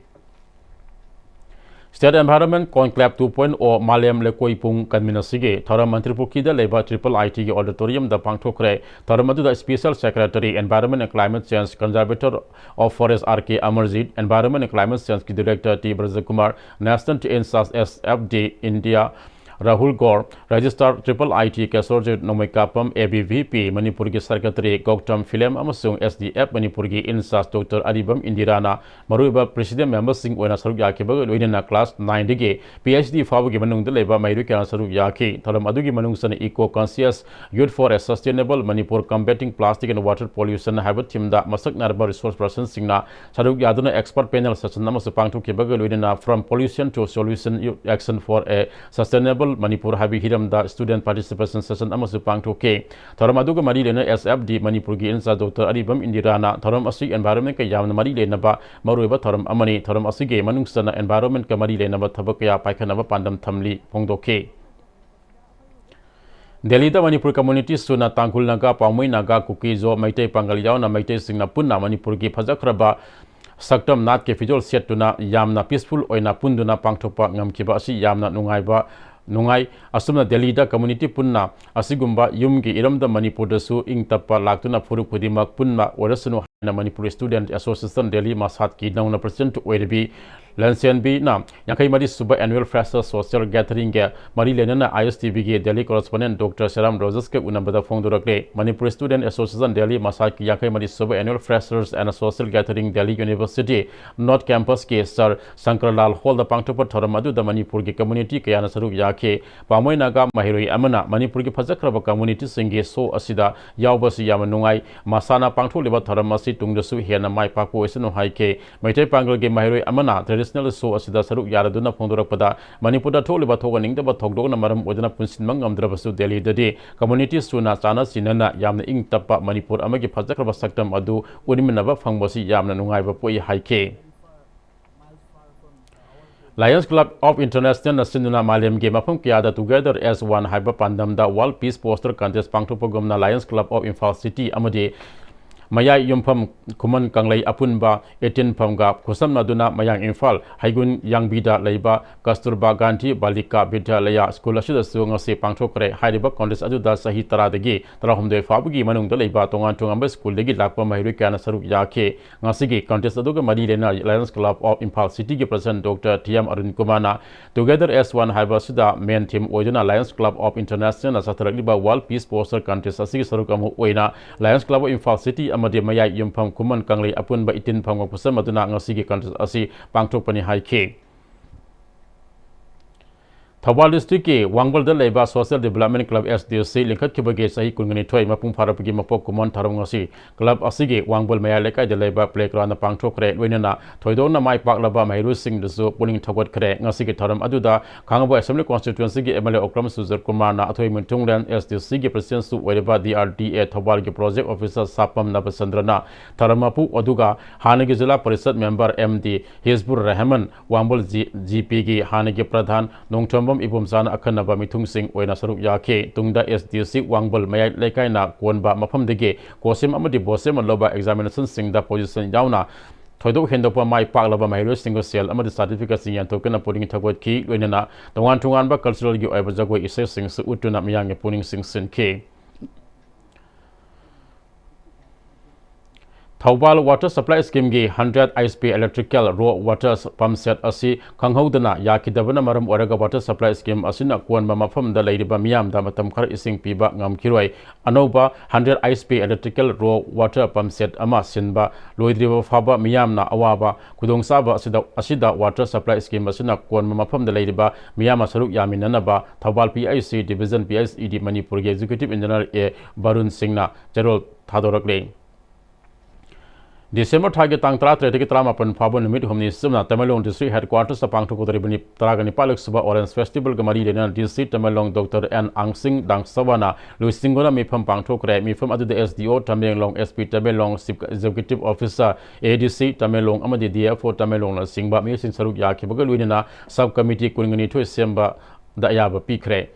State Environment Conclave two point O ꯃꯥꯂꯦꯝ ꯂꯩꯀꯣꯏ ꯄꯨꯡ ꯀꯟꯃꯤꯟꯅꯁꯤꯒꯤ ꯊꯧꯔꯝ ꯃꯟꯇ꯭ꯔꯤ ꯄꯨꯈ꯭ꯔꯤꯗ ꯂꯩꯕ ꯇ꯭ꯔꯤꯄꯜ ꯑꯥꯏ ꯇꯤꯒꯤ ꯑꯣꯗꯤꯇꯣꯔꯤꯌꯝꯗ ꯄꯥꯡꯊꯣꯛꯈ꯭ꯔꯦ꯫ ꯊꯧꯔꯝ ꯑꯗꯨꯗ Special Secretary Environment and Climate Change, Conservator of Forest R K Amarjit, Environment and Climate Change ꯀꯤ Director T Brajakumar, National Tree in Charge S F D India Rahul Gaur, Registrar Triple I T Kesorjit Nongmeikapam, A B V P ꯃꯅꯤꯄꯨꯔꯒꯤ Secretary ꯒꯧꯇꯝ ꯐꯤꯂꯦꯝ ꯑꯃꯁꯨꯡ S D F ꯃꯅꯤꯄꯨꯔꯒꯤ in charge Doctor ꯑꯔꯤꯕꯝ ꯏꯟꯗꯤꯔꯥꯅ ꯃꯔꯨꯑꯣꯏꯕ president memberꯁꯤꯡ ꯑꯣꯏꯅ ꯁꯔꯨꯛ ꯌꯥꯈꯤꯕꯒ ꯂꯣꯏꯅꯅ class nineꯗꯒꯤ P H D ꯐꯥꯎꯕꯒꯤ ꯃꯅꯨꯡꯗ ꯂꯩꯕ ꯃꯍꯩꯔꯣꯏ ꯀꯌꯥꯅ ꯁꯔꯨꯛ ꯌꯥꯈꯤ꯫ ꯊꯧꯔꯝ ꯑꯗꯨꯒꯤ ꯃꯅꯨꯡ ꯆꯟꯅ Eco Conscious Youth for a Sustainable Manipur, Combating Plastic and Water Pollution ꯍꯥꯏꯕ themeꯗ ꯃꯁꯛ ꯅꯥꯏꯔꯕ resource personꯁꯤꯡꯅ ꯁꯔꯨꯛ ꯌꯥꯗꯨꯅ expert panel session ꯑꯃꯁꯨ ꯄꯥꯡꯊꯣꯛꯈꯤꯕꯒ ꯂꯣꯏꯅꯅ From Pollution to Solution, Action for a Sustainable Manipur ꯍꯥꯏꯕ ꯍꯤꯔꯝꯗ student participation session ꯑꯃꯁꯨ ꯄꯥꯡꯊꯣꯛꯈꯤ꯫ ꯊꯧꯔꯝ ꯑꯗꯨꯒ ꯃꯔꯤ ꯂꯩꯅꯅ S F D ꯃꯅꯤꯄꯨꯔꯒꯤ in charge Doctor ꯑꯔꯤꯕꯝ ꯏꯟꯗꯤꯔꯥꯅ ꯊꯧꯔꯝ ꯑꯁꯤ environmentꯀ ꯌꯥꯝꯅ ꯃꯔꯤ ꯂꯩꯅꯕ ꯃꯔꯨꯑꯣꯏꯕ ꯊꯧꯔꯝ ꯑꯃꯅꯤ꯫ ꯊꯧꯔꯝ ꯑꯁꯤꯒꯤ ꯃꯅꯨꯡ ꯆꯟꯅ environmentꯀ ꯃꯔꯤ ꯂꯩꯅꯕ ꯊꯕꯛ ꯀꯌꯥ ꯄꯥꯏꯈꯠꯅꯕ ꯄꯥꯟꯗꯝ ꯊꯝꯂꯤ ꯐꯣꯡꯗꯣꯛꯈꯤ꯫ ꯗꯦꯜꯂꯤꯗ ꯃꯅꯤꯄꯨꯔ ꯀꯝꯃ꯭ꯌꯨꯅꯤꯇꯤ ꯁꯨꯅ ꯇꯥꯡꯈꯨꯜ ꯅꯥꯒꯥ, ꯄꯥꯎꯃꯩ ꯅꯥꯒꯥ, ꯀꯨꯀꯤ, ꯖꯣ, ꯃꯩꯇꯩ, ꯄꯥꯡꯒꯜ ꯌꯥꯎꯅ ꯃꯩꯇꯩꯁꯤꯡꯅ ꯄꯨꯟꯅ ꯃꯅꯤꯄꯨꯔꯒꯤ ꯐꯖꯈ꯭ꯔꯕ ꯁꯛꯇꯝ ꯅꯥꯠꯀꯤ ꯐꯤꯖꯣꯜ ꯁꯦꯠꯇꯨꯅ ꯌꯥꯝꯅ ꯄꯤꯁꯐꯨꯜ ꯑꯣꯏꯅ ꯄꯨꯟꯗꯨꯅ ꯄꯥꯡꯊꯣꯛꯄ ꯉꯝꯈꯤꯕ ꯑꯁꯤ ꯌꯥꯝꯅ ꯅꯨꯡꯉꯥꯏꯕ, ꯅꯨꯡꯉꯥꯏ꯫ ꯑꯁꯨꯝꯅ ꯗꯦꯜꯂꯤꯗ ꯀꯝꯃ꯭ꯌꯨꯅꯤꯇꯤ ꯄꯨꯟꯅ ꯑꯁꯤꯒꯨꯝꯕ ꯌꯨꯝꯒꯤ ꯏꯔꯝꯗꯝ ꯃꯅꯤꯄꯨꯔꯗꯁꯨ ꯏꯪ ꯇꯞꯄ ꯂꯥꯛꯇꯨꯅ ꯐꯨꯔꯨꯞ ꯈꯨꯗꯤꯡꯃꯛ ꯄꯨꯟꯕ ꯑꯣꯏꯔꯁꯅꯨ ꯍꯥꯏꯅ ꯃꯅꯤꯄꯨꯔ ꯁ꯭ꯇꯨꯗꯦꯟꯠ ꯑꯦꯁꯣꯁꯤꯌꯦꯁꯟ ꯗꯦꯜꯂꯤ ꯃꯁꯥꯠꯀꯤ ꯅꯧꯅ ꯄ꯭ꯔꯁꯤꯗꯦꯟꯠ ꯑꯣꯏꯔꯤꯕꯤ ꯂꯟꯁꯦꯟꯕꯤꯅ ꯌꯥꯡꯈꯩ ꯃꯔꯤ ꯁꯨꯕ ꯑꯦꯅꯨꯋꯦꯜ ꯐ꯭ꯔꯦꯁꯔꯁ ꯁꯣꯁꯤꯌꯦꯜ ꯒꯦꯗꯔꯤꯡꯒ ꯃꯔꯤ ꯂꯩꯅꯅ ꯑꯥꯏ ꯑꯦꯁ ꯇꯤ ꯚꯤꯒꯤ ꯗꯦꯜꯂꯤ ꯀꯣꯔꯦꯁꯄꯣꯟꯗꯦꯟꯠ ꯗꯣꯛꯇꯔ ꯁꯦꯔꯥꯝ ꯔꯣꯖꯦꯁꯀ ꯎꯅꯕꯗ ꯐꯣꯡꯗꯣꯔꯛꯂꯦ꯫ ꯃꯅꯤꯄꯨꯔ ꯁ꯭ꯇꯨꯗꯦꯟꯠ ꯑꯦꯁꯣꯁꯤꯌꯦꯁꯟ ꯗꯦꯜꯂꯤ ꯃꯁꯥꯠꯀꯤ ꯌꯥꯡꯈꯩ ꯃꯔꯤ ꯁꯨꯕ annual freshers and social gathering Delhi university north ꯀꯦꯝꯄꯁꯀꯤ ꯁꯔ ꯁꯪꯀꯔꯂꯥꯜ ꯍꯣꯜꯗ ꯄꯥꯡꯊꯣꯛꯄ ꯊꯧꯔꯝ ꯑꯗꯨꯗ ꯃꯅꯤꯄꯨꯔꯒꯤ ꯀꯝꯃ꯭ꯌꯨꯅꯤꯇꯤ ꯀꯌꯥꯅ ꯁꯔꯨꯛ ꯌꯥꯈꯤ꯫ ꯄꯥꯎꯃꯩ ꯅꯥꯒꯥ ꯃꯍꯩꯔꯣꯏ ꯑꯃꯅ ꯃꯅꯤꯄꯨꯔꯒꯤ ꯐꯖꯈ꯭ꯔꯕ ꯀꯝꯃ꯭ꯌꯨꯅꯤꯇꯤꯁꯤꯡꯒꯤ ꯁꯣ ꯑꯁꯤꯗ ꯌꯥꯎꯕꯁꯤ ꯌꯥꯝꯅ ꯅꯨꯡꯉꯥꯏ꯫ ꯃꯁꯥꯅ ꯄꯥꯡꯊꯣꯛꯂꯤꯕ ꯊꯧꯔꯝ ꯑꯁꯤ ꯇꯨꯡꯗꯁꯨ ꯍꯦꯟꯅ ꯃꯥꯏ ꯄꯥꯛꯄ ꯑꯣꯏꯁꯅꯨ ꯍꯥꯏꯈꯤ꯫ ꯃꯩꯇꯩ ꯄꯥꯡꯒꯜꯒꯤ ꯃꯍꯩꯔꯣꯏ ꯑꯃꯅ ꯇ꯭ꯔꯦꯗꯤꯁꯅꯦꯜ ꯁꯣ ꯑꯁꯤꯗ ꯁꯔꯨꯛ ꯌꯥꯔꯗꯨꯅ ꯐꯣꯡꯗꯣꯔꯛꯄꯗ, ꯃꯅꯤꯄꯨꯔꯗ ꯊꯣꯛꯂꯤꯕ ꯊꯣꯛꯍꯟꯅꯤꯡꯗꯕ ꯊꯧꯗꯣꯛꯅ ꯃꯔꯝ ꯑꯣꯏꯗꯨꯅ ꯄꯨꯟꯁꯤꯟꯕ ꯉꯝꯗ꯭ꯔꯕꯁꯨ ꯗꯦꯜꯂꯤꯗꯗꯤ ꯀꯝꯃ꯭ꯌꯨꯅꯤꯇꯤ ꯁꯨꯅ ꯆꯥꯅ ꯁꯤꯟꯅꯅ ꯌꯥꯝꯅ ꯏꯪ ꯇꯞꯄ ꯃꯅꯤꯄꯨꯔ ꯑꯃꯒꯤ ꯐꯖꯈ꯭ꯔꯕ ꯁꯛꯇꯝ ꯑꯗꯨ ꯎꯠꯃꯤꯟꯅꯕ ꯐꯪꯕꯁꯤ ꯌꯥꯝꯅ ꯅꯨꯡꯉꯥꯏꯕ ꯄꯣꯛꯏ ꯍꯥꯏꯈꯤ꯫ Lions Club of Internationalꯅ ꯁꯤꯟꯗꯨꯅ ꯃꯥꯂꯦꯝꯒꯤ ꯃꯐꯝ ꯀꯌꯥꯗ Together as One ꯍꯥꯏꯕ ꯄꯥꯟꯗꯝꯗ World Peace Poster Contest ꯄꯥꯡꯊꯣꯛꯄꯒꯨꯝꯅ Lions Club of Imphal City ꯑꯃꯗꯤ ꯃꯌꯥꯏ ꯌꯨꯝꯐꯝ ꯈꯨꯃꯟ ꯀꯪꯂꯩ ꯑꯄꯨꯟꯕ ꯏꯇꯤꯟꯐꯝꯒ ꯈꯨꯠꯁꯝꯅꯗꯨꯅ ꯃꯌꯥꯡ ꯏꯝꯐꯥꯜ ꯍꯩꯒꯨꯟ ꯌꯥꯡꯕꯤꯗ ꯂꯩꯕ ꯀꯁꯇꯨꯔꯕꯥ ꯒꯥꯟꯙꯤ ꯕꯥꯂꯤꯀꯥ ꯕꯤꯗ꯭ꯌꯥꯂꯌꯥ ꯁ꯭ꯀꯨꯜ ꯑꯁꯤꯗꯁꯨ ꯉꯁꯤ ꯄꯥꯡꯊꯣꯛꯈ꯭ꯔꯦ꯫ ꯍꯥꯏꯔꯤꯕ ꯀꯣꯟꯇꯦꯁ ꯑꯗꯨꯗ ꯆꯍꯤ ꯇꯔꯥꯗꯒꯤ ꯇꯔꯥꯍꯨꯝꯗꯣꯏ ꯐꯥꯎꯕꯒꯤ ꯃꯅꯨꯡꯗ ꯂꯩꯕ ꯇꯣꯉꯥꯟ ꯇꯣꯉꯥꯟꯕ ꯁ꯭ꯀꯨꯜꯗꯒꯤ ꯂꯥꯛꯄ ꯃꯍꯩꯔꯣꯏ ꯀꯌꯥꯅ ꯁꯔꯨꯛ ꯌꯥꯈꯤ꯫ ꯉꯁꯤꯒꯤ ꯀꯣꯟꯇꯦꯁ ꯑꯗꯨꯒ ꯃꯔꯤ ꯂꯩꯅꯅ Lions Club of Imphal Cityꯒꯤ president doctor T M Arun ꯀꯨꯃꯥꯔꯅ Together as One ꯍꯥꯏꯕ ꯑꯁꯤꯗ main theme ꯑꯣꯏꯗꯨꯅ Lions Club of Internationalꯅ ꯆꯠꯊꯔꯛꯂꯤꯕ World Peace Poster Contest ꯑꯁꯤꯒꯤ ꯁꯔꯨꯛ ꯑꯃ ꯑꯣꯏꯅ Lions Club of Imphal City ꯑꯃꯗꯤ ꯃꯌꯥꯏ ꯌꯨꯝꯐꯝ ꯈꯨꯃꯟ ꯀꯪꯂꯩ ꯑꯄꯨꯟꯕ ꯏꯇꯤꯟꯐꯝꯒ ꯈꯨꯠꯁꯝꯅꯗꯨꯅ ꯉꯁꯤꯒꯤ ꯀꯣꯟꯇꯦꯁ ꯑꯁꯤ ꯄꯥꯡꯊꯣꯛꯄꯅꯤ ꯍꯥꯏꯈꯤ꯫ ꯊꯧꯕꯥꯜ ꯗꯤꯁꯇ꯭ꯔꯤꯛꯀꯤ ꯋꯥꯡꯕꯜꯗ ꯂꯩꯕ Social Development Club, S D C, ꯂꯤꯡꯈꯠꯈꯤꯕꯒꯤ ꯆꯍꯤ ꯀꯨꯟꯅꯤꯊꯣꯏ ꯃꯄꯨꯡ ꯐꯥꯔꯛꯄꯒꯤ ꯃꯄꯣꯛ ꯀꯨꯝꯑꯣꯟ ꯊꯧꯔꯝ ꯉꯁꯤ club ꯑꯁꯤꯒꯤ ꯋꯥꯡꯕꯜ ꯃꯌꯥꯏ ꯂꯩꯀꯥꯏꯗ ꯂꯩꯕ playgroundꯗ ꯄꯥꯡꯊꯣꯛꯈ꯭ꯔꯦ꯫ ꯂꯣꯏꯅꯅ ꯊꯣꯏꯗꯣꯛꯅ ꯃꯥꯏ ꯄꯥꯛꯂꯕ ꯃꯍꯩꯔꯣꯏꯁꯤꯡꯗꯁꯨ ꯄꯨꯛꯅꯤꯡ ꯊꯧꯒꯠꯈ꯭ꯔꯦ꯫ ꯉꯁꯤꯒꯤ ꯊꯧꯔꯝ ꯑꯗꯨꯗ ꯈꯥꯡꯉꯕꯣꯛ Assembly Constituencyꯒꯤ M L A Okram ꯁꯨꯔꯖꯀꯨꯃꯥꯔꯅ, ꯑꯊꯣꯏ ꯃꯨꯟꯊꯨꯡꯂꯦꯟ S D Cꯒꯤ presidentꯁꯨ ꯑꯣꯏꯔꯤꯕ D R D A ꯊꯧꯕꯥꯜꯒꯤ project officer ꯁꯥꯄꯝ ꯅꯕꯆꯟꯗ꯭ꯔꯅ ꯊꯧꯔꯝ ꯃꯄꯨ ꯑꯗꯨꯒ ꯍꯥꯟꯅꯒꯤ ꯖꯤꯂꯥ parishad member M D ꯍꯤꯖꯕꯨꯔ Rahman, ꯋꯥꯡꯕꯜ G-, GPꯒꯤ ꯍꯥꯟꯅꯒꯤ ꯄ꯭ꯔꯙꯥꯟ ꯅꯣꯡꯊꯣꯝꯕꯝ ꯏꯕꯣꯝꯆꯥꯅ ꯑꯈꯟꯅꯕ ꯃꯤꯊꯨꯡꯁꯤꯡ ꯑꯣꯏꯅ ꯁꯔꯨꯛ ꯌꯥꯈꯤ꯫ ꯇꯨꯡꯗ ꯑꯦꯁ ꯗꯤ ꯁꯤ ꯋꯥꯡꯕꯜ ꯃꯌꯥꯏ ꯂꯩꯀꯥꯏꯅ ꯀꯣꯟꯕ ꯃꯐꯝꯗꯒꯤ ꯀꯣꯁꯤꯝ ꯑꯃꯗꯤ ꯕꯣꯁꯦꯝ ꯂꯧꯕ examinationꯁꯤꯡꯗ position ꯌꯥꯎꯅ ꯊꯣꯏꯗꯣꯛ ꯍꯦꯟꯗꯣꯛꯄ ꯃꯥꯏ ꯄꯥꯛꯂꯕ ꯃꯍꯩꯔꯣꯏꯁꯤꯡꯕꯨ ꯁꯦꯜ ꯑꯃꯗꯤ certificateꯁꯤꯡ ꯌꯦꯟꯊꯣꯛꯇꯨꯅ ꯄꯨꯛꯅꯤꯡ ꯊꯧꯒꯠꯈꯤ꯫ ꯂꯣꯏꯅꯅ ꯇꯣꯉꯥꯟ ꯇꯣꯉꯥꯟꯕ culturalꯒꯤ ꯑꯣꯏꯕ ꯖꯒꯣꯏ ꯏꯁꯩꯁꯤꯡꯁꯨ ꯎꯠꯇꯨꯅ ꯃꯤꯌꯥꯝꯒꯤ ꯄꯨꯛꯅꯤꯡ ꯆꯤꯡꯁꯤꯟꯈꯤ꯫ Thoubal Water Supply Schemeꯒꯤ hundred H P electrical raw water pump set ꯑꯁꯤ ꯈꯪꯍꯧꯗꯅ ꯌꯥꯈꯤꯗꯕꯅ ꯃꯔꯝ ꯑꯣꯏꯔꯒ water supply scheme ꯑꯁꯤꯅ ꯀꯣꯟꯕ ꯃꯐꯝꯗ ꯂꯩꯔꯤꯕ ꯃꯤꯌꯥꯝꯗ ꯃꯇꯝ ꯈꯔ ꯏꯁꯤꯡ ꯄꯤꯕ ꯉꯝꯈꯤꯔꯣꯏ꯫ ꯑꯅꯧꯕ hundred H P electrical raw water pump set ꯑꯃ ꯁꯤꯟꯕ ꯂꯣꯏꯗ꯭ꯔꯤꯕ ꯐꯥꯎꯕ ꯃꯤꯌꯥꯝꯅ ꯑꯋꯥꯕ ꯈꯨꯗꯣꯡꯆꯥꯕ ꯑꯁꯤꯗ, ꯑꯁꯤꯗ Water Supply Scheme ꯑꯁꯤꯅ ꯀꯣꯟꯕ ꯃꯐꯝꯗ ꯂꯩꯔꯤꯕ ꯃꯤꯌꯥꯝꯅ ꯁꯔꯨꯛ ꯌꯥꯃꯤꯟꯅꯅꯕ Thoubal P I C Division P H E D ꯃꯅꯤꯄꯨꯔꯒꯤ Executive Engineer A ꯕꯔꯨꯟ ꯁꯤꯡꯅ ꯆꯦꯔꯣꯜ ꯊꯥꯗꯣꯔꯛꯂꯤ꯫ ꯗꯤꯁꯦꯝꯕꯔ ꯊꯥꯒꯤ ꯇꯥꯡ ꯇꯔꯥꯇꯔꯦꯠꯇꯒꯤ ꯇꯔꯥꯃꯥꯄꯟ ꯐꯥꯎꯕ ꯅꯨꯃꯤꯠ ꯍꯨꯝꯅꯤ ꯆꯨꯞꯅ ꯇꯃꯦꯡꯂꯣꯡ District Headquartersꯇ ꯄꯥꯡꯊꯣꯛꯀꯗꯧꯔꯤꯕ ꯇꯔꯥꯒ ꯅꯤꯄꯥꯜꯂꯛ ꯁꯨꯕ Orange Festivalꯒ ꯃꯔꯤ ꯂꯩꯅꯅ D C Tamenglong Doctor N ꯑꯪꯁꯤꯡ ꯗꯥꯡꯁꯋꯥꯅ ꯂꯨꯆꯤꯡꯗꯨꯅ ꯃꯤꯐꯝ ꯄꯥꯡꯊꯣꯛꯈ꯭ꯔꯦ꯫ ꯃꯤꯐꯝ ꯑꯗꯨꯗ S D O Tamenglong, S P Tamenglong, Chief Executive Officer, A D C Tamenglong ꯑꯃꯗꯤ D F O ꯇꯃꯦꯡꯂꯣꯡꯅꯆꯤꯡꯕ ꯃꯤꯑꯣꯏꯁꯤꯡ ꯁꯔꯨꯛ ꯌꯥꯈꯤꯕꯒ ꯂꯣꯏꯅꯅ sub committee ꯀꯨꯟꯒ ꯅꯤꯊꯣꯏ ꯁꯦꯝꯕꯗ ꯑꯌꯥꯕ ꯄꯤꯈ꯭ꯔꯦ꯫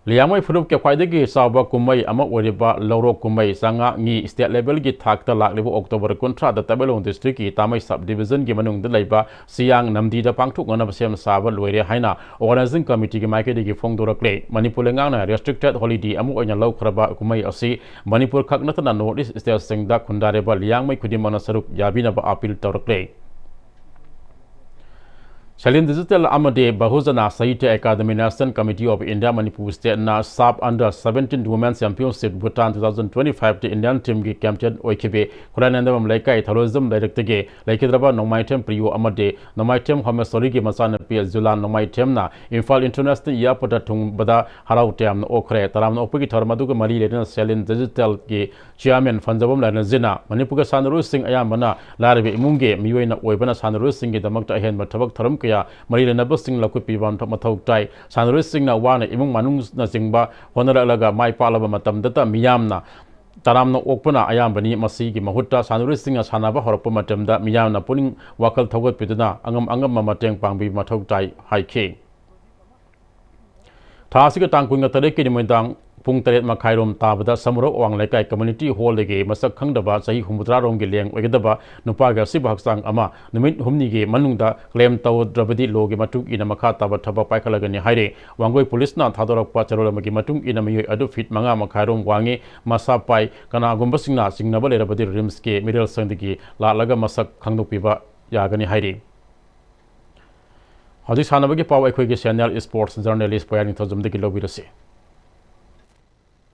ꯂꯤꯌꯥꯡꯃꯩ ꯐꯨꯔꯨꯞꯀꯤ ꯈ꯭ꯋꯥꯏꯗꯒꯤ ꯆꯥꯎꯕ ꯀꯨꯝꯍꯩ ꯑꯃ ꯑꯣꯏꯔꯤꯕ ꯂꯧꯔꯣꯛ ꯀꯨꯝꯍꯩ ꯆꯉꯥꯡꯉꯤ state levelꯒꯤ ꯊꯥꯛꯇ ꯂꯥꯛꯂꯤꯕ October ꯀꯨꯟꯊ꯭ꯔꯥꯗ ꯇꯃꯦꯡꯂꯣꯡ districtꯀꯤ ꯇꯥꯃꯩ sub divisionꯒꯤ ꯃꯅꯨꯡꯗ ꯂꯩꯕ ꯁꯤꯌꯥꯡ ꯅꯝꯗꯤꯗ ꯄꯥꯡꯊꯣꯛꯅꯅꯕ ꯁꯦꯝ ꯁꯥꯕ ꯂꯣꯏꯔꯦ ꯍꯥꯏꯅ organizing committeeꯒꯤ ꯃꯥꯏꯀꯩꯗꯒꯤ ꯐꯣꯡꯗꯣꯔꯛꯂꯦ꯫ ꯃꯅꯤꯄꯨꯔ ꯂꯩꯉꯥꯛꯅ restricted holiday ꯑꯃ ꯑꯣꯏꯅ ꯂꯧꯈ꯭ꯔꯕ ꯀꯨꯝꯍꯩ ꯑꯁꯤ ꯃꯅꯤꯄꯨꯔ ꯈꯛ ꯅꯠꯇꯅ North East stateꯁꯤꯡꯗ ꯈꯨꯟꯗꯥꯔꯤꯕ ꯂꯤꯌꯥꯡꯃꯩ ꯈꯨꯗꯤꯡꯃꯛꯅ ꯁꯔꯨꯛ ꯌꯥꯕꯤꯅꯕ appeal ꯇꯧꯔꯛꯂꯦ꯫ Shalin Digital ꯑꯃꯗꯤ Bahujana Sahitya Academy National Committee of India Manipur stateꯅ sub under seventeen Women Championship Bhutan two thousand twenty-fiveꯇ Indian teamꯒꯤ captain ꯑꯣꯏꯈꯤꯕꯤ ꯈꯨꯔꯥꯏꯅꯟꯗꯕꯝ ꯂꯩꯀꯥꯏ ꯊꯧꯔꯣꯏꯖꯝ ꯂꯩꯔꯛꯇꯒꯤ ꯂꯩꯈꯤꯗ꯭ꯔꯕ ꯅꯣꯡꯃꯥꯏꯊꯦꯝ ꯄ꯭ꯔꯤꯌꯣ ꯑꯃꯗꯤ ꯅꯣꯡꯃꯥꯏꯊꯦꯝ ꯍꯣꯃꯦꯁꯣꯔꯤꯒꯤ ꯃꯆꯥꯅꯨꯄꯤ ꯖꯨꯂꯥꯟ ꯅꯣꯡꯃꯥꯏꯊꯦꯝꯅ ꯏꯝꯐꯥꯜ International Airportꯇ ꯊꯨꯡꯕꯗ ꯍꯔꯥꯎ ꯇꯌꯥꯝꯅ ꯑꯣꯛꯈ꯭ꯔꯦ꯫ ꯇꯔꯥꯝꯅ ꯑꯣꯛꯄꯒꯤ ꯊꯧꯔꯝ ꯑꯗꯨꯒ ꯃꯔꯤ ꯂꯩꯅꯅ Shalin Digitalꯒꯤ Chairman ꯐꯟꯖꯕꯝ ꯂꯥꯏꯔꯦꯟꯖꯤꯅ ꯃꯅꯤꯄꯨꯔꯒꯤ ꯁꯥꯟꯅꯔꯣꯏꯁꯤꯡ ꯑꯌꯥꯝꯕꯅ ꯂꯥꯏꯔꯕ ꯏꯃꯨꯡꯒꯤ ꯃꯤꯑꯣꯏꯅ ꯑꯣꯏꯕꯅ ꯁꯥꯟꯅꯔꯣꯏꯁꯤꯡꯒꯤꯗꯃꯛꯇ ꯑꯍꯦꯟꯕ ꯊꯕꯛ ꯊꯧꯔꯝ ꯀꯌꯥ ꯃꯔꯤ ꯂꯩꯅꯕꯁꯤꯡ ꯂꯧꯈꯠꯄꯤꯕ ꯃꯊꯧ ꯇꯥꯏ꯫ ꯁꯥꯟꯅꯔꯣꯏꯁꯤꯡꯅ ꯋꯥꯅ ꯏꯃꯨꯡ ꯃꯅꯨꯡꯅꯆꯤꯡꯕ ꯍꯣꯠꯅꯔꯛꯂꯒ ꯃꯥꯏ ꯄꯥꯛꯂꯕ ꯃꯇꯝꯗꯇ ꯃꯤꯌꯥꯝꯅ ꯇꯔꯥꯝꯅ ꯑꯣꯛꯄꯅ ꯑꯌꯥꯝꯕꯅꯤ꯫ ꯃꯁꯤꯒꯤ ꯃꯍꯨꯠꯇ ꯁꯥꯟꯅꯔꯣꯏꯁꯤꯡꯅ ꯁꯥꯟꯅꯕ ꯍꯧꯔꯛꯄ ꯃꯇꯝꯗ ꯃꯤꯌꯥꯝꯅ ꯄꯨꯛꯅꯤꯡ ꯋꯥꯈꯜ ꯊꯧꯒꯠꯄꯤꯗꯨꯅ ꯑꯉꯝ ꯑꯉꯝꯕ ꯃꯇꯦꯡ ꯄꯥꯡꯕꯤꯕ ꯃꯊꯧ ꯇꯥꯏ ꯍꯥꯏꯈꯤ꯫ ꯊꯥ ꯑꯁꯤꯒꯤ ꯇꯥꯡ ꯀꯨꯟꯒ ꯇꯔꯦꯠꯀꯤ ꯅꯨꯃꯤꯗꯥꯡ ꯄꯨꯡ ꯇꯔꯦꯠ ꯃꯈꯥꯏꯔꯣꯝ ꯇꯥꯕꯗ ꯁꯃꯨꯔꯣꯛ ꯑꯋꯥꯡ ꯂꯩꯀꯥꯏ ꯀꯝꯃ꯭ꯌꯨꯅꯤꯇꯤ ꯍꯣꯜꯗꯒꯤ ꯃꯁꯛ ꯈꯪꯗꯕ ꯆꯍꯤ ꯍꯨꯝꯐꯨꯇꯔꯥ ꯔꯣꯝꯒꯤ ꯂꯦꯡ ꯑꯣꯏꯒꯗꯕ ꯅꯨꯄꯥꯒꯤ ꯑꯁꯤꯕ ꯍꯛꯆꯥꯡ ꯑꯃ ꯅꯨꯃꯤꯠ ꯍꯨꯝꯅꯤꯒꯤ ꯃꯅꯨꯡꯗ ꯀ꯭ꯂꯦꯝ ꯇꯧꯗ꯭ꯔꯕꯗꯤ ꯂꯣꯒꯤ ꯃꯇꯨꯡ ꯏꯟꯅ ꯃꯈꯥ ꯇꯥꯕ ꯊꯕꯛ ꯄꯥꯏꯈꯠꯂꯒꯅꯤ ꯍꯥꯏꯔꯤ꯫ ꯋꯥꯡꯒꯣꯏ ꯄꯨꯂꯤꯁꯅ ꯊꯥꯗꯣꯔꯛꯄ ꯆꯦꯔꯣꯜ ꯑꯃꯒꯤ ꯃꯇꯨꯡ ꯏꯟꯅ ꯃꯤꯑꯣꯏ ꯑꯗꯨ ꯐꯤꯠ ꯃꯉꯥ ꯃꯈꯥꯏꯔꯣꯝ ꯋꯥꯡꯉꯤ, ꯃꯁꯥ ꯄꯥꯏ, ꯀꯅꯥꯒꯨꯝꯕꯁꯤꯡꯅ ꯆꯤꯡꯅꯕ ꯂꯩꯔꯕꯗꯤ ꯔꯤꯝꯁꯀꯤ ꯃꯤꯔꯦꯜꯁꯪꯗꯒꯤ ꯂꯥꯛꯂꯒ ꯃꯁꯛ ꯈꯪꯗꯣꯛꯄꯤꯕ ꯌꯥꯒꯅꯤ ꯍꯥꯏꯔꯤ꯫ ꯍꯧꯖꯤꯛ ꯁꯥꯟꯅꯕꯒꯤ ꯄꯥꯎ ꯑꯩꯈꯣꯏꯒꯤ ꯁꯦꯅꯤꯌꯔ ꯏꯁꯄꯣꯔꯠꯁ ꯖꯔꯅꯦꯂꯤꯁ ꯄꯣꯌꯥꯅꯤꯡꯊꯧꯖꯝꯗꯒꯤ ꯂꯧꯕꯤꯔꯁꯤ꯫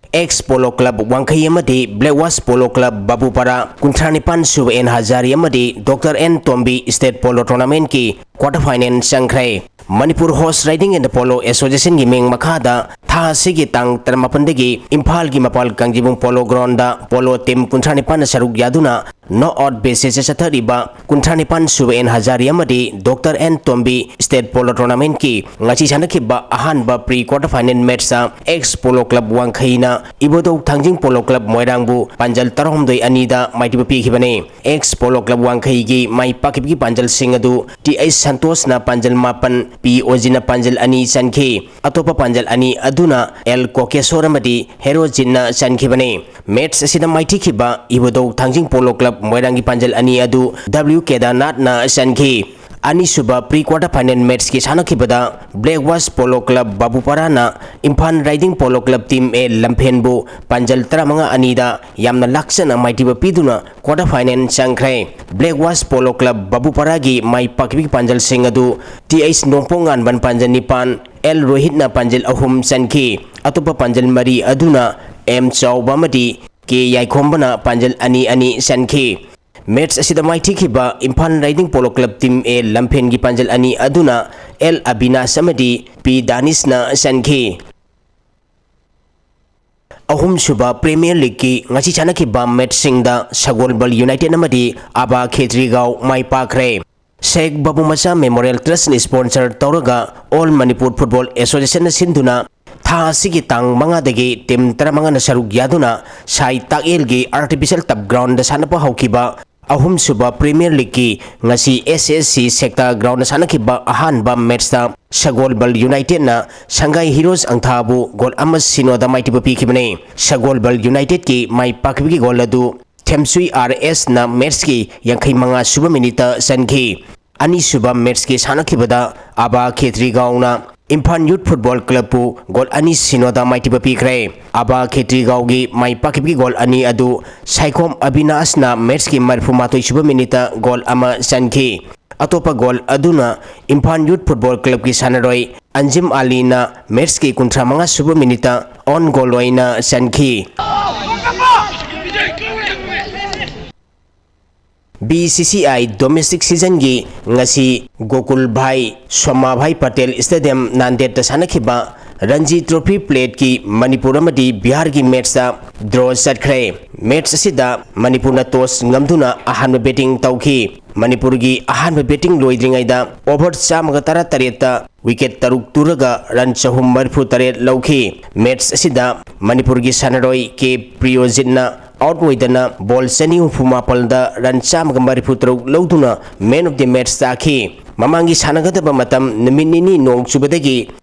ꯑꯦꯛꯁ ꯄꯣꯂꯣ ꯀ꯭ꯂꯕ ꯋꯥꯡꯈꯩ ꯑꯃꯗꯤ black was polo club Babupara, ꯀꯨꯟꯊ꯭ꯔꯥ ꯅꯤꯄꯥꯟ ꯁꯨꯕ ꯑꯦꯟ ꯍꯖꯥꯔꯤ ꯑꯃꯗꯤ doctor N Tombi state polo ꯇꯣꯔꯅꯥꯃꯦꯟꯠꯀꯤ ꯀ꯭ꯋꯥꯇꯔ ꯐꯥꯏꯅꯦꯜ ꯆꯪꯈ꯭ꯔꯦ꯫ Manipur horse riding and polo ꯑꯦꯁꯣꯁꯤꯌꯦꯁꯟꯒꯤ ꯃꯤꯡ ꯃꯈꯥꯗ ꯊꯥ ꯑꯁꯤꯒꯤ ꯇꯥꯡ ꯇꯔꯥꯃꯥꯄꯟꯗꯒꯤ ꯏꯝꯐꯥꯜꯒꯤ Mapal Kangjeibung polo ground polo team ꯀꯨꯟꯊ꯭ꯔꯥ ꯅꯤꯄꯥꯟꯅ ꯁꯔꯨꯛ ꯌꯥꯗꯨꯅ ꯅꯣꯛ ꯑꯥꯎꯠ ꯕꯦꯁꯤꯁꯇ ꯆꯠꯊꯔꯤꯕ ꯀꯨꯟꯊ꯭ꯔꯥ ꯅꯤꯄꯥꯟ ꯁꯨꯕ ꯑꯦꯟ ꯍꯖꯥꯔꯤ ꯑꯃꯗꯤ doctor N Tombi state polo ꯇꯣꯔꯅꯥꯃꯦꯟꯠꯀꯤ ꯉꯁꯤ ꯁꯥꯟꯅꯈꯤꯕ ꯑꯍꯥꯟꯕ ꯄ꯭ꯔꯤ ꯀ꯭ꯋꯥꯇꯔ ꯐꯥꯏꯅꯦꯜ ꯃꯦꯠꯁꯇ ꯑꯦꯛꯁ ꯄꯣꯂꯣ ꯀ꯭ꯂꯕ ꯋꯥꯡꯈꯩꯅ ꯏꯕꯣꯗꯧ ꯊꯥꯡꯖꯤꯡ ꯄꯣꯂꯣ ꯀ꯭ꯂꯕ ꯃꯣꯏꯔꯥꯡꯕꯨ ꯄꯥꯟꯖꯜ ꯇꯔꯥꯍꯨꯝꯗꯣꯏ ꯑꯅꯤꯗ ꯃꯥꯏꯊꯤꯕ ꯄꯤꯈꯤꯕꯅꯤ꯫ ꯑꯦꯛꯁ ꯄꯣꯂꯣ ꯀ꯭ꯂꯕ ꯋꯥꯡꯈꯩꯒꯤ ꯃꯥꯏ ꯄꯥꯛꯈꯤꯕꯒꯤ ꯄꯥꯟꯖꯜꯁꯤꯡ ꯑꯗꯨ ꯇꯤ ꯑꯩꯆ ꯁꯟꯇꯣꯁꯅ ꯄꯥꯟꯖꯜ ꯃꯥꯄꯟ, ꯄꯤ ꯑꯣꯖꯤꯅ ꯄꯥꯟꯖꯜ ꯑꯅꯤ ꯆꯟꯈꯤ꯫ ꯑꯇꯣꯞꯄ ꯄꯥꯟꯖꯜ ꯑꯅꯤ ꯑꯗꯨꯅ ꯑꯦꯜ ꯀꯣꯀꯦꯁꯣꯔ ꯑꯃꯗꯤ ꯍꯦꯔꯣꯖꯤꯟꯅ ꯆꯟꯈꯤꯕꯅꯤ꯫ ꯃꯦꯠꯁ ꯑꯁꯤꯗ ꯃꯥꯏꯊꯤꯈꯤꯕ ꯏꯕꯨꯙꯧ ꯊꯥꯡꯖꯤꯡ ꯄꯣꯂꯣ ꯀ꯭ꯂꯕ ꯃꯣꯏꯔꯥꯡꯒꯤ ꯄꯥꯟꯖꯜ ꯑꯅꯤ ꯑꯗꯨ ꯗꯕ꯭ꯂꯤꯎ ꯀꯦꯗꯥꯔꯅꯥꯊꯅ ꯆꯟꯈꯤ꯫ ꯑꯅꯤꯁꯨꯕ ꯄ꯭ꯔꯤ ꯀ꯭ꯋꯥꯇꯔ ꯐꯥꯏꯅꯦꯜ ꯃꯦꯠꯁꯀꯤ ꯁꯥꯟꯅꯈꯤꯕꯗ ꯕ꯭ꯂꯦꯛ ꯋꯥꯁ ꯄꯣꯂꯣ ꯀ꯭ꯂꯕ ꯕꯥꯕꯨꯄꯥꯔꯥꯅ Imphal riding polo club team A ꯂꯝꯐꯦꯟꯕꯨ ꯄꯥꯟꯖꯜ ꯇꯔꯥꯃꯉꯥ ꯑꯅꯤꯗ ꯌꯥꯝꯅ ꯂꯥꯛꯆꯅ ꯃꯥꯏꯊꯤꯕ ꯄꯤꯗꯨꯅ ꯀ꯭ꯋꯥꯇꯔ ꯐꯥꯏꯅꯦꯜ ꯆꯪꯈ꯭ꯔꯦ꯫ ꯕ꯭ꯂꯦꯛ ꯋꯥꯁ ꯄꯣꯂꯣ ꯀ꯭ꯂꯕ ꯕꯥꯕꯨꯄꯥꯔꯥꯒꯤ ꯃꯥꯏ ꯄꯥꯛꯈꯤꯕꯒꯤ ꯄꯥꯟꯖꯜꯁꯤꯡ ꯑꯗꯨ ꯇꯤ ꯑꯩꯆ ꯅꯣꯡꯄꯣꯛ ꯉꯥꯟꯕꯟ ꯄꯥꯟꯖꯜ ꯅꯤꯄꯥꯟ, ꯑꯦꯜ ꯔꯣꯍꯤꯠꯅ ꯄꯥꯟꯖꯜ ꯑꯍꯨꯝ ꯆꯟꯈꯤ꯫ ꯑꯇꯣꯞꯄ ꯄꯥꯟꯖꯜ ꯃꯔꯤ ꯑꯗꯨꯅ ꯑꯦꯝ ꯆꯥꯎꯕ ꯑꯃꯗꯤ ꯀꯦ ꯌꯥꯏꯈꯣꯝꯕꯅ ꯄꯥꯟꯖꯜ ꯑꯅꯤ ꯑꯅꯤ ꯆꯟꯈꯤ꯫ ꯃꯦꯠꯁ ꯑꯁꯤꯗ ꯃꯥꯏꯊꯤꯈꯤꯕ Imphal riding polo club team A ꯂꯝꯐꯦꯟꯒꯤ ꯄꯥꯟꯖꯜ ꯑꯅꯤ ꯑꯗꯨꯅ ꯑꯦꯜ ꯑꯕꯤꯅꯥꯁ ꯑꯃꯗꯤ ꯄꯤ ꯗꯥꯅꯤꯁꯅ ꯆꯟꯈꯤ꯫ ꯑꯍꯨꯝꯁꯨꯕ ꯄ꯭ꯔꯤꯃꯤꯌꯔ ꯂꯤꯒꯀꯤ ꯉꯁꯤ ꯁꯥꯟꯅꯈꯤꯕ ꯃꯦꯠꯁꯁꯤꯡꯗ ꯁꯒꯣꯜꯕꯜ ꯌꯨꯅꯥꯏꯇꯦꯗ ꯑꯃꯗꯤ ꯑꯕꯥ ꯈꯦꯇ꯭ꯔꯤꯒꯥꯎ ꯃꯥꯏ ꯄꯥꯛꯈ꯭ꯔꯦ꯫ ꯁꯦꯈ ꯕꯥꯕꯨ ꯃꯆꯥ ꯃꯦꯃꯣꯔꯤꯌꯦꯜ ꯇ꯭ꯔꯁꯅ ꯏꯁꯄꯣꯟꯁꯔ ꯇꯧꯔꯒ ꯑꯣꯜ ꯃꯅꯤꯄꯨꯔ ꯐꯨꯠꯕꯣꯜ ꯑꯦꯁꯣꯁꯤꯌꯦꯁꯟꯅ ꯁꯤꯟꯗꯨꯅ ꯊꯥ ꯑꯁꯤꯒꯤ ꯇꯥꯡ ꯃꯉꯥꯗꯒꯤ ꯇꯤꯝ ꯇꯔꯥꯃꯉꯥꯅ ꯁꯔꯨꯛ ꯌꯥꯗꯨꯅ ꯁꯥꯏ ꯇꯥꯛꯌꯦꯜꯒꯤ ꯑꯥꯔꯇꯤꯐꯤꯁꯤꯌꯦꯜ ꯇꯞ ꯒ꯭ꯔꯥꯎꯟꯗ ꯁꯥꯟꯅꯕ ꯍꯧꯈꯤꯕ ꯑꯍꯨꯝꯁꯨꯕ ꯄ꯭ꯔꯤꯃꯤꯌꯔ ꯂꯤꯒꯀꯤ ꯉꯁꯤ ꯑꯦꯁ ꯑꯦꯁ ꯁꯤ ꯁꯦꯛꯇꯥ ꯒ꯭ꯔꯥꯎꯟꯗ ꯁꯥꯟꯅꯈꯤꯕ ꯑꯍꯥꯟꯕ ꯃꯦꯠꯁꯇ ꯁꯒꯣꯜꯕꯜ ꯌꯨꯅꯥꯏꯇꯦꯗꯅ ꯁꯪꯒꯥꯏ ꯍꯤꯔꯣꯁ ꯑꯪꯊꯥꯕꯨ ꯒꯣꯜ ꯑꯃ ꯁꯤꯅꯣꯗ ꯃꯥꯏꯊꯤꯕ ꯄꯤꯈꯤꯕꯅꯤ꯫ ꯁꯒꯣꯜꯕꯜ ꯌꯨꯅꯥꯏꯇꯦꯗꯀꯤ ꯃꯥꯏ ꯄꯥꯛꯈꯤꯕꯒꯤ ꯒꯣꯜ ꯑꯗꯨ ꯊꯦꯝꯁꯨꯏ ꯑꯥꯔ ꯑꯦꯁꯅ ꯃꯦꯠꯁꯀꯤ ꯌꯥꯡꯈꯩ ꯃꯉꯥ ꯁꯨꯕ ꯃꯤꯅꯤꯠꯇ ꯆꯟꯈꯤ꯫ ꯑꯅꯤꯁꯨꯕ ꯃꯦꯠꯁꯀꯤ ꯁꯥꯟꯅꯈꯤꯕꯗ ꯑꯕꯥ ꯈꯦꯇ꯭ꯔꯤꯒꯥꯎꯅ ꯏꯝꯐꯥꯜ ꯌꯨꯠ ꯐꯨꯠꯕꯣꯜ ꯀ꯭ꯂꯕꯄꯨ ꯒꯣꯜ ꯑꯅꯤ ꯁꯤꯅꯣꯗ ꯃꯥꯏꯊꯤꯕ ꯄꯤꯈ꯭ꯔꯦ꯫ ꯑꯕꯥ ꯈꯦꯇ꯭ꯔꯤꯒꯥꯎꯒꯤ ꯃꯥꯏ ꯄꯥꯛꯈꯤꯕꯒꯤ ꯒꯣꯜ ꯑꯅꯤ ꯑꯗꯨ ꯁꯥꯏꯈꯣꯝ ꯑꯕꯤꯅꯥꯁꯅ ꯃꯦꯠꯁꯀꯤ ꯃꯔꯤꯐꯨ ꯃꯥꯊꯣꯏ ꯁꯨꯕ ꯃꯤꯅꯤꯠꯇ ꯒꯣꯜ ꯑꯃ ꯆꯟꯈꯤ꯫ ꯑꯇꯣꯞꯄ ꯒꯣꯜ ꯑꯗꯨꯅ ꯏꯝꯐꯥꯜ ꯌꯨꯠ ꯐꯨꯠꯕꯣꯜ ꯀ꯭ꯂꯕꯀꯤ ꯁꯥꯟꯅꯔꯣꯏ ꯑꯟꯖꯤꯝ ꯑꯂꯤꯅ ꯃꯦꯠꯁꯀꯤ ꯀꯨꯟꯊ꯭ꯔꯥ ꯃꯉꯥ ꯁꯨꯕ ꯃꯤꯅꯤꯠꯇ ꯑꯣꯟ ꯒꯣꯜ ꯑꯣꯏꯅ ꯆꯟꯈꯤ꯫ B C C I domestic ꯁꯤꯖꯟꯒꯤ ꯉꯁꯤ ꯒꯣꯀꯨꯜ ꯚꯥꯏ ꯁꯣꯃꯥ ꯚꯥꯏ ꯄꯇꯦꯜ ꯁ꯭ꯇꯦꯗꯤꯌꯝ ꯅꯥꯟꯗꯦꯗꯇ ꯁꯥꯟꯅꯈꯤꯕ ꯔꯟꯖꯤ ꯇ꯭ꯔꯣꯐꯤ ꯄ꯭ꯂꯦꯠꯀꯤ ꯃꯅꯤꯄꯨꯔ ꯑꯃꯗꯤ ꯕꯤꯍꯥꯔꯒꯤ ꯃꯦꯠꯁꯇ ꯗ꯭ꯔꯣ ꯆꯠꯈ꯭ꯔꯦ꯫ ꯃꯦꯠꯁ ꯑꯁꯤꯗ ꯃꯅꯤꯄꯨꯔꯅ ꯇꯣꯁ ꯉꯝꯗꯨꯅ ꯑꯍꯥꯟꯕ ꯕꯦꯇꯤꯡ ꯇꯧꯈꯤ꯫ ꯃꯅꯤꯄꯨꯔꯒꯤ ꯑꯍꯥꯟꯕ ꯕꯦꯇꯤꯡ ꯂꯣꯏꯗ꯭ꯔꯤꯉꯩꯗ ꯑꯣꯚꯔ ꯆꯥꯝꯃꯒ ꯇꯔꯥꯇꯔꯦꯠꯇ ꯋꯤꯀꯦꯠ ꯇꯔꯨꯛ ꯇꯨꯔꯒ ꯔꯟ ꯆꯍꯨꯝ ꯃꯔꯤꯐꯨ ꯇꯔꯦꯠ ꯂꯧꯈꯤ꯫ ꯃꯦꯠꯁ ꯑꯁꯤꯗ ꯃꯅꯤꯄꯨꯔꯒꯤ ꯁꯥꯟꯅꯔꯣꯏ ꯀꯦ ꯄ꯭ꯔꯤꯌꯣꯖꯤꯠꯅ ꯑꯥꯎꯠ ꯑꯣꯏꯗꯅ ꯕꯣꯜ ꯆꯅꯤ ꯍꯨꯝꯐꯨ ꯃꯥꯄꯜꯗ ꯔꯟ ꯆꯥꯝꯃꯒ ꯃꯔꯤꯐꯨ ꯇꯔꯨꯛ ꯂꯧꯗꯨꯅ ꯃꯦꯟ ꯑꯣꯐ ꯗꯤ ꯃꯦꯠꯁ ꯇꯥꯈꯤ꯫ ꯃꯃꯥꯡꯒꯤ ꯁꯥꯟꯅꯒꯗꯕ ꯃꯇꯝ ꯅꯨꯃꯤꯠ ꯅꯤꯅꯤ ꯅꯣꯡ ꯆꯨꯕꯗꯒꯤ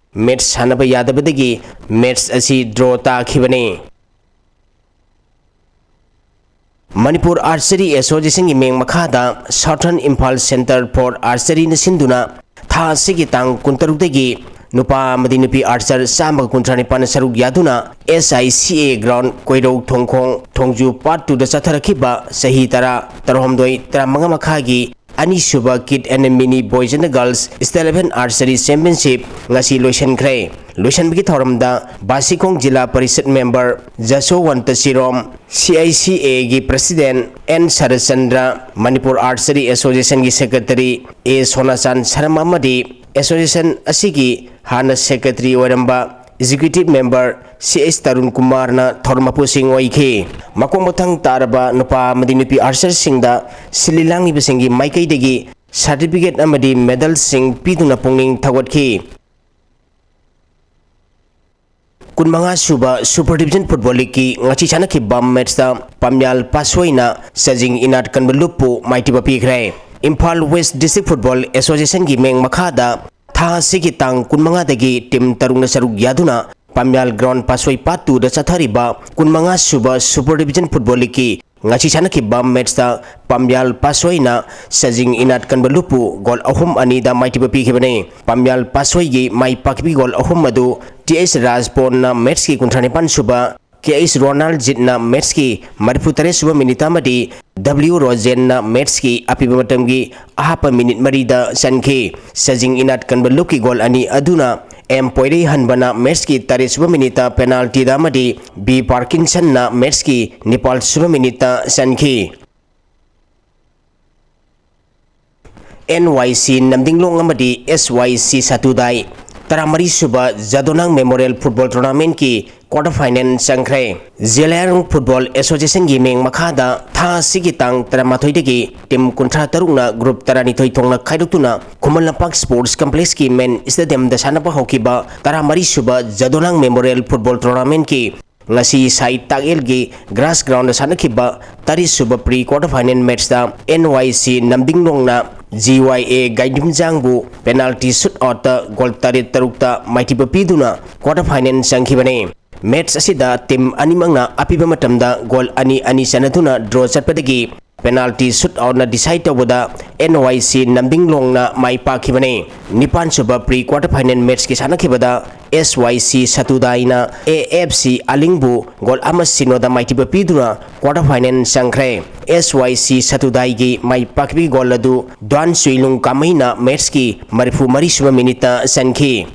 ꯃꯦꯠꯁ ꯁꯥꯟꯅꯕ ꯌꯥꯗꯕꯗꯒꯤ ꯃꯦꯠꯁ ꯑꯁꯤ ꯗ꯭ꯔꯣ ꯇꯥꯈꯤꯕꯅꯤ꯫ ꯃꯅꯤꯄꯨꯔ ꯑꯥꯔꯆꯔꯤ ꯑꯦꯁꯣꯁꯤꯌꯦꯁꯟꯒꯤ ꯃꯤꯡ ꯃꯈꯥꯗ Southern Imphal Centre for Archeryꯅ ꯁꯤꯟꯗꯨꯅ ꯊꯥ ꯑꯁꯤꯒꯤ ꯇꯥꯡ ꯀꯨꯟꯇꯔꯨꯛꯇꯒꯤ ꯅꯨꯄꯥ ꯑꯃꯗꯤ ꯅꯨꯄꯤ ꯑꯥꯔꯆꯔ ꯆꯥꯝꯃꯒ ꯀꯨꯟꯊ꯭ꯔꯥ ꯅꯤꯄꯥꯟꯅ ꯁꯔꯨꯛ ꯌꯥꯗꯨꯅ ꯑꯦꯁ I C A ground, ꯀꯣꯏꯔꯧ Thongkhong, Thongju part ꯇꯨꯗ ꯆꯠꯊꯔꯛꯈꯤꯕ ꯆꯍꯤ ꯇꯔꯥ, ꯇꯔꯥꯍꯨꯝꯗꯣꯏ, ꯇꯔꯥꯃꯉꯥ ꯃꯈꯥꯒꯤ ꯑꯅꯤꯁꯨꯕ Kid and Mini Boys and Girls State Level Archery Championship ꯉꯁꯤ ꯂꯣꯏꯁꯤꯟꯈ꯭ꯔꯦ꯫ ꯂꯣꯏꯁꯤꯟꯕꯒꯤ ꯊꯧꯔꯝꯗ ꯕꯥꯁꯤꯈꯣꯡ ꯖꯤꯂꯥ ꯄꯔꯤꯁꯠ ꯃꯦꯝꯕꯔ ꯖꯁꯣꯋꯟꯇ ꯁꯤꯔꯣꯝ, ꯁꯤ ꯑꯥꯏ ꯁꯤ ꯑꯦꯒꯤ president N Saratchandra, Manipur archery ꯑꯦꯁꯣꯁꯤꯌꯦꯁꯟꯒꯤ ꯁꯦꯀ꯭ꯔꯦꯇꯔꯤ ꯑꯦ ꯁꯣꯅꯥꯆꯥꯟ ꯁꯔꯃ ꯑꯃꯗꯤ ꯑꯦꯁꯣꯁꯤꯌꯦꯁꯟ ꯑꯁꯤꯒꯤ ꯍꯥꯟꯅ ꯁꯦꯀ꯭ꯔꯦꯇꯔꯤ ꯑꯣꯏꯔꯝꯕ executive member C H Tarun ꯀꯨꯃꯥꯔꯅ ꯊꯧꯔꯝ ꯃꯄꯨꯁꯤꯡ ꯑꯣꯏꯈꯤ꯫ ꯃꯈꯣꯡ ꯃꯊꯪ ꯇꯥꯔꯕ ꯅꯨꯄꯥ ꯑꯃꯗꯤ ꯅꯨꯄꯤ ꯑꯥꯔꯆꯔꯁꯤꯡꯗ ꯁꯤꯜꯂꯤ ꯂꯥꯡꯂꯤꯕꯁꯤꯡꯒꯤ ꯃꯥꯏꯀꯩꯗꯒꯤ ꯁꯥꯔꯇꯤꯐꯤꯀꯦꯠ ꯑꯃꯗꯤ ꯃꯦꯗꯜꯁꯤꯡ ꯄꯤꯗꯨꯅ ꯄꯨꯛꯅꯤꯡ ꯊꯧꯒꯠꯈꯤ꯫ ꯀꯨꯟꯃꯉꯥ ꯁꯨꯕ Super Division Football Leagueꯀꯤ ꯉꯁꯤ ꯁꯥꯟꯅꯈꯤꯕ matchꯇ ꯄꯥꯝꯌꯥꯜ ꯄꯥꯁꯣꯏꯅ ꯁꯖꯤꯡ ꯏꯅꯥꯠ ꯀꯟꯕ ꯂꯨꯞꯄꯨ ꯃꯥꯏꯊꯤꯕ ꯄꯤꯈ꯭ꯔꯦ꯫ ꯏꯝꯐꯥꯜ West District Football Associationꯒꯤ ꯃꯤꯡ ꯃꯈꯥꯗ ꯊꯥ ꯑꯁꯤꯒꯤ ꯇꯥꯡ ꯀꯨꯟꯃꯉꯥꯗꯒꯤ team ꯇꯔꯨꯛꯅ ꯁꯔꯨꯛ ꯌꯥꯗꯨꯅ ꯄꯥꯝꯌꯥꯜ ground ꯄꯥꯁꯣꯏ part twoꯗ ꯆꯠꯊꯔꯤꯕ ꯀꯨꯟꯃꯉꯥ ꯁꯨꯕ Super Division Football Leagueꯀꯤ ꯉꯁꯤ ꯁꯥꯟꯅꯈꯤꯕ matchꯇ ꯄꯥꯝꯌꯥꯜ ꯄꯥꯁꯣꯏꯅ ꯁꯖꯤꯡ ꯏꯅꯥꯠ ꯀꯟꯕ ꯂꯨꯞꯄꯨ goal ꯑꯍꯨꯝ ꯑꯅꯤꯗ ꯃꯥꯏꯊꯤꯕ ꯄꯤꯈꯤꯕꯅꯤ꯫ ꯄꯥꯝꯌꯥꯜ ꯄꯥꯁꯣꯏꯒꯤ ꯃꯥꯏ ꯄꯥꯛꯄꯒꯤ goal ꯑꯍꯨꯝ ꯑꯗꯨ ꯇꯤ ꯑꯩꯆ ꯔꯥꯖꯄꯣꯟꯅ matchꯀꯤ ꯀꯨꯟꯊ꯭ꯔꯥ ꯅꯤꯄꯥꯟ ꯁꯨꯕ, ꯀꯦ ꯑꯩꯆ ꯔꯣꯅꯥꯜꯖꯤꯠꯅ matchꯀꯤ ꯃꯔꯤꯐꯨ ꯇꯔꯦꯠ ꯁꯨꯕ minute ꯑꯃꯗꯤ ꯗꯕ꯭ꯂꯤꯌꯨ ꯔꯣꯖꯦꯟꯅ matchꯀꯤ ꯑꯄꯤꯕ ꯃꯇꯝꯒꯤ ꯑꯍꯥꯞꯄ minute ꯃꯔꯤꯗ ꯆꯟꯈꯤ꯫ ꯁꯖꯤꯡ ꯏꯅꯥꯠ ꯀꯟꯕ ꯂꯨꯞꯀꯤ goal ꯑꯅꯤ ꯑꯗꯨꯅ ꯑꯦꯝ ꯄꯣꯏꯔꯩꯍꯟꯕꯅ matchꯀꯤ ꯇꯔꯦꯠ ꯁꯨꯕ minuteꯇ penaltyꯗ ꯑꯃꯗꯤ ꯕꯤ ꯄꯥꯔꯀꯤꯟꯁꯟꯅ matchꯀꯤ ꯅꯤꯄꯥꯜ ꯁꯨꯕ minuteꯇ ꯆꯟꯈꯤ꯫ ꯑꯦꯟ ꯋꯥꯏ ꯁꯤ ꯅꯝꯗꯤꯡꯂꯣꯡ ꯑꯃꯗꯤ ꯑꯦꯁ ꯋꯥꯏ ꯁꯤ ꯁꯥꯇꯨꯗꯥꯏ ꯇꯔꯥꯃꯔꯤ ꯁꯨꯕ ꯖꯥꯗꯣꯅꯥꯡ Memorial Football Tournamentꯀꯤ quarter final ꯆꯪꯈ꯭ꯔꯦ꯫ ꯖꯦꯂꯤꯌꯥꯡꯔꯣꯡ Football Associationꯒꯤ ꯃꯤꯡ ꯃꯈꯥꯗ ꯊꯥ ꯑꯁꯤꯒꯤ ꯇꯥꯡ ꯇꯔꯥꯃꯥꯊꯣꯏꯗꯒꯤ team ꯀꯨꯟꯊ꯭ꯔꯥ ꯇꯔꯨꯛꯅ group ꯇꯔꯥꯅꯤꯊꯣꯏ ꯊꯣꯛꯅ ꯈꯥꯏꯗꯣꯛꯇꯨꯅ ꯈꯨꯃꯟ ꯂꯝꯄꯥꯛ Sports Complexꯀꯤ main stadiumꯗ ꯁꯥꯟꯅꯕ ꯍꯧꯈꯤꯕ ꯇꯔꯥꯃꯔꯤ ꯁꯨꯕ ꯖꯥꯗꯣꯅꯥꯡ Memorial Football Tournamentꯀꯤ ꯉꯁꯤ ꯁꯥꯏ ꯇꯥꯛꯌꯦꯜꯒꯤ grass groundꯗ ꯁꯥꯟꯅꯈꯤꯕ ꯇꯔꯦꯠ ꯁꯨꯕ pre quarter final matchꯇ ꯑꯦꯟ ꯋꯥꯏ ꯁꯤ ꯅꯝꯗꯤꯡꯂꯣꯡꯅ ꯖꯤ ꯋꯥꯏ ꯑꯦ ꯒꯥꯏꯗꯤꯝꯖꯥꯡꯕꯨ penalty shootoutꯇ goal ꯇꯔꯦꯠ ꯇꯔꯨꯛꯇ ꯃꯥꯏꯊꯤꯕ ꯄꯤꯗꯨꯅ quarter final ꯆꯪꯈꯤꯕꯅꯤ꯫ Match ꯑꯁꯤꯗ team ꯑꯅꯤꯃꯛꯅ ꯑꯄꯤꯕ ꯃꯇꯝꯗ goal ꯑꯅꯤ ꯑꯅꯤ ꯆꯟꯅꯗꯨꯅ draw ꯆꯠꯄꯗꯒꯤ penalty shootoutꯅ decide ꯇꯧꯕꯗ ꯑꯦꯟ ꯋꯥꯏ ꯁꯤ ꯅꯝꯗꯤꯡꯂꯣꯡꯅ ꯃꯥꯏ ꯄꯥꯛꯈꯤꯕꯅꯤ꯫ ꯅꯤꯄꯥꯟ ꯁꯨꯕ pre quarter final matchꯀꯤ ꯁꯥꯟꯅꯈꯤꯕꯗ ꯑꯦꯁ ꯋꯥꯏ ꯁꯤ ꯁꯇꯨꯗꯥꯏꯅ ꯑꯦ ꯑꯦꯐ ꯁꯤ ꯑꯂꯤꯡꯕꯨ goal ꯑꯃ ꯁꯤꯅꯣꯗ ꯃꯥꯏꯊꯤꯕ ꯄꯤꯗꯨꯅ quarter final ꯆꯪꯈ꯭ꯔꯦ꯫ ꯑꯦꯁ ꯋꯥꯏ ꯁꯤ ꯁꯇꯨꯗꯥꯏꯒꯤ ꯃꯥꯏ ꯄꯥꯛꯄꯒꯤ goal ꯑꯗꯨ ꯗ꯭ꯋꯥꯟ ꯆꯨꯏꯂꯨꯡ ꯀꯥꯃꯩꯅ matchꯀꯤ ꯃꯔꯤꯐꯨ ꯃꯔꯤ ꯁꯨꯕ minuteꯇ ꯆꯟꯈꯤ꯫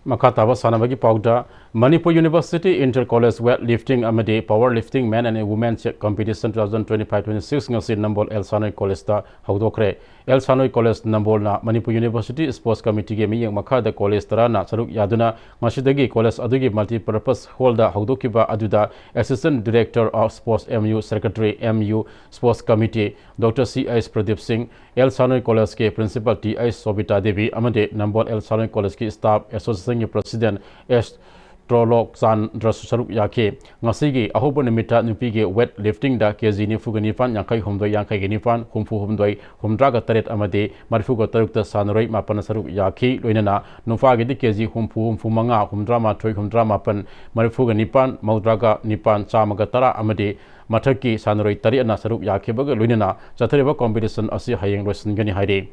ꯃꯈꯥ ꯇꯥꯕ ꯁꯥꯟꯅꯕꯒꯤ ꯄꯥꯎꯗ Manipur University Inter College Weight Lifting ꯑꯃꯗꯤ Power Lifting Men and Women Competition two thousand twenty-five twenty-six ꯉꯁꯤ ꯅꯝꯕꯣꯜ ꯑꯦꯜ ꯁꯥꯅꯣꯏ ꯀꯣꯂꯦꯖꯇ ꯍꯧꯗꯣꯛꯈ꯭ꯔꯦ꯫ ꯑꯦꯜ ꯁꯥꯅꯣꯏ ꯀꯣꯂꯦꯖ ꯅꯝꯕꯣꯜꯅ ꯃꯅꯤꯄꯨꯔ ꯌꯨꯅꯤꯚꯔꯁꯤꯇꯤ ꯁ꯭ꯄꯣꯔꯠꯁ ꯀꯃꯤꯇꯤꯒꯤ ꯃꯤꯠꯌꯦꯡ ꯃꯈꯥꯗ ꯀꯣꯂꯦꯖ ꯇꯔꯥꯅ ꯁꯔꯨꯛ ꯌꯥꯗꯨꯅ ꯉꯁꯤꯗꯒꯤ ꯀꯣꯂꯦꯖ ꯑꯗꯨꯒꯤ multipurpose hall ꯗ ꯍꯧꯗꯣꯛꯈꯤꯕ ꯑꯗꯨꯗ Assistant Director of Sports, M U, Secretary, M U Sports Committee, Doctor C H Pradip Singh, L Sanoi ꯀꯣꯂꯦꯖꯀꯤ Principal T H Sobita Devi ꯑꯃꯗꯤ ꯅꯝꯕꯣꯜ ꯑꯦꯜ ꯁꯥꯅꯣꯏ ꯀꯣꯂꯦꯖꯀꯤ Staff Association ꯒꯤ President ꯑꯦꯁ ꯇ꯭ꯔꯣꯂꯣꯛ ꯆꯥꯟꯗ꯭ꯔꯁꯨ ꯁꯔꯨꯛ ꯌꯥꯈꯤ꯫ ꯉꯁꯤꯒꯤ ꯑꯍꯧꯕ ꯅꯨꯃꯤꯠꯇ ꯅꯨꯄꯤꯒꯤ weight lifting ꯗ ꯀꯦ ꯖꯤ ꯅꯤꯐꯨꯒ ꯅꯤꯄꯥꯟ, ꯌꯥꯡꯈꯩ ꯍꯨꯝꯗꯣꯏ, ꯌꯥꯡꯈꯩꯒ ꯅꯤꯄꯥꯟ, ꯍꯨꯝꯐꯨ ꯍꯨꯝꯗꯣꯏ, ꯍꯨꯝꯗ꯭ꯔꯥꯒ ꯇꯔꯦꯠ ꯑꯃꯗꯤ ꯃꯔꯤꯐꯨꯒ ꯇꯔꯨꯛꯇ ꯁꯥꯟꯅꯔꯣꯏ ꯃꯥꯄꯟꯅ ꯁꯔꯨꯛ ꯌꯥꯈꯤ꯫ ꯂꯣꯏꯅꯅ ꯅꯨꯄꯥꯒꯤꯗꯤ ꯀꯦ ꯖꯤ ꯍꯨꯝꯐꯨ, ꯍꯨꯝꯐꯨ ꯃꯉꯥ, ꯍꯨꯝꯗ꯭ꯔꯥ ꯃꯥꯊꯣꯏ, ꯍꯨꯝꯗ꯭ꯔꯥ ꯃꯥꯄꯟ, ꯃꯔꯤꯐꯨꯒ ꯅꯤꯄꯥꯟ, ꯃꯧꯗ꯭ꯔꯥꯒ ꯅꯤꯄꯥꯟ, ꯆꯥꯝꯃꯒ ꯇꯔꯥ ꯑꯃꯗꯤ ꯃꯊꯛꯀꯤ ꯁꯥꯟꯅꯔꯣꯏ ꯇꯔꯦꯠꯅ ꯁꯔꯨꯛ ꯌꯥꯈꯤꯕꯒ ꯂꯣꯏꯅꯅ ꯆꯠꯊꯔꯤꯕ competition ꯑꯁꯤ ꯍꯌꯦꯡ ꯂꯣꯏꯁꯤꯟꯒꯅꯤ ꯍꯥꯏꯔꯤ꯫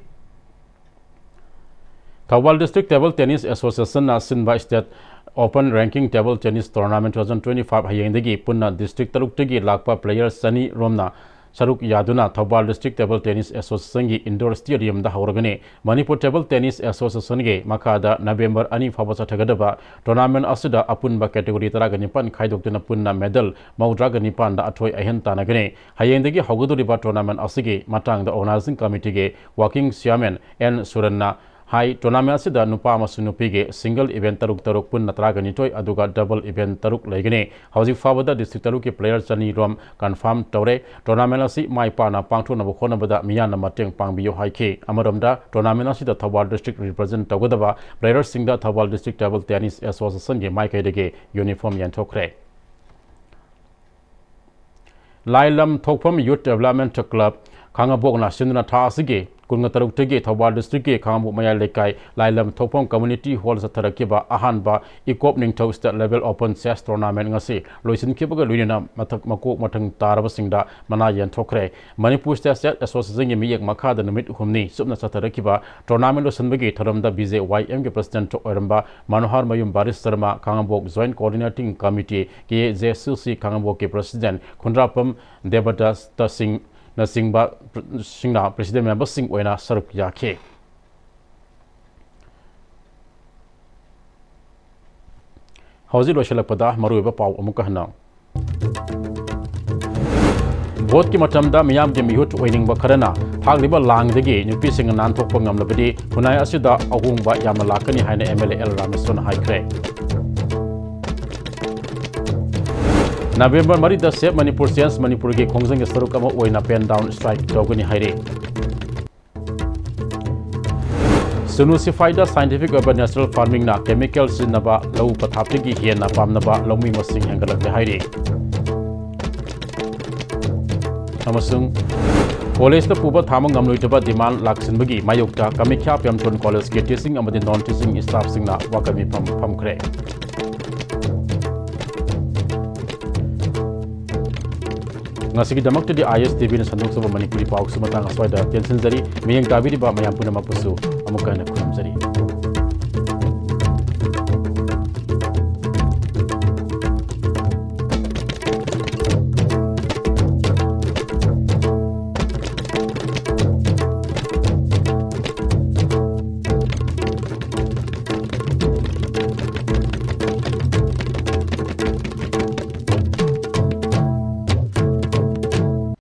Thoubal District Table Tennis Association ꯅ ꯁꯤꯟꯕ State Open Ranking Table Tennis Tournament two thousand twenty-five ꯍꯌꯦꯡꯗꯒꯤ ꯄꯨꯟꯅ district ꯇꯔꯨꯛꯇꯒꯤ ꯂꯥꯛꯄ player ꯆꯅꯤ ꯔꯣꯝꯅ ꯁꯔꯨꯛ ꯌꯥꯗꯨꯅ Thoubal District Table Tennis Association ꯒꯤ indoor stadium ꯗ ꯍꯧꯔꯒꯅꯤ꯫ ꯃꯅꯤꯄꯨꯔ Table Tennis Association ꯒꯤ ꯃꯈꯥꯗ November ꯑꯅꯤ ꯐꯥꯎꯕ ꯆꯠꯊꯒꯗꯕ tournament ꯑꯁꯤꯗ ꯑꯄꯨꯟꯕ category ꯇꯔꯥꯒ ꯅꯤꯄꯥꯟ ꯈꯥꯏꯗꯣꯛꯇꯨꯅ ꯄꯨꯟꯅ medal ꯃꯧꯗ꯭ꯔꯥꯒ ꯅꯤꯄꯥꯟꯗ ꯑꯊꯣꯏ ꯑꯍꯦꯟ ꯇꯥꯟꯅꯒꯅꯤ꯫ ꯍꯌꯦꯡꯗꯒꯤ ꯍꯧꯒꯗꯧꯔꯤꯕ tournament ꯑꯁꯤꯒꯤ ꯃꯇꯥꯡꯗ organizing committee ꯒꯤ working chairman ꯑꯦꯟ ꯁꯨꯔꯟꯅ ꯍꯥꯏ, tournament ꯑꯁꯤꯗ ꯅꯨꯄꯥ ꯑꯃꯁꯨꯡ ꯅꯨꯄꯤꯒꯤ single event ꯇꯔꯨꯛ ꯇꯔꯨꯛ ꯄꯨꯟꯅ ꯇꯔꯥꯒ ꯅꯤꯊꯣꯏ, ꯑꯗꯨꯒ double event ꯇꯔꯨꯛ ꯂꯩꯒꯅꯤ꯫ ꯍꯧꯖꯤꯛ ꯐꯥꯎꯕꯗ district ꯇꯔꯨꯛꯀꯤ player ꯆꯅꯤ ꯔꯣꯝ confirm ꯇꯧꯔꯦ꯫ Tournament ꯑꯁꯤ ꯃꯥꯏ ꯄꯥꯛꯅ ꯄꯥꯡꯊꯣꯛꯅꯕ ꯍꯣꯠꯅꯕꯗ ꯃꯤꯌꯥꯝꯅ ꯃꯇꯦꯡ ꯄꯥꯡꯕꯤꯌꯨ ꯍꯥꯏꯈꯤ꯫ ꯑꯃꯔꯣꯝꯗ, tournament ꯑꯁꯤꯗ ꯊꯧꯕꯥꯜ district represent ꯇꯧꯒꯗꯕ player ꯁꯤꯡꯗ Thoubal District Table Tennis Association ꯒꯤ ꯃꯥꯏꯀꯩꯗꯒꯤ uniform ꯌꯦꯟꯊꯣꯛꯈ꯭ꯔꯦ꯫ ꯂꯥꯏꯂꯝ ꯊꯣꯛꯐꯝ Youth Development Club ꯈꯥꯉꯕꯣꯛꯅ ꯁꯤꯟꯗꯨꯅ ꯊꯥ ꯑꯁꯤꯒꯤ ꯀꯨꯟꯇꯔꯨꯛꯇꯒꯤ ꯊꯧꯕꯥꯜ district ꯀꯤ ꯈꯥꯉꯕꯣꯛ ꯃꯌꯥꯏ ꯂꯩꯀꯥꯏ ꯂꯥꯏꯂꯝ ꯊꯣꯛꯐꯝ community hall ꯆꯠꯊꯔꯛꯈꯤꯕ ꯑꯍꯥꯟꯕ ꯏꯀꯣꯞ ꯅꯤꯡꯊꯧ state level open chess tournament ꯉꯁꯤ ꯂꯣꯏꯁꯤꯟꯈꯤꯕꯒ ꯂꯣꯏꯅꯅ ꯃꯊꯛ ꯃꯀꯣꯛ ꯃꯊꯪ ꯇꯥꯔꯕꯁꯤꯡꯗ ꯃꯅꯥ ꯌꯦꯟꯊꯣꯛꯈ꯭ꯔꯦ꯫ ꯃꯅꯤꯄꯨꯔ State Chess Association ꯒꯤ ꯃꯤꯠꯌꯦꯡ ꯃꯈꯥꯗ ꯅꯨꯃꯤꯠ ꯍꯨꯝꯅꯤ ꯆꯨꯞꯅ ꯆꯠꯊꯔꯛꯈꯤꯕ tournament ꯂꯣꯏꯁꯤꯟꯕꯒꯤ ꯊꯧꯔꯝꯗ B J Y M ꯒꯤ president ꯑꯣꯏꯔꯝꯕ ꯃꯅꯣꯍꯔ ꯃꯌꯨꯝ ꯕꯥꯔꯤꯁ ꯁꯔꯃ, ꯈꯥꯉꯕꯣꯛ Joint Coordinating Committee, K J C C ꯈꯥꯉꯕꯣꯛꯀꯤ president ꯈꯨꯟꯗ꯭ꯔꯥꯄꯝ ꯗꯦꯕꯗꯠꯇ ꯁꯤꯡꯅꯆꯤꯡꯕ ꯁꯤꯡꯅ president member ꯁꯤꯡ ꯑꯣꯏꯅ ꯁꯔꯨꯛ ꯌꯥꯈꯤ꯫ ꯍꯧꯖꯤꯛ ꯂꯣꯏꯁꯤꯜꯂꯛꯄꯗ ꯃꯔꯨꯑꯣꯏꯕ ꯄꯥꯎ ꯑꯃꯨꯛꯀ ꯍꯟꯅ꯫ ꯚꯣꯠꯀꯤ ꯃꯇꯝꯗ ꯃꯤꯌꯥꯝꯒꯤ ꯃꯤꯍꯨꯠ ꯑꯣꯏꯅꯤꯡꯕ ꯈꯔꯅ ꯊꯥꯛꯂꯤꯕ ꯂꯥꯡꯗꯒꯤ ꯅꯨꯄꯤꯁꯤꯡꯅ ꯅꯥꯟꯊꯣꯛꯄ ꯉꯝꯂꯕꯗꯤ ꯈꯨꯟꯅꯥꯏ ꯑꯁꯤꯗ ꯑꯍꯣꯡꯕ ꯌꯥꯝꯅ ꯂꯥꯛꯀꯅꯤ ꯍꯥꯏꯅ M L A L ꯔꯥꯃꯦꯁ꯭ꯋꯔꯅ ꯍꯥꯏꯈ꯭ꯔꯦ꯫ ꯅꯕꯦꯝꯕꯔ ꯃꯔꯤꯗ Save Manipur Change ꯃꯅꯤꯄꯨꯔꯒꯤ ꯈꯣꯡꯖꯪꯒꯤ ꯁꯔꯨꯛ ꯑꯃ ꯑꯣꯏꯅ pen down strike ꯇꯧꯒꯅꯤ ꯍꯥꯏꯔꯤ꯫ ꯁꯨꯅꯨ ꯁꯤꯐꯥꯏꯗ scientific ꯑꯣꯏꯕ natural farming ꯅ chemical ꯁꯤꯖꯤꯟꯅꯕ ꯂꯧ ꯄꯊꯥꯞꯇꯒꯤ ꯍꯦꯟꯅ ꯄꯥꯝꯅꯕ ꯂꯧꯃꯤ ꯃꯁꯤꯡ ꯍꯦꯟꯒꯠꯂꯛꯂꯦ ꯍꯥꯏꯔꯤ꯫ ꯑꯃꯁꯨꯡ college ꯇ ꯄꯨꯕ ꯊꯥꯡꯕ ꯉꯝꯂꯣꯏꯗꯕ demand ꯂꯥꯛꯁꯤꯟꯕꯒꯤ ꯃꯥꯌꯣꯛꯇ ꯀꯥꯃꯥꯈ꯭ꯌꯥ ꯄ꯭ꯔꯦꯝꯆꯟꯗ college ꯀꯤ teaching ꯑꯃꯗꯤ non teaching staff ꯁꯤꯡꯅ ꯋꯥꯀꯠ ꯃꯤꯐꯝ ꯐꯝꯈ꯭ꯔꯦ꯫ ꯉꯁꯤꯒꯤꯗꯃꯛꯇꯗꯤ I S T V ꯅ ꯁꯟꯗꯣꯛꯆꯕ ꯃꯅꯤꯄꯨꯔꯤ ꯄꯥꯎꯁꯨ ꯃꯇꯥꯡ ꯑꯁ꯭ꯋꯥꯏꯗ ꯇꯦꯟꯁꯤꯟꯖꯔꯤ꯫ ꯃꯤꯠꯌꯦꯡ ꯇꯥꯕꯤꯔꯤꯕ ꯃꯌꯥꯝ ꯄꯨꯝꯅꯃꯛꯄꯨꯁꯨ ꯑꯃꯨꯛꯀ ꯍꯟꯅ ꯈꯨꯔꯨꯝꯖꯔꯤ꯫